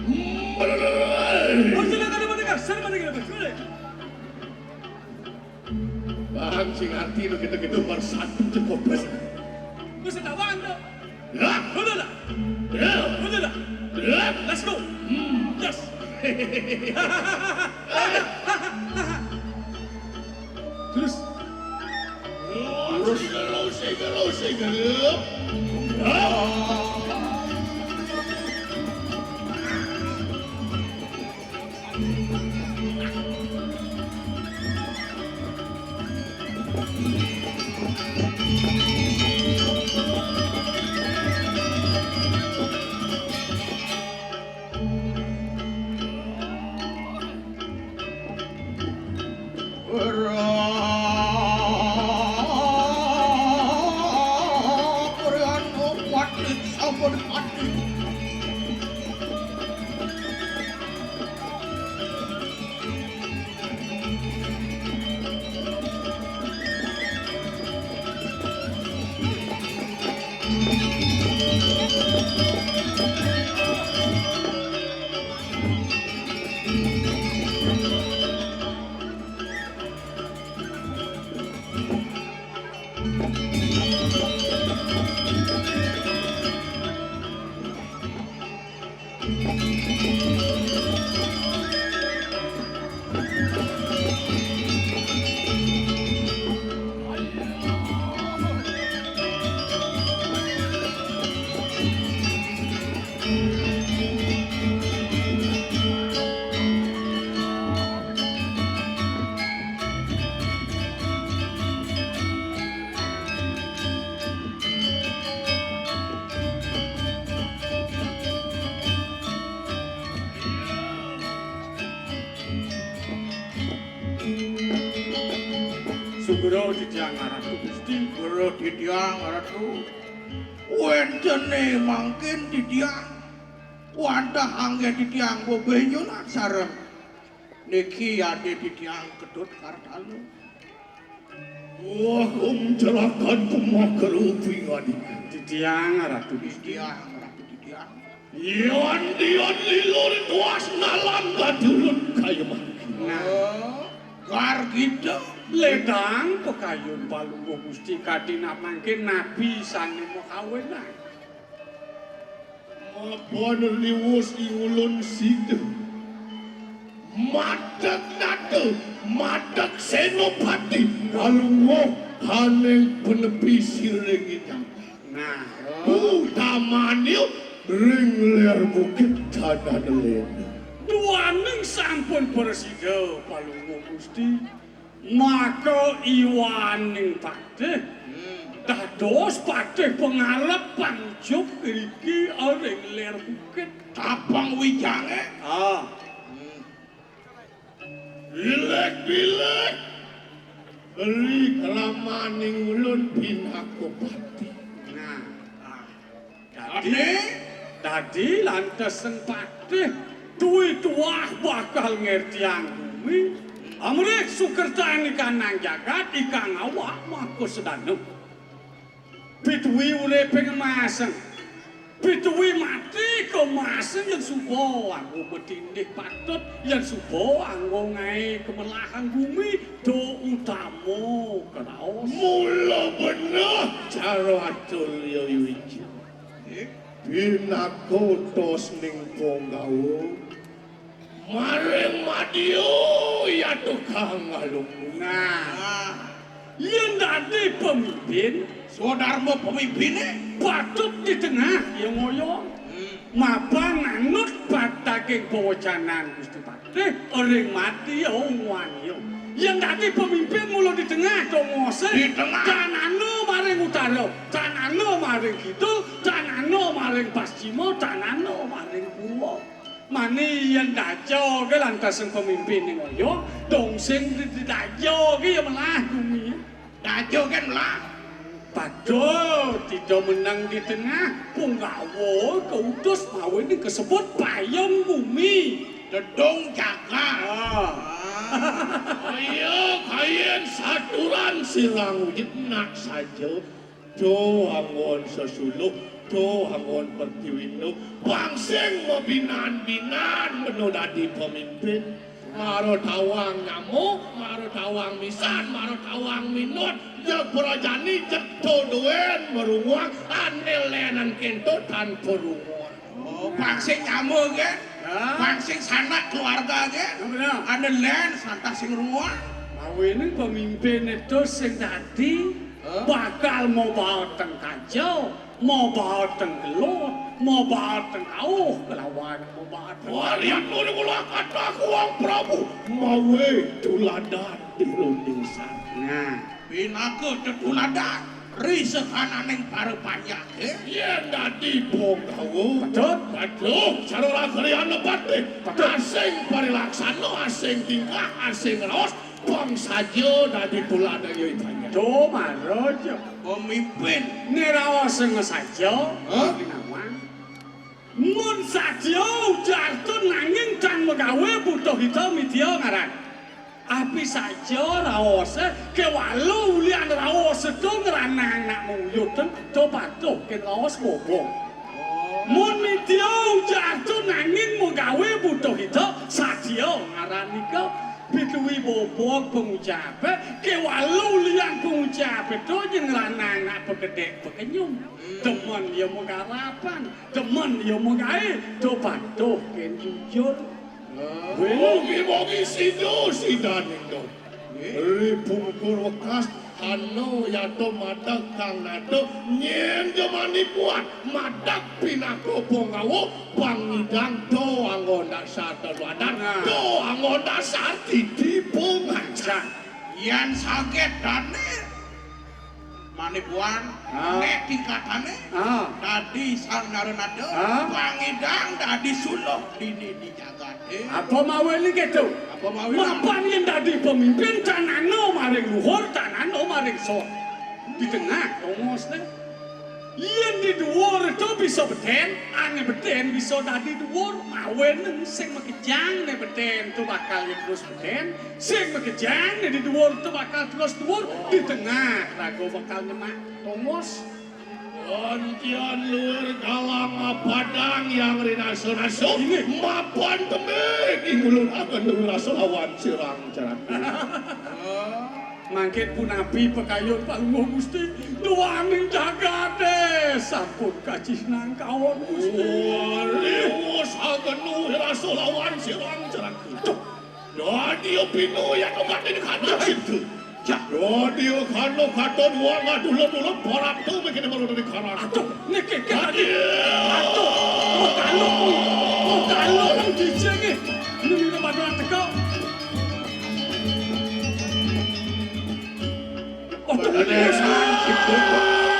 Hmm. Oh, sila ka na matigas, sila matigas, sila. Bang, sing ngarti lu gitu-gitu, baru satu cukup. Bisa tawaan, tuh. Ya. Udah lah. Ya. Udah lah. Ya. Let's go. Hmm. Yes. Terus. Terus. Terus, terus, terus. Ya. Ora Korean kuat sampun mati. Sugra titiang Ratu Gusti. Sugra titiang Ratu. Wéntené mangkin titiang wantah anggén titiang bebénjolan sareng niki adi titiang Ketut Kartalu. Wah, um, celakan kumakrupi ngadi. Titiang Ratu Gusti. Titiang Ratu titiang. Yan, yan lilur tuas nalan badulun kaya mangkin. Nah. Oh, gar gitu. Ledang pakayun Palungguh Gusti kadi mangkin napi sané makawinan. Mapan liwus ing ulun sida. Madeg nata, madeg senopati, kalungguh haning penepi siring inang. Nah, utamanya ring ler bukit Tanah Lena. Duaning sampun prasida Palungguh Gusti, maka iwaning patih. Hmm. Dados patih pangarep panjuk iriki ring ler bukit. Tapang wijangé. Ah. Bilik-bilik ri kramaning ulun pinaka patih. Nah, ah. Dadi, dadi lantas sang patih duwé tuah bakal ngertiang gumi. Amrih sukertaning kanang jagat ikang awak maka sedana. Pituwi uripé ngemaseng. Pituwi mati kemasen yén suba anggo matindih patut, yén suba anggo ngaé kemelahang gumi, do utama keraos. Mula beneh cara atur ya wiji. Pinaka tosning punggawa. Maring madya ya tukang ngalungguh. Nah, yén dadi pemimpin, swadarma pemimpiné patut di tengah ya ngoyong. Hmm. Mapan anut pataging pawecanan Gusti Patih, ring madya unguan ya. Yén dadi pemimpin mula di tengah tongosé. Di tengah. Tan ana maring utara, tan ana maring kidul, tan ana maring pascima, tan ana maring kulon. Mani yén daja ké lantas sing pemimpin ning ngoyong, dong sing di-, di-, daja ké ya melah gumi. Daja ké melah. Padha dida meneng di tengah, punggawa kautus mawinan kasebut payung gumi. Dedung jagat. Ah. Ah. Kaya kayen saturan sirang wujud nak saja. Do anggon sesuluh, do anggon pertiwindu, pang sing mabinan-binan menu dadi pemimpin. Mara tawang nyamuk, mara tawang misan, mara tawang minut, jeg prajani, jeg to duen marunguang, ane lenen kento tanpa runguang. Oh, pang sing nyama, gén? Hah? Pang sing sanak keluarga, gén? Bener. Ane len santah sing runguang. Mawinan pemimpin itu sing dadi Hah? Bakal mabaot teng kaja, mabaot teng gelut, mabaot teng kauh, kelawan mabaot teng Walian nuri ulah kata kuang Prabu, mawe tuladan di runding sari. Nah, pinaka tetuladan ri sekananing para panjake. Yen dadi punggawa. Patut. Patut, sarora kriana patih. Patut. Asing parilaksana, asing tingkah, asing raos. Pang saja dadi tuladan ya ipanya. Do mara ja. Pemimpin. Niraos sing saja. Hah? Pinawang. Mun saja ujar to nanging tan magawe butuh hita mitya ngaran. Api saja raose, kewala ulian raos to ngranang nak muyutan, to patuh ken raos bobong. Mun mitya ujar to nanging magawe butuh hita, satia ngaran nika. Pituwi bobog pangucape, kewala ulian pangucape to nyengranang nak pakedek pakenyum. Demen ya magarapan, demen ya magae, to patuh ken jujur. Wéh. Mogi-mogi sida sidaning do. Ri pungkur wekas Anu yata madeg kang nata nyén jemani kuat madeg pinaka punggawa pangidang to anggon dasar teladan Nah. to anggon dasar titi pangancan. Yan saget dane manipuan Ah. nek tingkatane Ah. dadi sang narunada Ah. pangidang dadi suluh dini di jagat. Apa mawene keto? Apa mawene? Mapan yen dadi pemimpin, tanana maring luhur, tanana maring sor. Di tengah, tongosne. Yen di dhuwur to bisa beten, ane beten bisa dadi dhuwur, mawene sing makejang ne beten to bakal yen terus beten, sing makejang ne di dhuwur to bakal terus dhuwur, di tengah raga bakal nyemak. Tongos. Antian luir galang apadang yang rinaso-naso. Ini. Mapan tembik ingulun akan rasa lawan sirang ceraku. Mangkin punapi pakayun Palungguh Gusti, duaning jagate sampun kacih nangkaon Gusti. Waliwus agenu rasa lawan sirang ceraku. Aduh. Dadi pinuyan umat ini kada cinta. Ya. Dadi kana katon wong aduh lho dulu parak tu bikin baru dari karang. Aduh, niki kita di. Aduh, makaluk, makaluk nang dijenge. Ini ini pada teko. Aduh, ini.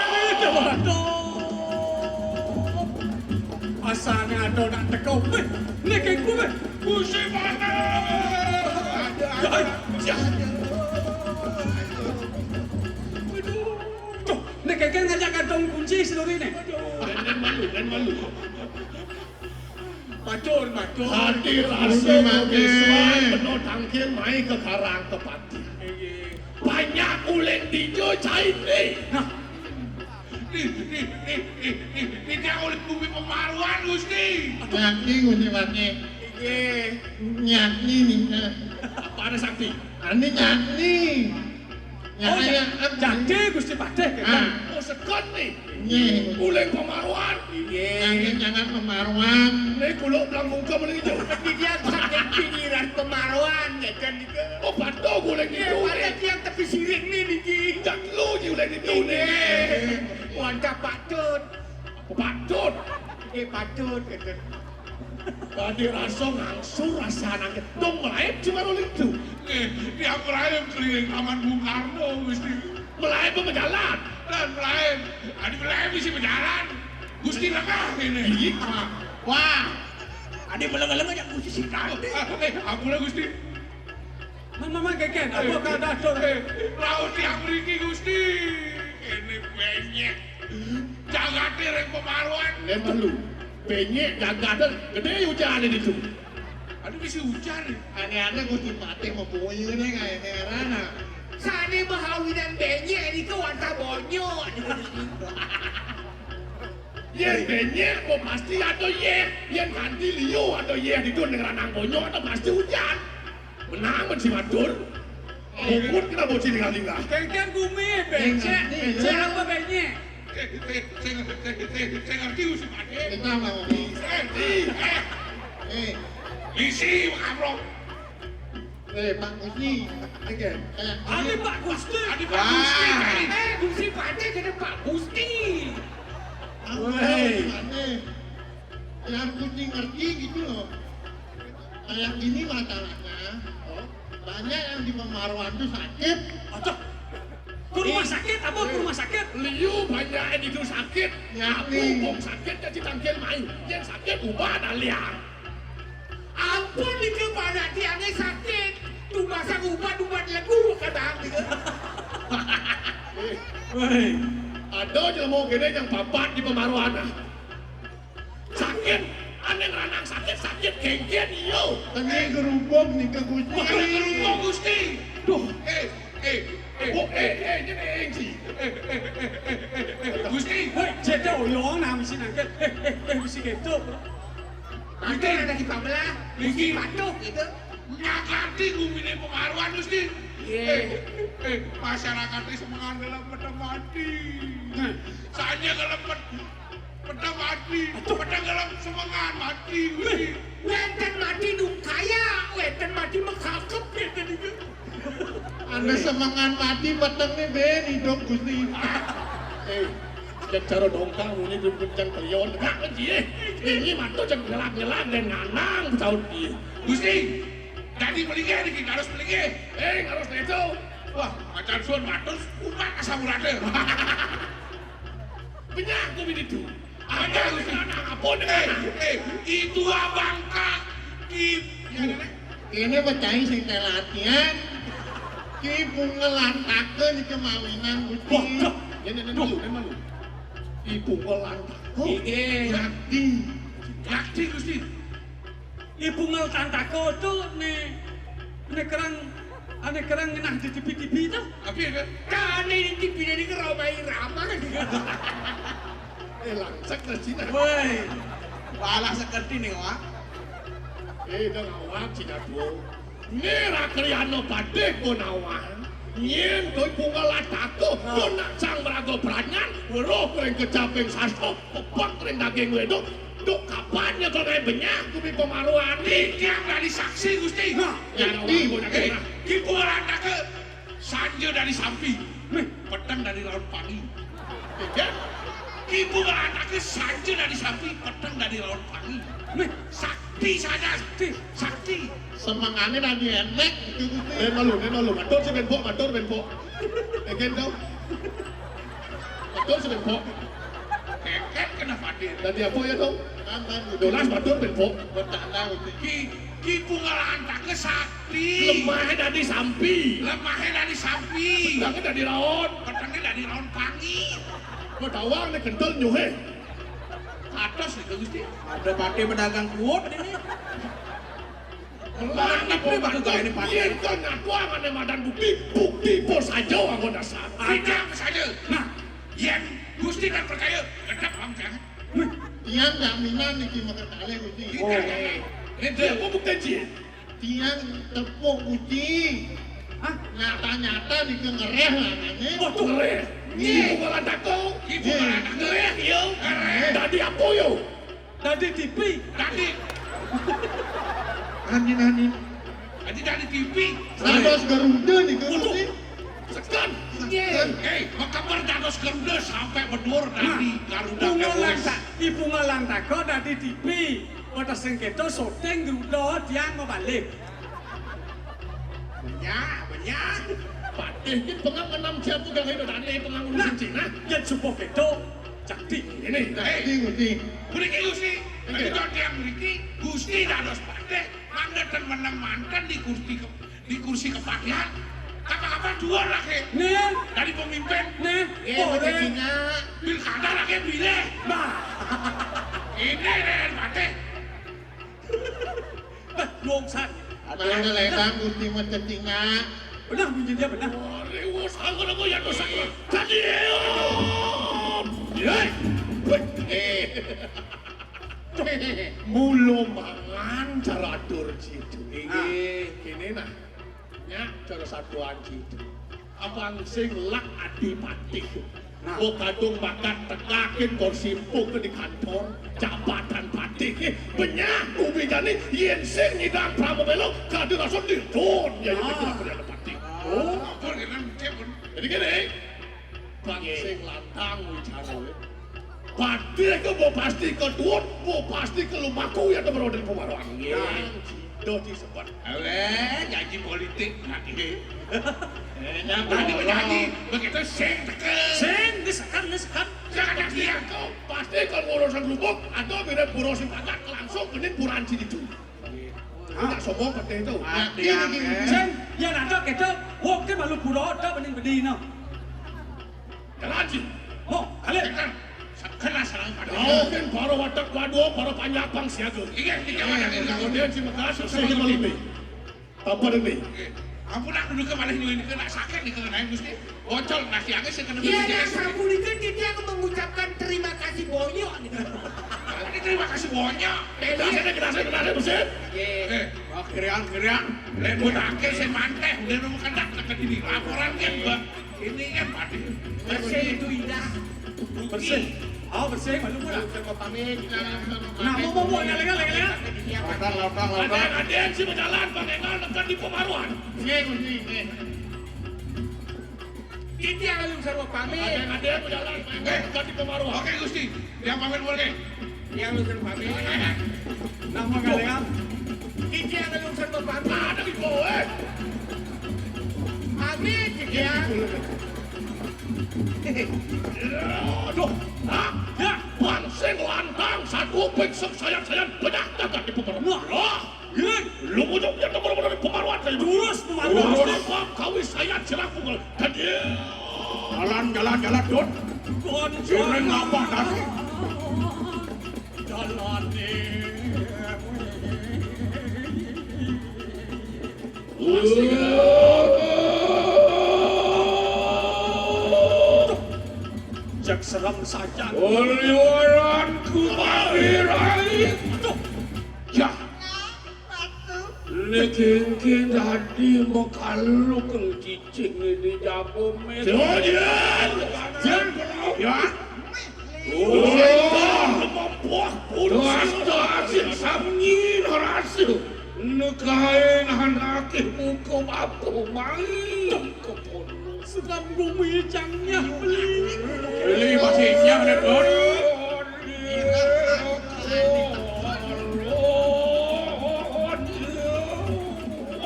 Aduh, nek kéngkén ngajak kantong kunci sedurine. Aduh, nen malu, nen malu. Matur, matur. Hadir asli mangke. Beno tangkil mai ke karang ke pati. Banyak uling dija caite. Nah, Nih, nih, nih, nih, nih, nih, nih, uling bumi pemaruan, Gusti. Nyaki, Gusti Pati. Inggih. Nyaki nih. Apa ada sakti? Ani nyaki. Oh, ya, jadi Gusti Patih, kan? Ah. Oh, sekon nih. Nggih. Uling pemaruan. Inggih. Jangan, jangan pemaruan. Nih, kulo belang muka boleh hijau. Dia sakit pikiran pemaruan, ya kan, nika. Oh, patuh uling itu, pada nih. Tiang tepi siring nih, niki. Dak lu ji uling itu, nih. Inggih. Wantah patut. Patut. Eh, patut, kata. Tadi rasa ngangsur, rasa nangkep. Dong, melaib cuma uling itu. Eh, tiap melaib keliling Taman Bung Karno, Gusti. Melaib apa jalan? Dan melaib. Adi melaib isi berjalan. Gusti lengah ini. Iya. Wah. Adi melengah-lengah yang Gusti sih. Ah, eh, ampun, Gusti. Man, man, man, kéngkén, apa kada ada? Eh, laut yang mriki, Gusti. Ini banyak. Jagate ring pemaruan. Len malu. Banyak jagate gedé ujané ditu. Aduh, bisa hujan nih. Aneh-aneh Gusti Patih mau bunyi ini kayak heran, ah. Sane mahawinan banyak niku wantah bonyok. Yén banyak, kok pasti ada yéh. Yén kanthi liya ada yéh ditu ning ranang bonyok, ada pasti hujan. Menang men si matur. Bungut kena bocil tinggal-tinggal. Kéngkén bumi, becek, becek apa banyak? Eh, eh, sing, sing, sing, sing ngerti Gusti Patih. Kita mau. Eh, eh, eh. Eh. Isi, Pak Amro. Eh, Pak Gusti. Oke. Kayak Adi gini. Pak Gusti. Adi Pak Gusti. Wah. Eh, Gusti Patih jadi Pak Gusti. Aku Woi. Tahu gimana. Yang Gusti ngerti gitu loh. Kayak gini masalahnya. Oh. Banyak yang di Pemaruan tuh sakit. Aduh. Ke rumah sakit, apa ke rumah sakit? Liu banyak yang itu sakit. Ya, aku nih. Wong sakit jadi tangkil main. Yang sakit ubah dah liang. Ampun, nika panak tiangé sakit. Tumbasang ubat, ubat legu kadang nika. Woi. Ada jelema kene yang papat di Pemaruan, ah. Sakit, aneh ranang sakit, sakit kéngkén iyo. Tengah gerubuk nika Gusti. Wah, gerubuk Gusti. Duh. Eh, eh, eh. Oh, eh, eh, jadi eh, si. Eh, eh, eh, eh, eh, eh, Gusti. Hei, cedok yo nang mesti nangkep. Eh, eh, eh, mesti gitu. Ada yang ada di pabelah, mesti patuh gitu. Nyakati gumine Pemaruan, Gusti. Iya. Eh, eh, masyarakat ini semangat dalam pedang mati. Nah. Saja kalau ped-, pedang mati, aduh. Pedang dalam semangat mati, Gusti. Wénten mati nung kaya, wénten mati mekakep, wénten itu. Anda semangat mati, petengnya ben hidup, Gusti. Eh, cek cara dongkang, muni dum kencang kelion. Nah, kan dia. Ini mantu cek ngelak-ngelak dan nganang, saut dia. Gusti, jadi pelinggih niki, harus pelinggih. Eh, harus itu. Wah, macan sun matus, umat asam uratnya. Banyak tuh ini tuh. Ada, Gusti. Apa nih? Eh, eh, itu abang kaki. Ini pecahin sing latihan. Ki bunga lantaka nika mawinan, Gusti. Waduh. Ya, nek, nek, malu, nek, malu. Ki bunga lantaka. Inggih. Yakti. Yakti, Gusti. Ibu ngeltantaka tu ne, ne kerang, ane kerang ngenah di tipi-tipi tu. Apa ya, Kak? Kane di tipi dari ke Rhoma Irama kan. Eh, langsek dah Cina. Woi. Balas sekerti nih, Wak. Eh, dah awak Cina tu. Ni rakriano patih pun awak. Nyen tu bunga lantaka, nah. Pun nak sang meraga peranyan, weruh kering kecaping sastra. Pepek ring daging wedok, duk kapan nyekel ngaé benyah gumi Pemaruan. Titiang dadi saksi, Gusti. Nah, jadi, eh, Ki Pualantaka sanja dadi sampi. Meh, peteng dadi laut pangi. Ya. Ki Pualantaka sanja dadi sampi, peteng dadi laut pangi. Meh, sakti saja, sakti, sakti. Semengane dadi enek, gitu, Gusti. Len malu, len malu. Matur sih, Ben Pok, matur, Ben Pok. Egen tau. Matur sih, Ben Pok. Keket kena patir. Dadi apa ya, Dong? Aman, gitu. Dolas matur, Ben Pok. Bertanda, Gusti. Ki, Ki Pungalantaka sakti. Lemahé dadi sampi. Lemahé dadi sampi. Pedangé dadi raon. Pedangé dadi raon pangi. Pedawang né kentel nyuhé. Atos nih, Gusti. Ada paté pedagang kuot ini. Melani pembantu ini paté. Yén kan ngaku amané madan bukti, bukti pun saja anggo dasar. Ada apa saja? Nah, yén Gusti kan percaya, gedek, Bang, jangan. Tiang jaminan niki makekalih, Gusti. Tidak, jangan. Ini dia apa bukti, Ci? Tiang tepuk, Gusti. Hah? Nyata-nyata niki ngeréh lanangé. Waduh, ngeréh. Nggih. Ibu Malantaka. Ibu Malantaka. Ngeréh, ya. Ngeréh. Dadi apa, ya? Dadi T V. Dadi. Anin, anin. Dadi, dadi T V. Dados Garuda nika, Gusti. Sekan. Sekan. Hei, makabar dados Garuda sampai bedur dadi Garuda. Bunga Lantak, Ibu Ngalantaka dadi T V. Pada sengketa syuting Garuda tiang mabalik. Banyak, banyak. Patih ki pengang enam jam udah itu tadi pengang urusan Cina. Yén suba kéto, cakti. Ini. Hei, Gusti. Mriki Gusti. Nggih. Kita tiang mriki, Gusti dados patih, mangga ten menang manten di kursi ke, di kursi kepatihan. Kapan-kapan dua lagi. Nih. Dari pemimpin. Nih. Eh, boleh. Cina. Pilkada lagi pilih. Nah. Ini, ini, ini, patih. Bah, luwung san. Aduh, ada ledang Gusti mah cecingak. Benar, bunyi dia benar. Riwus anggur aku ya dosa. Tadi. Yai. Eh. Mula mangan cara atur citu. Nah. Inggih, kene nah. Ya, cara satuan citu. Abang sing lak adipati. Nah. Kok kadung makan tekakin kursi empuk di kantor jabatan patih. Benyah ubijane yen sing nyidang pramupelo kadhe rasa dirgon ya yen Ah. Kira-kira patih. Oh, apa dengan cek pun. Jadi gini, bang Nggih. Sing lantang wicara we. Patih ke mau pasti ke tuun, mau pasti ke lumaku ya teman dari pemaruan. Nggih. Yang cido disebat. Alah, janji politik nanti. Eh, nyampe tadi menyanyi, begitu sing teke. Sing, disekat, disekat. Jangan nanti yang kau. Pasti kalau ngurusan lubuk, atau beda pura sing pagat, langsung benin puran sini tu. Tidak sombong patih tu. Nah, ini, ini, ini. Sing, ya nanti kita, wong ke malu pura, tak benin bedino. Jalan sih. Mo, kali. Tekan. Kena sarang pada. Mungkin para watak wadua, para panjapang siaga. Iya, iya, iya, iya. Kemudian si Megas, saya malu ni. Apa demi? Ampun, aku dulu kemarin nyuin ke nak sakit nih kena Gusti. Bocor nasi angin saya kena Iya, beli nah, jahit. Sampun itu dia mengucapkan terima kasih banyak gitu. Ini terima kasih banyak. Gelasnya, gelasnya, gelasnya, buset. Eh, oh, keriang, keriang. Lain buat akhir saya manteh, udah nemu kendak dekat ini. Laporan kan, Mbak. Ini kan mati. Bersih itu indah. Bersih. Oh, bersih, malu pula. Coba pamit. Nah, mau, mau, mau, yang legal, yang legal. Lautang, lautang, lautang. Ada, ada yang si berjalan, Bang Engal, dekat di Pemaruan. Iya, Gusti, iya. Titiang Agung sarwa pamit. Ada, ada yang berjalan, Bang Engal, dekat di Pemaruan. Oke, Gusti. Yang pamit boleh. Yang lu sarwa pamit. Nama kalian? Titiang Agung sarwa pamit. Ada di bawah. Pamit, Titiang. Aduh, ah, ya, bang sing lantang, satu ping sing sayan-sayan, banyak dagang di Pemaruan. Wah, iya. Lu punya punya nomor nomor Pemaruan saya. Terus Pemaruan. Terus apa kawis saya cerah pukul. Tadi. Jalan, jalan, jalan, Dut. Jalan. Jalan nih. Jak serem saja. Oliwaran ku mawirai. Aduh. Ya. Niki dadi mekaluk cicing ini jago mes. Jodian. Ya. Wah, lemah buah pun. Tuan, tuan, sing sami narasa. Nekain anake muka bapa mai kepono. Sedang bumi cangnya beli. Beli masih siap, Dut.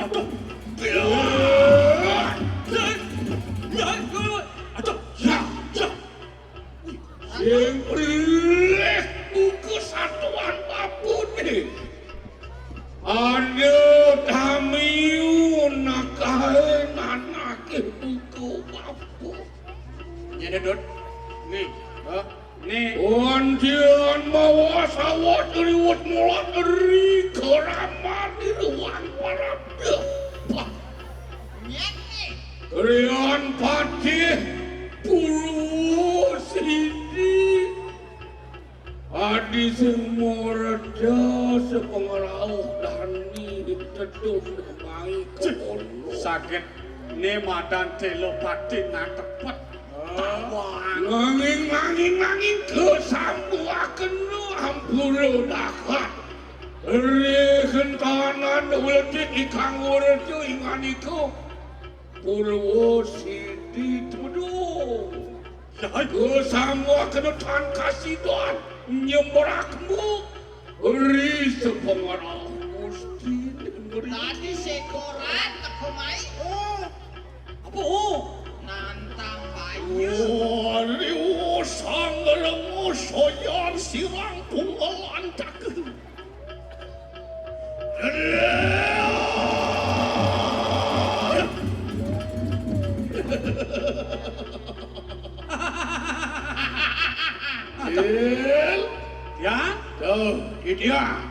Aduh. Aduh. Ya, ya. Sing pelih buku satuan apune. Ane Edot. Nih. Hah? Nih. Wantian mawa sawat riwut mulat ri keramat di ruang parabda. Wah. Nyet nih. Rian Patih Purwosidi. Adi sing moreda sepengerauh dani teduh mai kono. Saged ne madan telepati natepet. Tawang. Nanging, nanging, nanging, kesambuaken ampura dahat. Ri hentanan uledik ikang werja inganika Purwosidi Temedung. Yai. Kesambuaken tan kasidan nyemrakmu. Ri sepengerauh Gusti negeri. Tadi sekoran teko mai. Oh. Apa? Oh. Nantang bayu. Oh, riwo sang lengo soyar sirang tunggal antaka. Cil. Ya? Tuh, iki dia.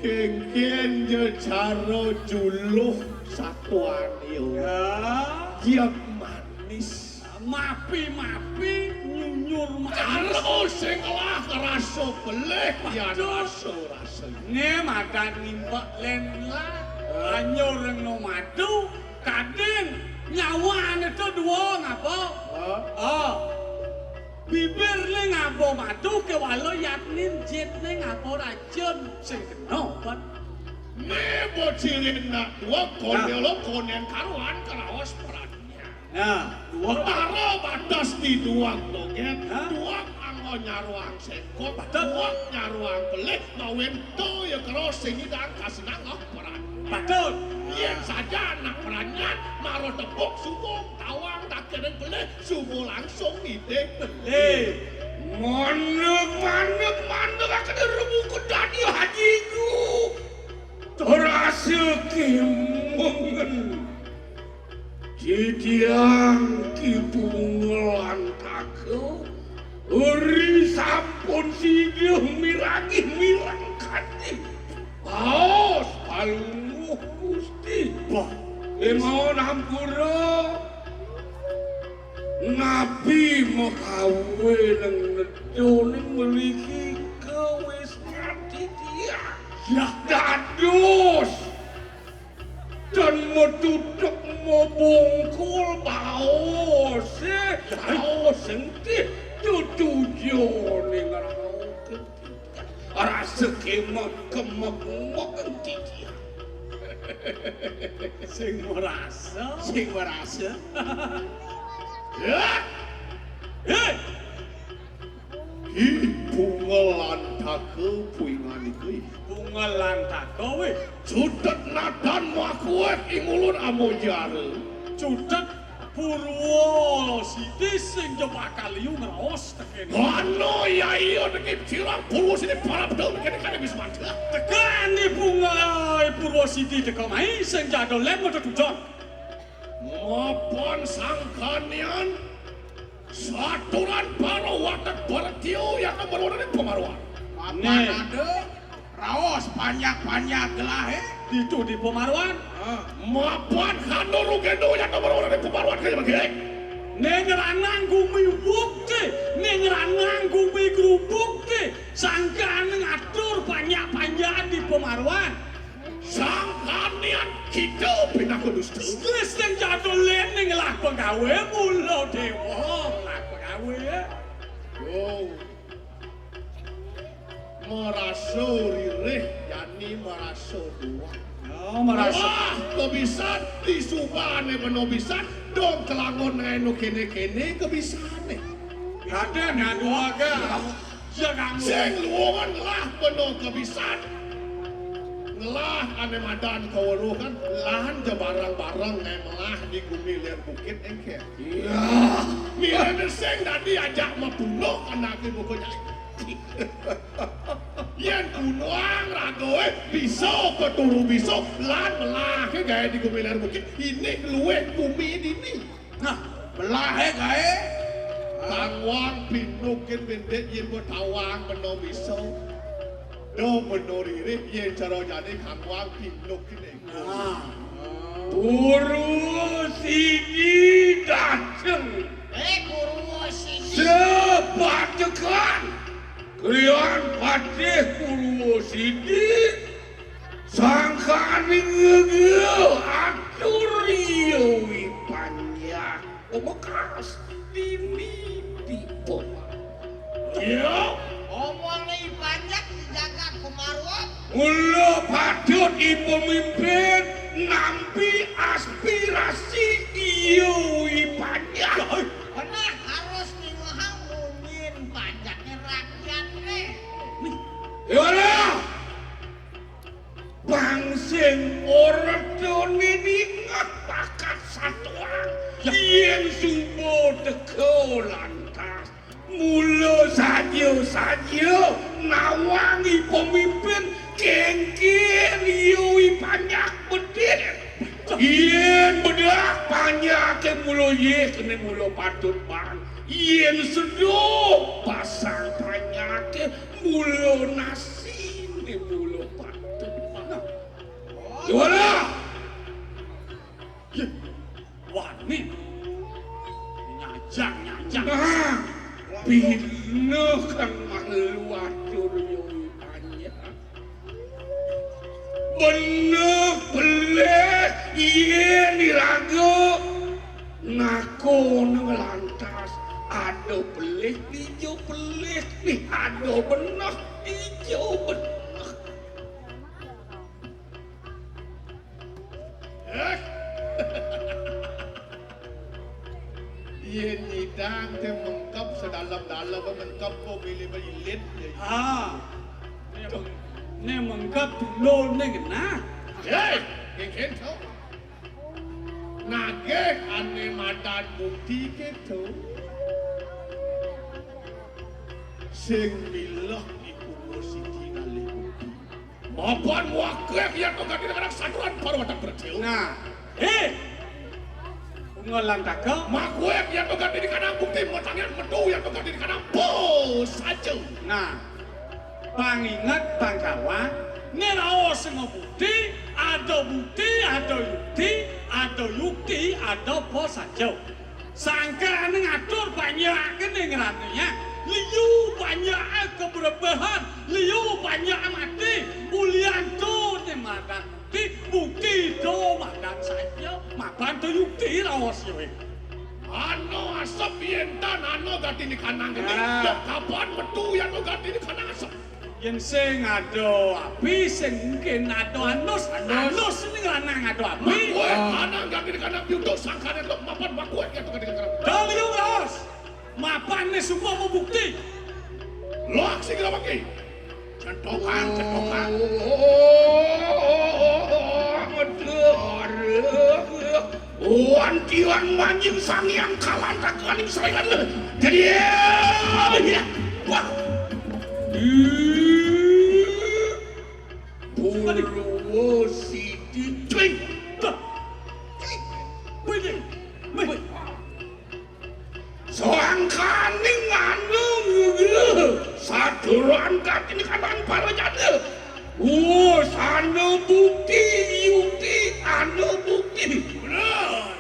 Kengken je cara juluh satuan yo. Ya. Kiap manis. Mapi-mapi nyunyur manis. Karo sing ngelah rasa pelih, yan rasa-rasa. Ne madan ngimbak len lah. Anyur reng no madu, kading nyawane to dua ngapa? Hah? Oh. Bibir ne ngaba madu kewala yatnin jit ne ngaba racun sing kena obat. Ne bocirin nak dua. Nah. Konelo konen karuan keraos perannya. Nah, dua. Para batas di duang doget, hah? Duang anggo nyaruang sekot, betul. Duang nyaruang pelih, ngawin to ya kero sing idang kasenang ngah peran. Betul. Yen saja anak perannya, maro tepuk subung, tawang, tak kena pelih, subung langsung ngiding pelih. Mandeg, mandeg, mandeg, akan rebu kedadi hajiku. Terasa kemengen. Titiang Ki Bunga Lantaka, ri sampun sida miragi mireng kadi. Baos palungguh Gusti. Bah. Kemawon ampura. Napi makawe neng nedoning meliki kewis titiang. Ya. Dados. Dan metutup mebungkul baos, eh, baos engkih tutujo ning rauh. Rasa kemek kemek-mek engkih. Sing merasa, sing merasa. Ya. Hei. Ki Bunga Lantaka puingan iki. Bunga Lantaka, weh. Cutet nadan makuweh ing ulun amojara. Cutet Purwa Siti sing jebak kaliu ngraos tekén. Ana yai dengip cirang Purwa Siti parab daun kene kane wis mantep. Tekan di Bunga Purwa Siti teka mai sing jadol lem metu tujon. Mapan sangkanian saturan para watek baretio yang nomor wana ning pamaruan. Mapan ada raos panjak-panjak gelahe. Ditu di pamaruan. Ah. Mapan kando rugendo yang nomor wana ning pamaruan kaya begini. Ning ranang gumi bukti, ning ranang gumi grubukti, sangkan ngatur panjak-panjakan di pamaruan. Sangkanian kita pinaka dusta. Wis sing jatuh lening lah penggawe mula dewa lah penggawe. Yo. Merasa ririh, jani merasa duah. Oh, merasa. Wah, kebisan, di subane beno bisan, dong kelangon ngae no kene-kene kebisane. Raden, anu aga. Ya, kamu. Sing luwungan ngelah beno kebisan. Ngelah ane madan kaweruh kan, lahan ja bareng-bareng ngae melah di gumi ler bukit engke. Iya. Mirene sing dadi ajak mapuno anake buku nyai. Yen kunuang ragoe bisa keturu bisa lan melahe gae di gumi ler bukit, ini luwih gumi dini. Nah, Melahe kae, Kang Wang pinukin bintik yen wis tawang bena bisa. Do bena ririh yen cara jane Kang Wang pinukin ning. Nah. Guru sini dateng. Eh, guru sini. Sepatekan. Krian patih guru sini. Sangkaning ngege atur iya wi panjak. Omekas dini dipo. Iya. Omong ni panjak di jagat Komarwa. Mula patut ipemimpin nampi aspirasi iya wi panjak. Benar harus ningohang munyin panjaknya rakyat nih. Iya lah. Bang sing ora done ningat bakat satuan. Yen suba teka lantas. Mula saja-saja nawangi pemimpin kengken yui panjak bedil. Yen bedak panjake mula yeh kene mula patut bang. Yen seduh pasang panjake mula nasi ne mula patut bang. Wala. Yeh, wani. Nyajang, nyajang. Nah, bina kang malu atur yo panjak. Bener pelih iye niraga. Nakon lantas ada pelih, ijo pelih, nih ada beneh, ijo beneh. Eh. Yen nyidang te mengkep sedalem-dalem mengkep ko bilih berilit. Ah. Ne meng-, ne mengkep dulu ne genah. Hei, kekento. Nagih ane madan bukti keto. Sing milah iku siji ngalih bukti. Mapan muakeh yen to gati anak satuan parwatan berteu. Nah, eh. Ungol lantaka. Makuek yen to gati kanang bukti, matangian metu yen to gati kanang po saja. Nah, panginget pangkawan, ne raos sing bukti, ada bukti, ada yukti, ada yukti, ada po saja. Sangkane ngatur panjake ning rane ya. Liyu panjake kebrebehan, liyu panjake mati, ulian to ne madan bukti, bukti to madan saja, mapan to yukti raos yo. Ano asep yen tan ano gati ni kanang geni. Ah. Dok kapan metu ya to gati ni kanang asep. Yen sing ada api, sing mungkin ada anus. Anus. Anus ini lanang ada api. Makuek, ah, lanang gati ni kanang piutuk sangkane to mapan makuek ya to gati ni kanang. Daliung raos. Mapan ne semua mau bukti. Loak sing lawaki. Centokan, centokan. Wan tiang manjing sangiang kalan tak kaning saringan. Jadi, ya, wah. Purwo Siti. Cuing. Cuing. Wih, wih. Sangkaning anu ngugel saturan katine kanang parajane. Wus anu bukti, yukti anu bukti. Bener.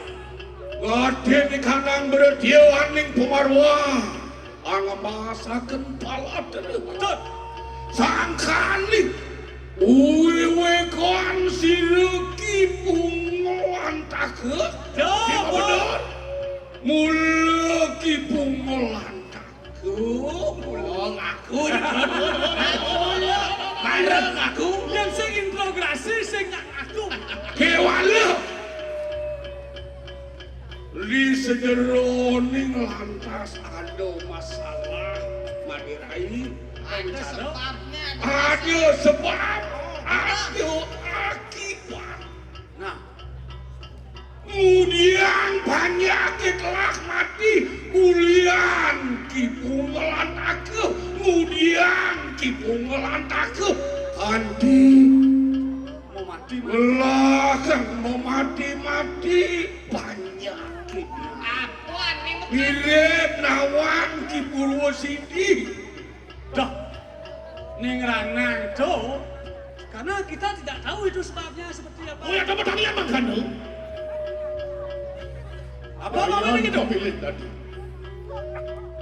Katine kanang berdiawaning pamarwa. Angemasaken palatene. Betul. Sangkaning wiwekan sira ki pungo antaka. Ya, bener. Mula ki pungo lantak. Ku, mula ngaku. Ngaku, mula. Ngaku. Yang sing interogasi, sing ngaku. Kewala. Di sejeroning lantas ada masalah, Madirai. Ada sebabnya, ada sebab, ada akibat. Nah, mudian panjake telah mati, ulian ki pungo lantaka, mudian ki pungo lantaka, kanti mau mati, mau mati, mati panjake. Apa Mirip nawang Ki Purwosidi. Dah, ning ranang to. Karena kita tidak tahu itu sebabnya seperti apa. Oh ya, dapat tangian mangkana. Apa mau ini gitu? Pilih tadi.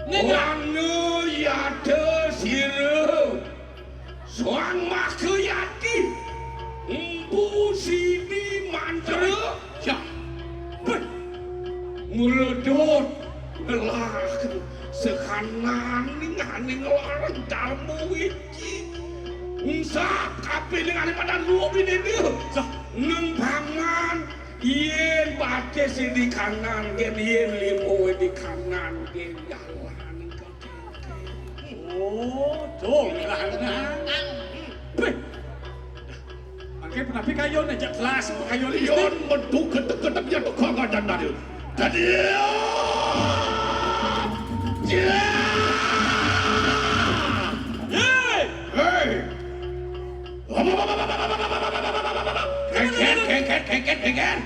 Ning anu yada sira. Sang Mahayati, Empu Sidi Mantra, ya, beh, mledot ngelah sekanan ning aning larang Darma Wiji. Ngsap kabeh ning aning padan luwih binene. Sah. Neng paman, yen pate sing di kanan, yen, yen limo di kanan, yen jalan. Oh, dong, lanang. Beh. Mangke penapi kayone, jak kelas kayone. Yon metu gedeg-gedeg ya tukang kacan tadi. Dadi. Ye! Hei! Kengken, kengken, kengken, kengken.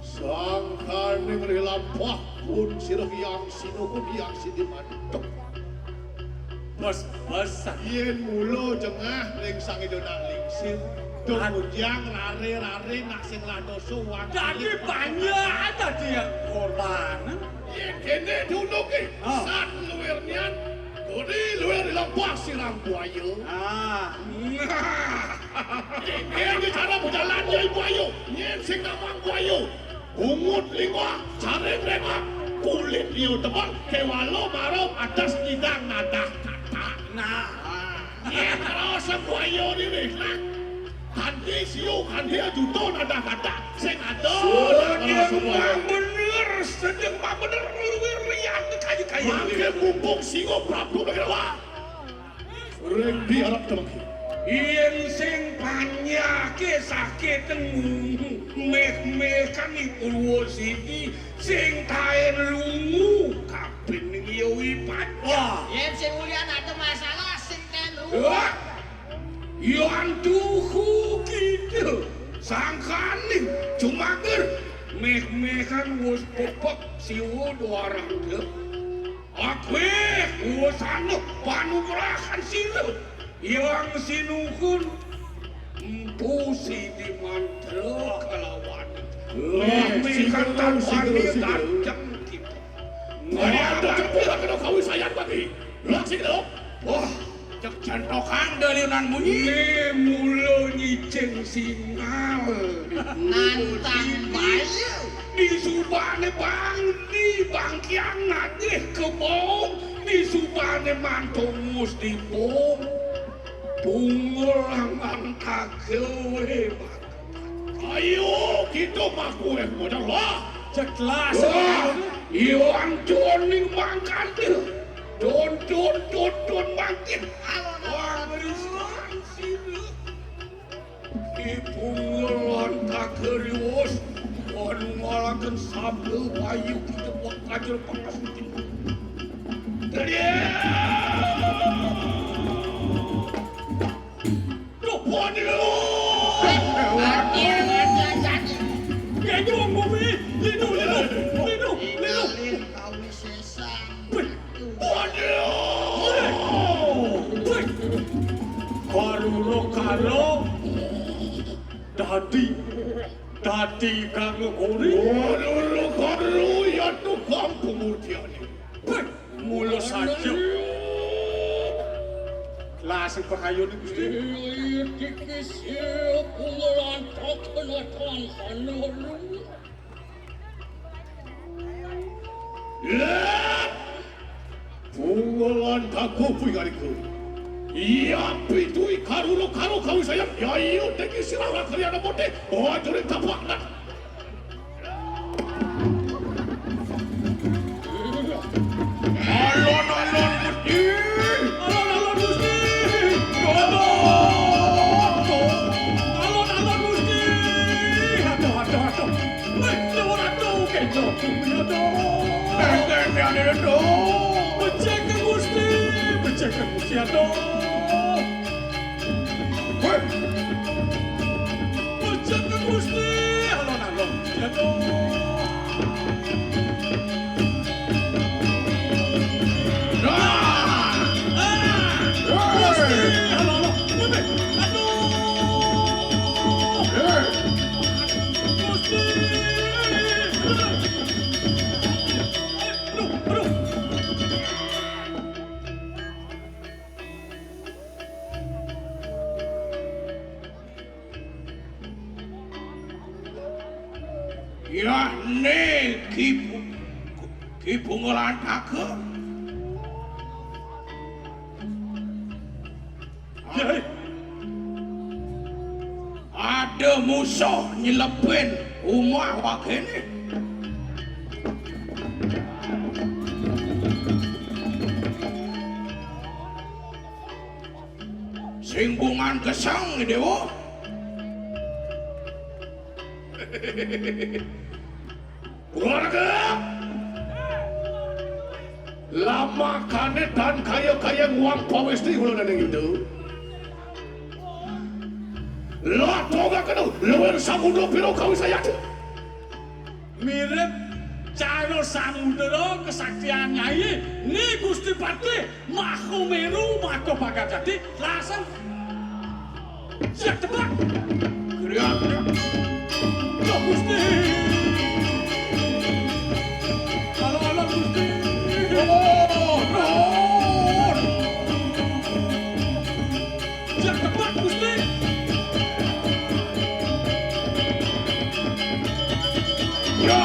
Sangkane mrih lampah pun sira Hyang Sinuhun, Hyang Sidi Mantuk. Bos, bos. Yen mula jengah ring sang Ida nak lingsir, do Ad- munjang rare-rare nak sing ladosa wang. Dadi banyak dadi korban. Yen kene dunuke, ah, sat luwir nian, dadi luwir lampah sirang buaya. Ah. Nah. Yen cara berjalan ya ibu ayu, yen sing namang buayu. Bungut lingwah, jaring rengah, kulit liu tebal, kewalo maro atas idang nadah kata. Nah, yen rasa buayu diri, nah. Kanthi siu, kanthi juto nadah kata. Sing ada, sing bener, sedeng bener luwih rian kayu-kayu. Mangke mumpung singo Prabu Begrawa. Ring di arep temengki. Yen sing panyake sakit meh-mehan Purwosidi, sing taen lungu kabin ngiwi panyah. Wah, yen sing mulian ada masalah sing taen lungu. Wah. Yan tuhu kita sangkane jumager meh-mehan wis pepek siwa dwarangga. Akwih kuwasana panugrahan sira, Hyang Sinuhun, Empu Sidi Mantra kalawan. Wah, meh-mehan tanpa niat ajeng kita. Ada cepuk kena kawisayan bagi. Lak sing lho. Wah, cek jantokan dalinan munyi. Ne mula nyicing singal. Nantang bayu. Di subane bang, di bangkiang nagih kebong, di subane mantung mus di bong. Bunga langang kagewe. Ayo, kita maku eh modal lah. Jelas. Wah, iyo antuning mangkante. Don, don, don, don, mangkin. Wah, Kristan sini. Ibu ngelon tak kerius. Anu ngalaken sabda bayu kita buat kajel pengas. Duh, waduh. Lindung, bumi. Lindung, lindung. Lindung, lindung. Waduh. Karuna karo dadi, dadi kang gori. Karuna karo ya tukang pemutiane. Mula saja. Kelas pakayun, Gusti. Iki sil kula lantak kenatan hanalu. Bungalan dago kuwi kariku. Iya pitui karuna karo kawisayan. Ya iya deki sirah kaliyan putih. Oh, juri tapak. Alon-alon Gusti. Alon-alon Gusti. Aduh. Alon-alon Gusti. Aduh, aduh, aduh. Wih, nuwun aduh, kejo. Aduh. Engke piane aduh. Becik Gusti, becik Gusti aduh. Wih. Becik Gusti, alon-alon Gusti aduh. Yah, né Ki Bu-, Ki Bunga Lantaka. Yah. Ada musuh nyelebin umah wagené. Sing bungan gesang, Déwa. Warga. Lamakané tan kaya-kaya nguang pawésti kula Déning Yuda. Latogakena luwir samudra pira kawisayati. Mirip cara samudra kesaktian Nyai, Ni Gusti Patih. Maha Meru, Maha Bagajati, lasem. Siap tebak. Kriak. Loh, Gusti. Halo, halo, Gusti. Oh, oh. Siap tebak, Gusti. Ya.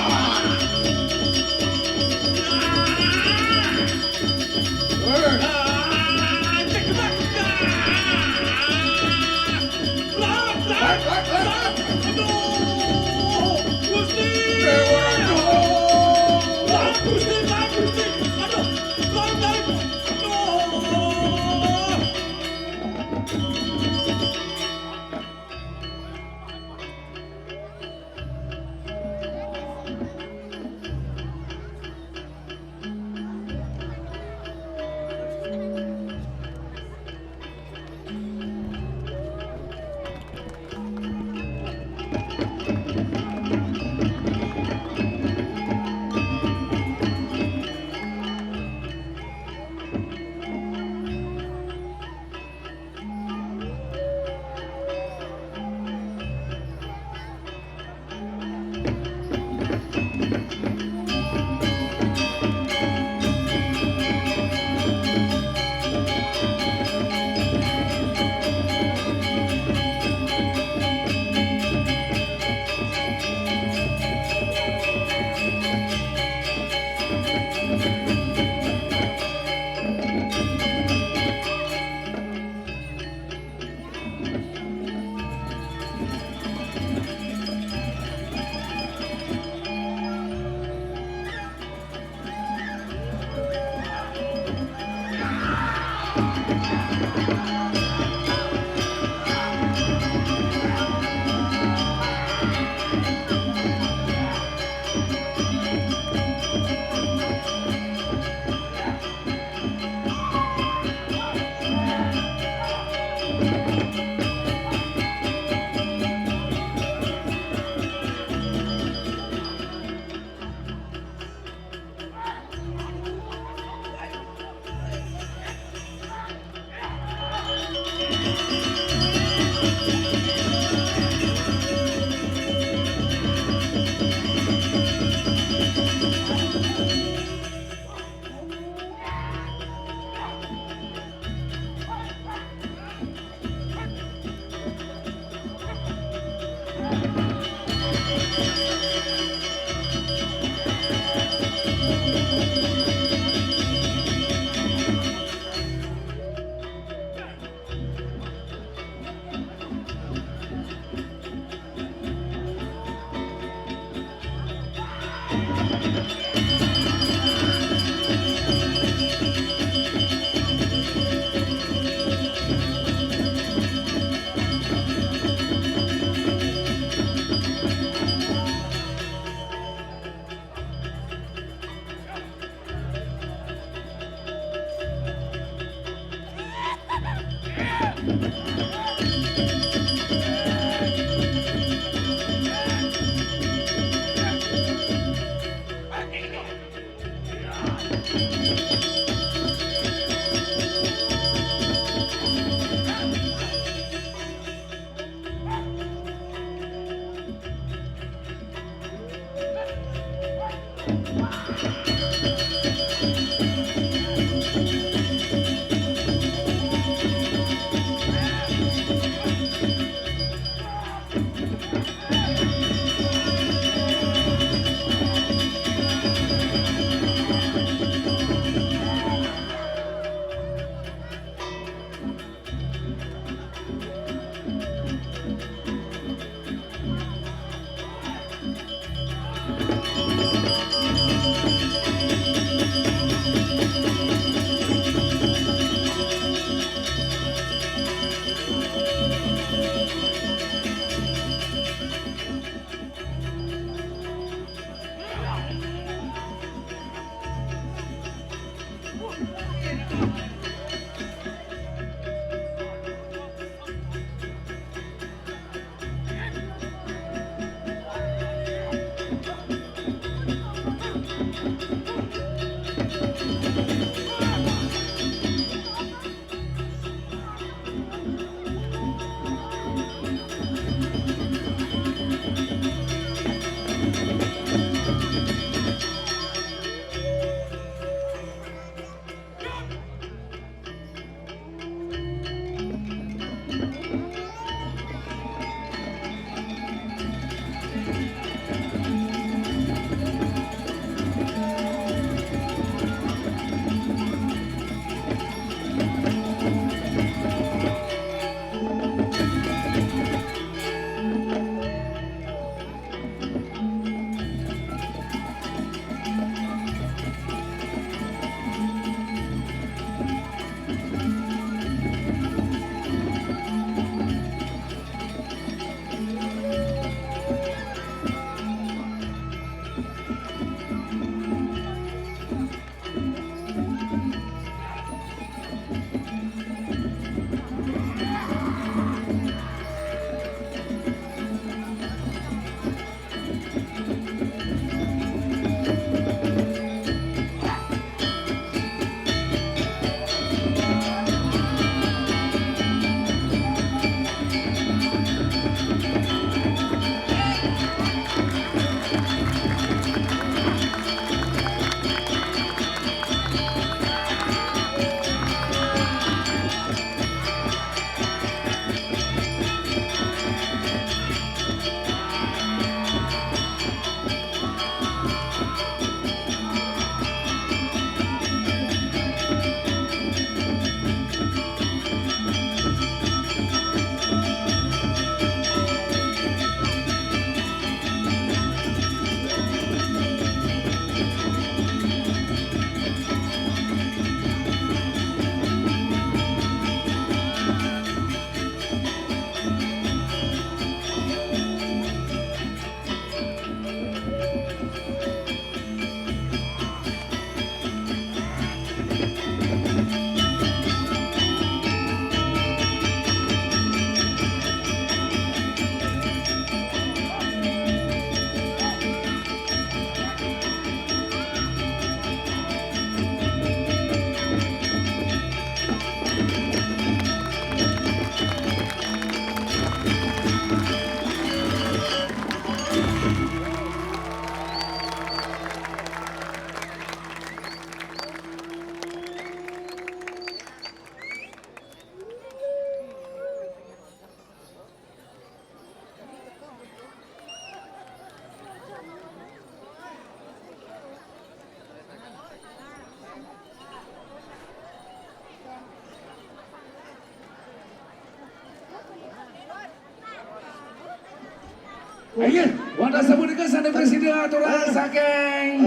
Ayo, wanda sabun ke sana presiden aturan saking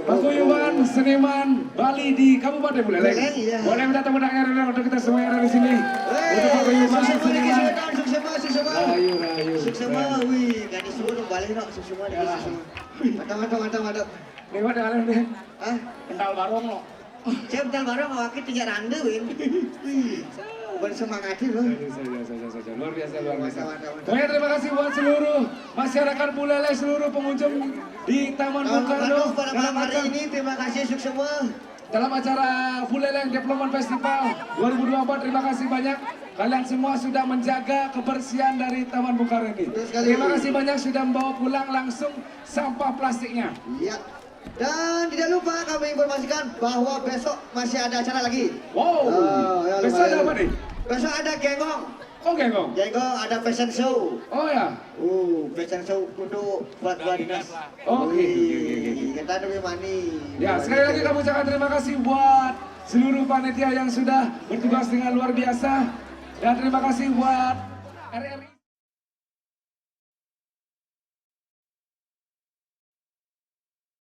Paguyuban Seniman Bali di Kabupaten Buleleng. Boleh minta tepuk tangan dulu untuk kita semua yang ada di sini. Untuk Paguyuban Seniman. Suksema, suksema. Rayu, rayu. Suksema, wih, gak disuruh balik, no. Suksema, suksema. Mantap, mantap, mantap, mantap. Lewat dalam deh. Hah? Kental barong, no. Saya bentar bareng sama Wakil tiga rande, Win. Wih, bersemangat itu. Luar biasa, luar biasa. Pokoknya terima kasih buat seluruh masyarakat Buleleng, seluruh pengunjung di Taman Bung Karno pada malam hari ini. Terima kasih untuk semua. Dalam acara Buleleng Development Festival dua ribu dua puluh empat, terima kasih banyak. Kalian semua sudah menjaga kebersihan dari Taman Bung Karno ini. Terima kasih banyak sudah membawa pulang langsung sampah plastiknya. Iya. Dan tidak lupa kami informasikan bahwa besok masih ada acara lagi. Wow. Besok ada apa nih? Besok ada Gengong. Oh, Gengong. Gengong ada fashion show. Oh ya. Uh, fashion show untuk buat buat dinas. Oke, oke, oke, oke. Kita lebih mani. Ya, sekali lagi kami ucapkan terima kasih buat seluruh panitia yang sudah bertugas dengan luar biasa. Dan terima kasih buat R R I.